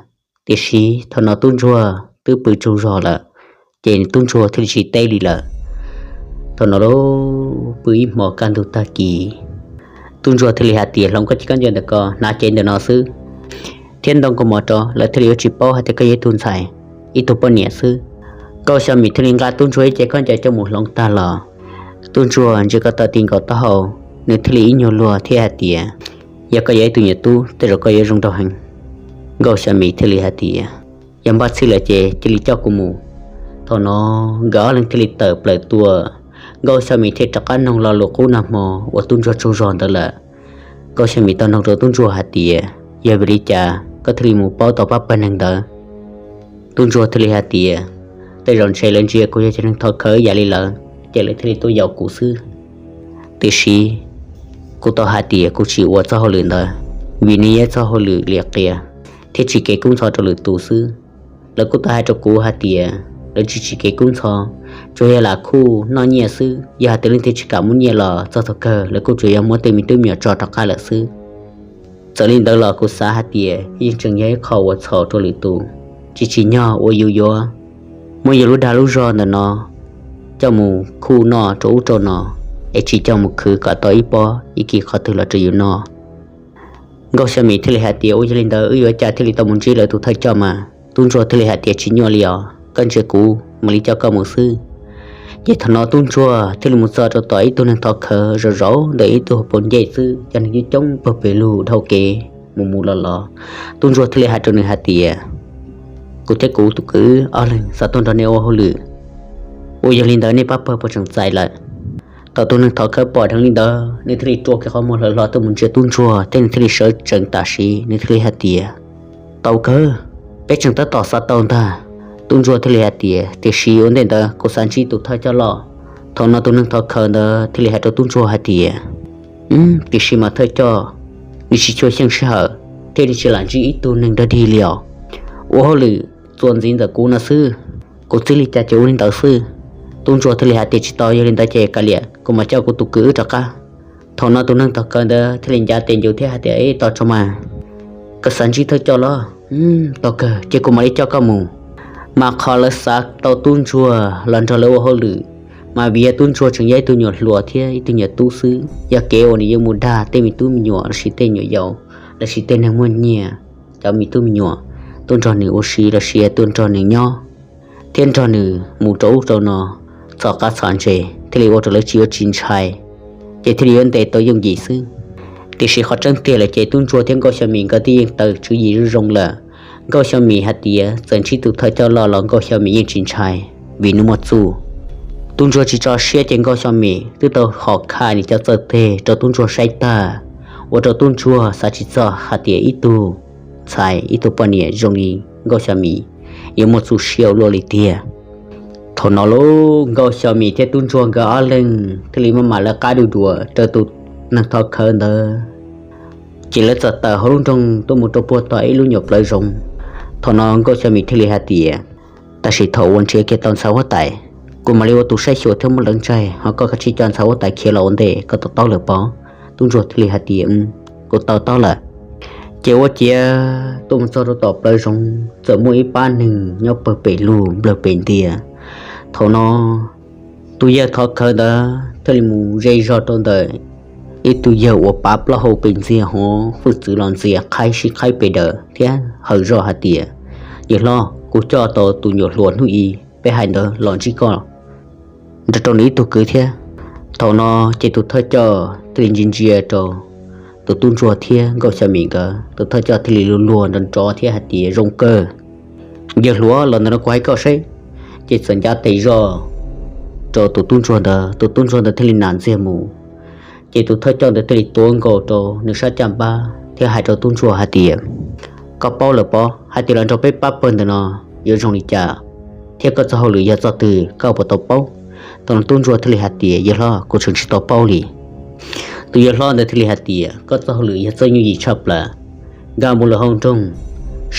Tiam sis thaum no tub ntsuag twb pw tsaug zog lawm, ces tub ntsuag thiaj li tsis teb li lawm. Thaum no lub pw ib hmos kaj ntug tag kis, tub ntsuag thiaj li hais tias, hloov koj cev khaub ncaws ntawm ko, hnav cev ntawm no xwb, thiab ntoo kaus mom rau, lawv thiaj li yuav tsis paub hais tias koj yog ib tug ntxhais, ib tug poj niam xwb. Nkauj Xya Mim thiaj li nqa tub ntsuag ib cev khaub ncaws coj mus hloov tag los, tub ntsuag ntsia ko taw ti nkaus taub hau, nws thiaj li ib nyuag luag thiab hais tias, yog koj yog ib tug nyuam tub tej zaum koj yuav zoo nraug heev. Nkauj Xya Mim thiaj li hais tias, yog npaj txhij lawm ces cia li coj kuv mus. Thaum no nkawd ob leeg thiaj li tawm plaws tuaj. Nkauj Xya Mim thiaj rov qab noog lo lus qub nag hmo uas tub ntsuag tsaug zog ntawd lawm. Nkauj Xya Mim tau noog rau tub ntsuag hais tias, yog vim li cas koj thiaj li mus paub tau pab pawg neeg ntawd? Tub ntsuag thiaj li hais tias, tej zaum ntshe lawv ntsia kuv yog cov neeg thov khawv ib yam li lawv, ces lawv thiaj li tuaj yaum kuv xwb. Tiam sis kuv tau hais tias kuv tsis ua txoj hauj lwm ntawd, vim nws yog txoj hauj lwm liam qias thiab tsim kev kub ntxhov rau lwm tus xwb. Lawv kuj tau hais rau kuv hais tias lawv tsis tsim kev kub ntxhov, tsuas yog lam khuj noj nyiaj xwb. Yog hais tias leej twg tsis kam muab nyiaj los txog thaum kawg lawv kuj tsuas yog muab tej me tub me nyuam tso rov qab lawm xwb. Txawm li ntawd los kuv xav hais tias yeej tseem yog ib qho uas txhaum rau lwm tus, tsis tsim nyog uas yus yuav muab yus lub dag lub zog ntawm no coj mus khuj noj rau ub rau no, es tsis coj mus khwv kom tau ib pob ib kis qhov twg los rau yus noj. Nkauj Xya Mim thiaj li hais tias, ua yog li ntawd wb yuav ua cas thiaj li tau mus ntsib lawv tus thawj coj mas? Tub ntsuag thiaj li hais tias, tsis nyuaj li os, koj ntsia kuv mam li coj koj mus xwb. Ces thaum no tub ntsuag thiaj li mus txog rau tom ib tug neeg thov khawv zaum zaum ntawm ib tug hauv paus ncej xwb, cov neeg coob coob pawg pes lug dhau kev mus mus los los. Tub ntsuag thiaj li hais rau nws hais tias, kuv thiab kuv tus kwv ob leeg xav tuaj nrog nej ua hauj lwm, ua yog li ntawd nej pab pawg puas tseem txais lawm? Thaum tus neeg thov khawv pom dheev li ntawd, nws thiaj li rua kiag qhov muag hlawv hlo tuaj mus ntsia tub ntsuag thiab nws thiaj li sawv tsees tam sim, nws thiaj li hais tias, tau kawg, peb tseem tab tom xav tau ntag. Tub ntsuag thiaj li hais tias, tiam sis ua ntej ntawd kuv xav ntsib tus thawj coj loj. Thaum no tus neeg thov khawv ntawd thiaj li hais rau tub ntsuag hais tias, tiam sis mas thawj coj, nws tsis tshua xyeej sij hawm thiab nws tsis lam ntsib ib tug neeg dog dig li os. Ua hauj lwm txuas ntxiv ntawm kuv no xwb, kuv txij li cas ces ua li ntawd xwb. Tub ntsuag thiaj li hais tias, tsis tau, yog li ntawd ces kav liam, kuv mam coj kuv tus kwv wb rov qab. Thaum no tus neeg thov khawv ntawd thiaj li ncav tes ncuv thiab hais tias, ib, tos tso mas, koj xav ntsib thawj coj los? Tau kawg, ces kuv mam li coj koj mus. Mas qhov lawv xav tau tub ntsuag los nrog lawv ua hauj lwm, mas vim yog tub ntsuag tseem yog ib tug nyuam hluas thiab ib tug nyuam tub xwb, yog kev uas nws yuav mus dag tej me tub me nyuam lossis tej nyuam yaus lossis tej neeg muaj nyiaj, cov me tub me nyuam tuaj nrog nws ua si lossis tuaj nrog nws nyob, thiab nrog nws mus rau ub rau no, txhom qab txhom ntses thiaj li ua rau lawv tsis yuav tsis ntshai, ces thiaj li yuav ntes tau yooj yim xwb. Tiam sis qhov tseeb tiag lawm ces tub ntsuag thiab Nkauj Xya Mim nkawd twb yeej tau tswv yim zoo zoo lawm. Nkauj Xya Mim hais tias txawm ntsib tus thawj coj loj los Nkauj Xya Mim yeej tsis ntshai, vim nws muaj txuj. Tub ntsuag tsis tso siab ces Nkauj Xya Mim twb tau hom kha nws cov txawj teg rau tub ntsuag saib tag, ua rau tub ntsuag xav tsis txog hais tias ib tug ntxhais ib tug poj niam zoo li Nkauj Xya Mim yuav muaj txuj siab ua luaj li tiag. Thaum no lauj, Nkauj Xya Mim thiab tub ntsuag nkawd ob leeg thiaj li maj mam lawv qab du dua rau tus neeg thov khawv ntawd, ces lawv txawm tawm hauv lub nroog tuaj mus rau puag tom ib lub nyuam plawv zoov. Thaum no Nkauj Xya Mim thiaj li hais tias, tab sis thaum uas nrhiav kiag tau ntxhais huab tais, kuv mam li ua tus saib xyuas thiab muab lawv ntsaig, ho koj kav tsij coj ntxhais huab tais khiav los ua ntej. Koj to taub lawm pob? Tub ntsuag thiaj li hais tias, kuv to taub lawm. Ces ua ciav tuaj mus txog rau tom plawv zoov, txawm muaj ib pab neeg nyob pawg pem lug nplawg pem ntias. Thaum no tus yawg thov khawv ntawd thiaj li mus ze zog rau ntawm ib tug yawg uas pav plaub hau pes ntxiag hov hwj txwv los ntxias qhaib sib qhaib pes daws thiab hawm zog hais tias, yawg hlob, kuv coj tau tus nyuam hluas hnub i peb hais ntawd los ntsib koj nrog rau nws ib tug kwv thiab. Thaum no ces tus thawj coj thiaj li ntsia ntsia rau tus tub ntsuag thiab nkauj xya mis nkawd, tus thawj coj thiaj li luag luag nrov nrov thiab hais tias, zoo kawg, yawg hluas, los ntawm no kuv hais koj saib. Ces txawm ncav tes zog rau tus tub ntsuag ntawd, tus tub ntsuag ntawd thiaj li nam ntxiag mus. Ces tus thawj coj ntawd thiaj li tuav nkaus rau nws sab caj npab thiab hais rau tub ntsuag hais tias, koj paub lawm pob hais tias los nrog peb pab pawg ntawm no yuav zoo li cas, thiab koj txoj hauj lwm yog txoj twg, koj puas tau paub? Thaum no tub ntsuag thiaj li hais tias, yawg hlob, kuv tseem tsis tau paub li. Tus yawg hlob ntawd thiaj li hais tias, koj txoj hauj lwm yog txoj yooj yim tshaj plaws, nkag mus lwm hauv nroog,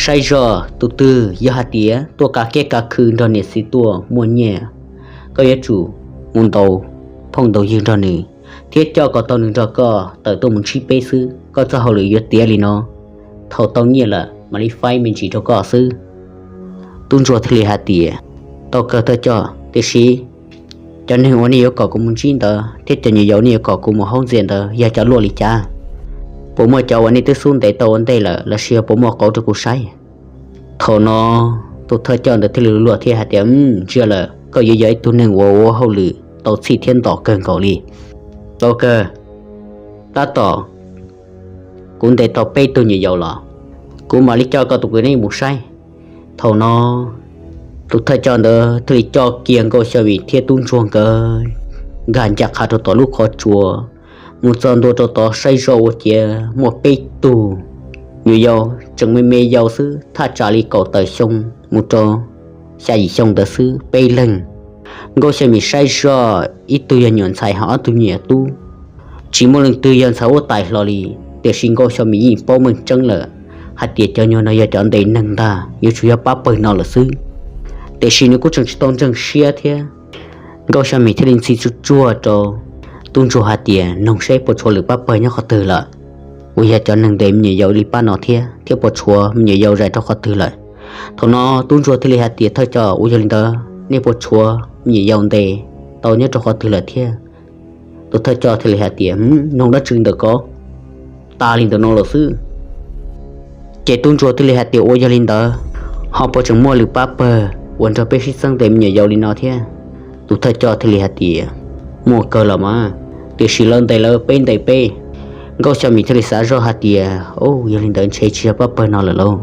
saib zog tus twg yog hais tias tuaj kav kiab kav khw nrog niam txiv tuaj muaj nyiaj, koj yuav tsum mus ntaus phooj ntaus ywg nrog nws thiab coj kom tau nws nrog koj tawm tuaj mus ntsib peb xwb. Koj txoj hauj lwm yuav tiav li no, thaum tau nyiaj lawm mam li faib me ntsis rau koj xwb. Tub ntsuag thiaj li hais tias, tau kawg thawj coj, tiam sis cov neeg uas nej yuav kom kuv mus ntsib ntawd thiab cov nyuam yaus nej yuav kom kuv mus haub ntxias ntawd yog cov luaj li cas? Puas muaj cov uas nej twb xub ntes tau ua ntej lawm los sis yog puas muaj qauv rau kuv saib? Thaum no tus thawj coj ntawd thiaj li luag thiab hais tias, ntsia lawm koj yuav yog ib tug neeg uas ua hauj lwm tau txhij thiab ntom kawg nkaus li. Tau kawg, tab tom kuv ntes tau peb tug nyuam yaus los, kuv mam li coj koj tus kwv nej mus saib. Thaum no tus thawj coj ntawd thiaj li coj kiag nkauj xya mis thiab tub ntsuag nkawd nkag ncaj qha rau tom lub qhov tsua, mus txog ntua rau tod saib zoj ua ciav muaj peb tug nyuam yaus tseem me me yaus xwb, thaj tsam li kaum tawm xyoo mus rau xya yim xyoo ntawd xwb peb leeg. Nkauj xya mis saib zoj ib tug yog nyuam ntxhais ho ob tug nyuam tub, tsis muaj leej twg yog ntxhais huab tais hlo li. Tiam sis nkauj xya mis yeej paub meej tseeb lawm hais tias cov nyuag no yog cov ntes neeg ntag, yuav tsum yog pab pawg no lawm xwb. Tiam sis nws kuj tseem tsis tau ntseeg siab thiab. Nkauj xya mis thiaj li ntxhi tsuj tsuag rau tub ntsuag hais tias, noog seb puas tshuav lwm pab pawg nyob qhov twg lawm uas yog cov neeg ntes me nyuam yaus li pab no thiab, thiab puas tshuav me nyuam yaus zais rau qhov twg lawm. Thaum no tub ntsuag thiaj li hais tias, thawj coj, uas yog li ntawd nej puas tshuav me nyuam yaus ntes tau nyob rau qhov twg lawm thiab? Tus thawj coj thiaj li hais tias, noog dab tsi ntawm ko, tas li ntawm no lawm xwb. Ces tub ntsuag thiaj li hais tias, uas yog li ntawd ho puas tseem muaj lwm pab pawg uas nrog peb sib txeeb ntes me nyuam yaus li no thiab? Tus thawj coj thiaj li hais tias, muaj kawg los mas, tiam sis lawv ntes lawv, peb ntes peb. Nkauj xya mis thiaj li xav zoj hais tias, yog li ntawd ntshe tsis yog pab pawg no lawm lauj.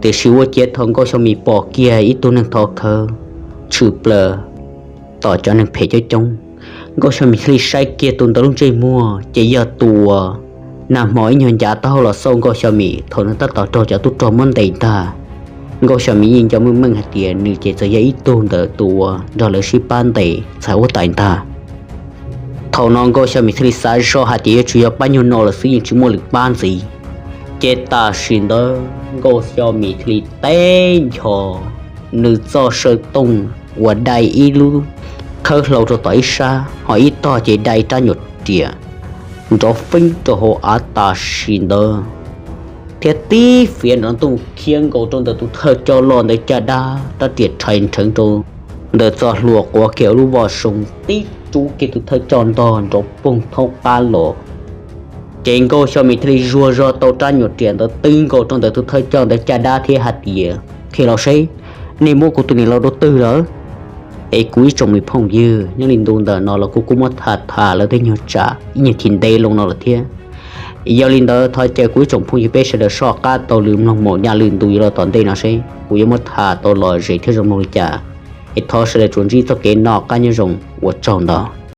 Tiam sis ua ciav thaum nkauj xya mis pom kiag ib tug neeg thov khawv tshwm plaws tom cov neeg phem coob coob, nkauj xya mis thiaj li saib kiag tus ntawd lub ntsej muag ces yog tus uas nag hmo ib nyuag ncav taub hau los xauj nkauj xya mis thaum nws tab tom raug cov tub rog muab ntes ntag. Nkauj xya mis yeej nco meej meej hais tias nws ces txawm yog ib tug ntawm tus uas nrog lawv sib pab ntes ntxhais huab tais ntag. Thaum no nkauj xya mis thiaj li xav zoj hais tias yuav tsum yog pab nyuag no lawm xwb, yeej tsis muaj lwm pab ntxiv. Ces tam sim ntawd nkauj xya mis thiaj li teb ncho nws txoj saw tooj uas dai ib lub khawb hlau rau tom ib sab, ho ib tog ces dai rab nyuam riam nrov feeb rau hauv av tam sim ntawd, thiab tib fiav nrov ntooj khiav nkaus rau ntawm tus thawj coj loj ntawd caj dab, rab riam rhais nrheev rau ntawm txoj hlua quav kiag lub voj soo tib rub kiag tus thawj coj ntog nrov poog thaub qab los. Ces nkauj xya mis thiaj li zuag zog tau rab nyuam riam ntawd twb nkaus rau ntawm tus thawj coj ntawd caj dab thiab hais tias, qhia los seb nej muab kuv tus niam laus rau twg lawm? Es kuv ib tsoom me phooj ywg, nyob li ntu ntawm no los kuv kuj muab tham tham lawv tej nyuag tsam ib nyuag chim ntev loo no lawm thiab. Yog li ntawd thov caw kuv ib tsoom phooj ywg peb sawv daws soj qab taug lw mloog mus nyaj lwm ntu yuav los tom ntej no seb kuv yuav muab tham tau lom zem thiab zoo mloog li cas. Es thov sawv daws tsuas ntsib txoj kev noj qab nyob zoo, ua tsaug ntau.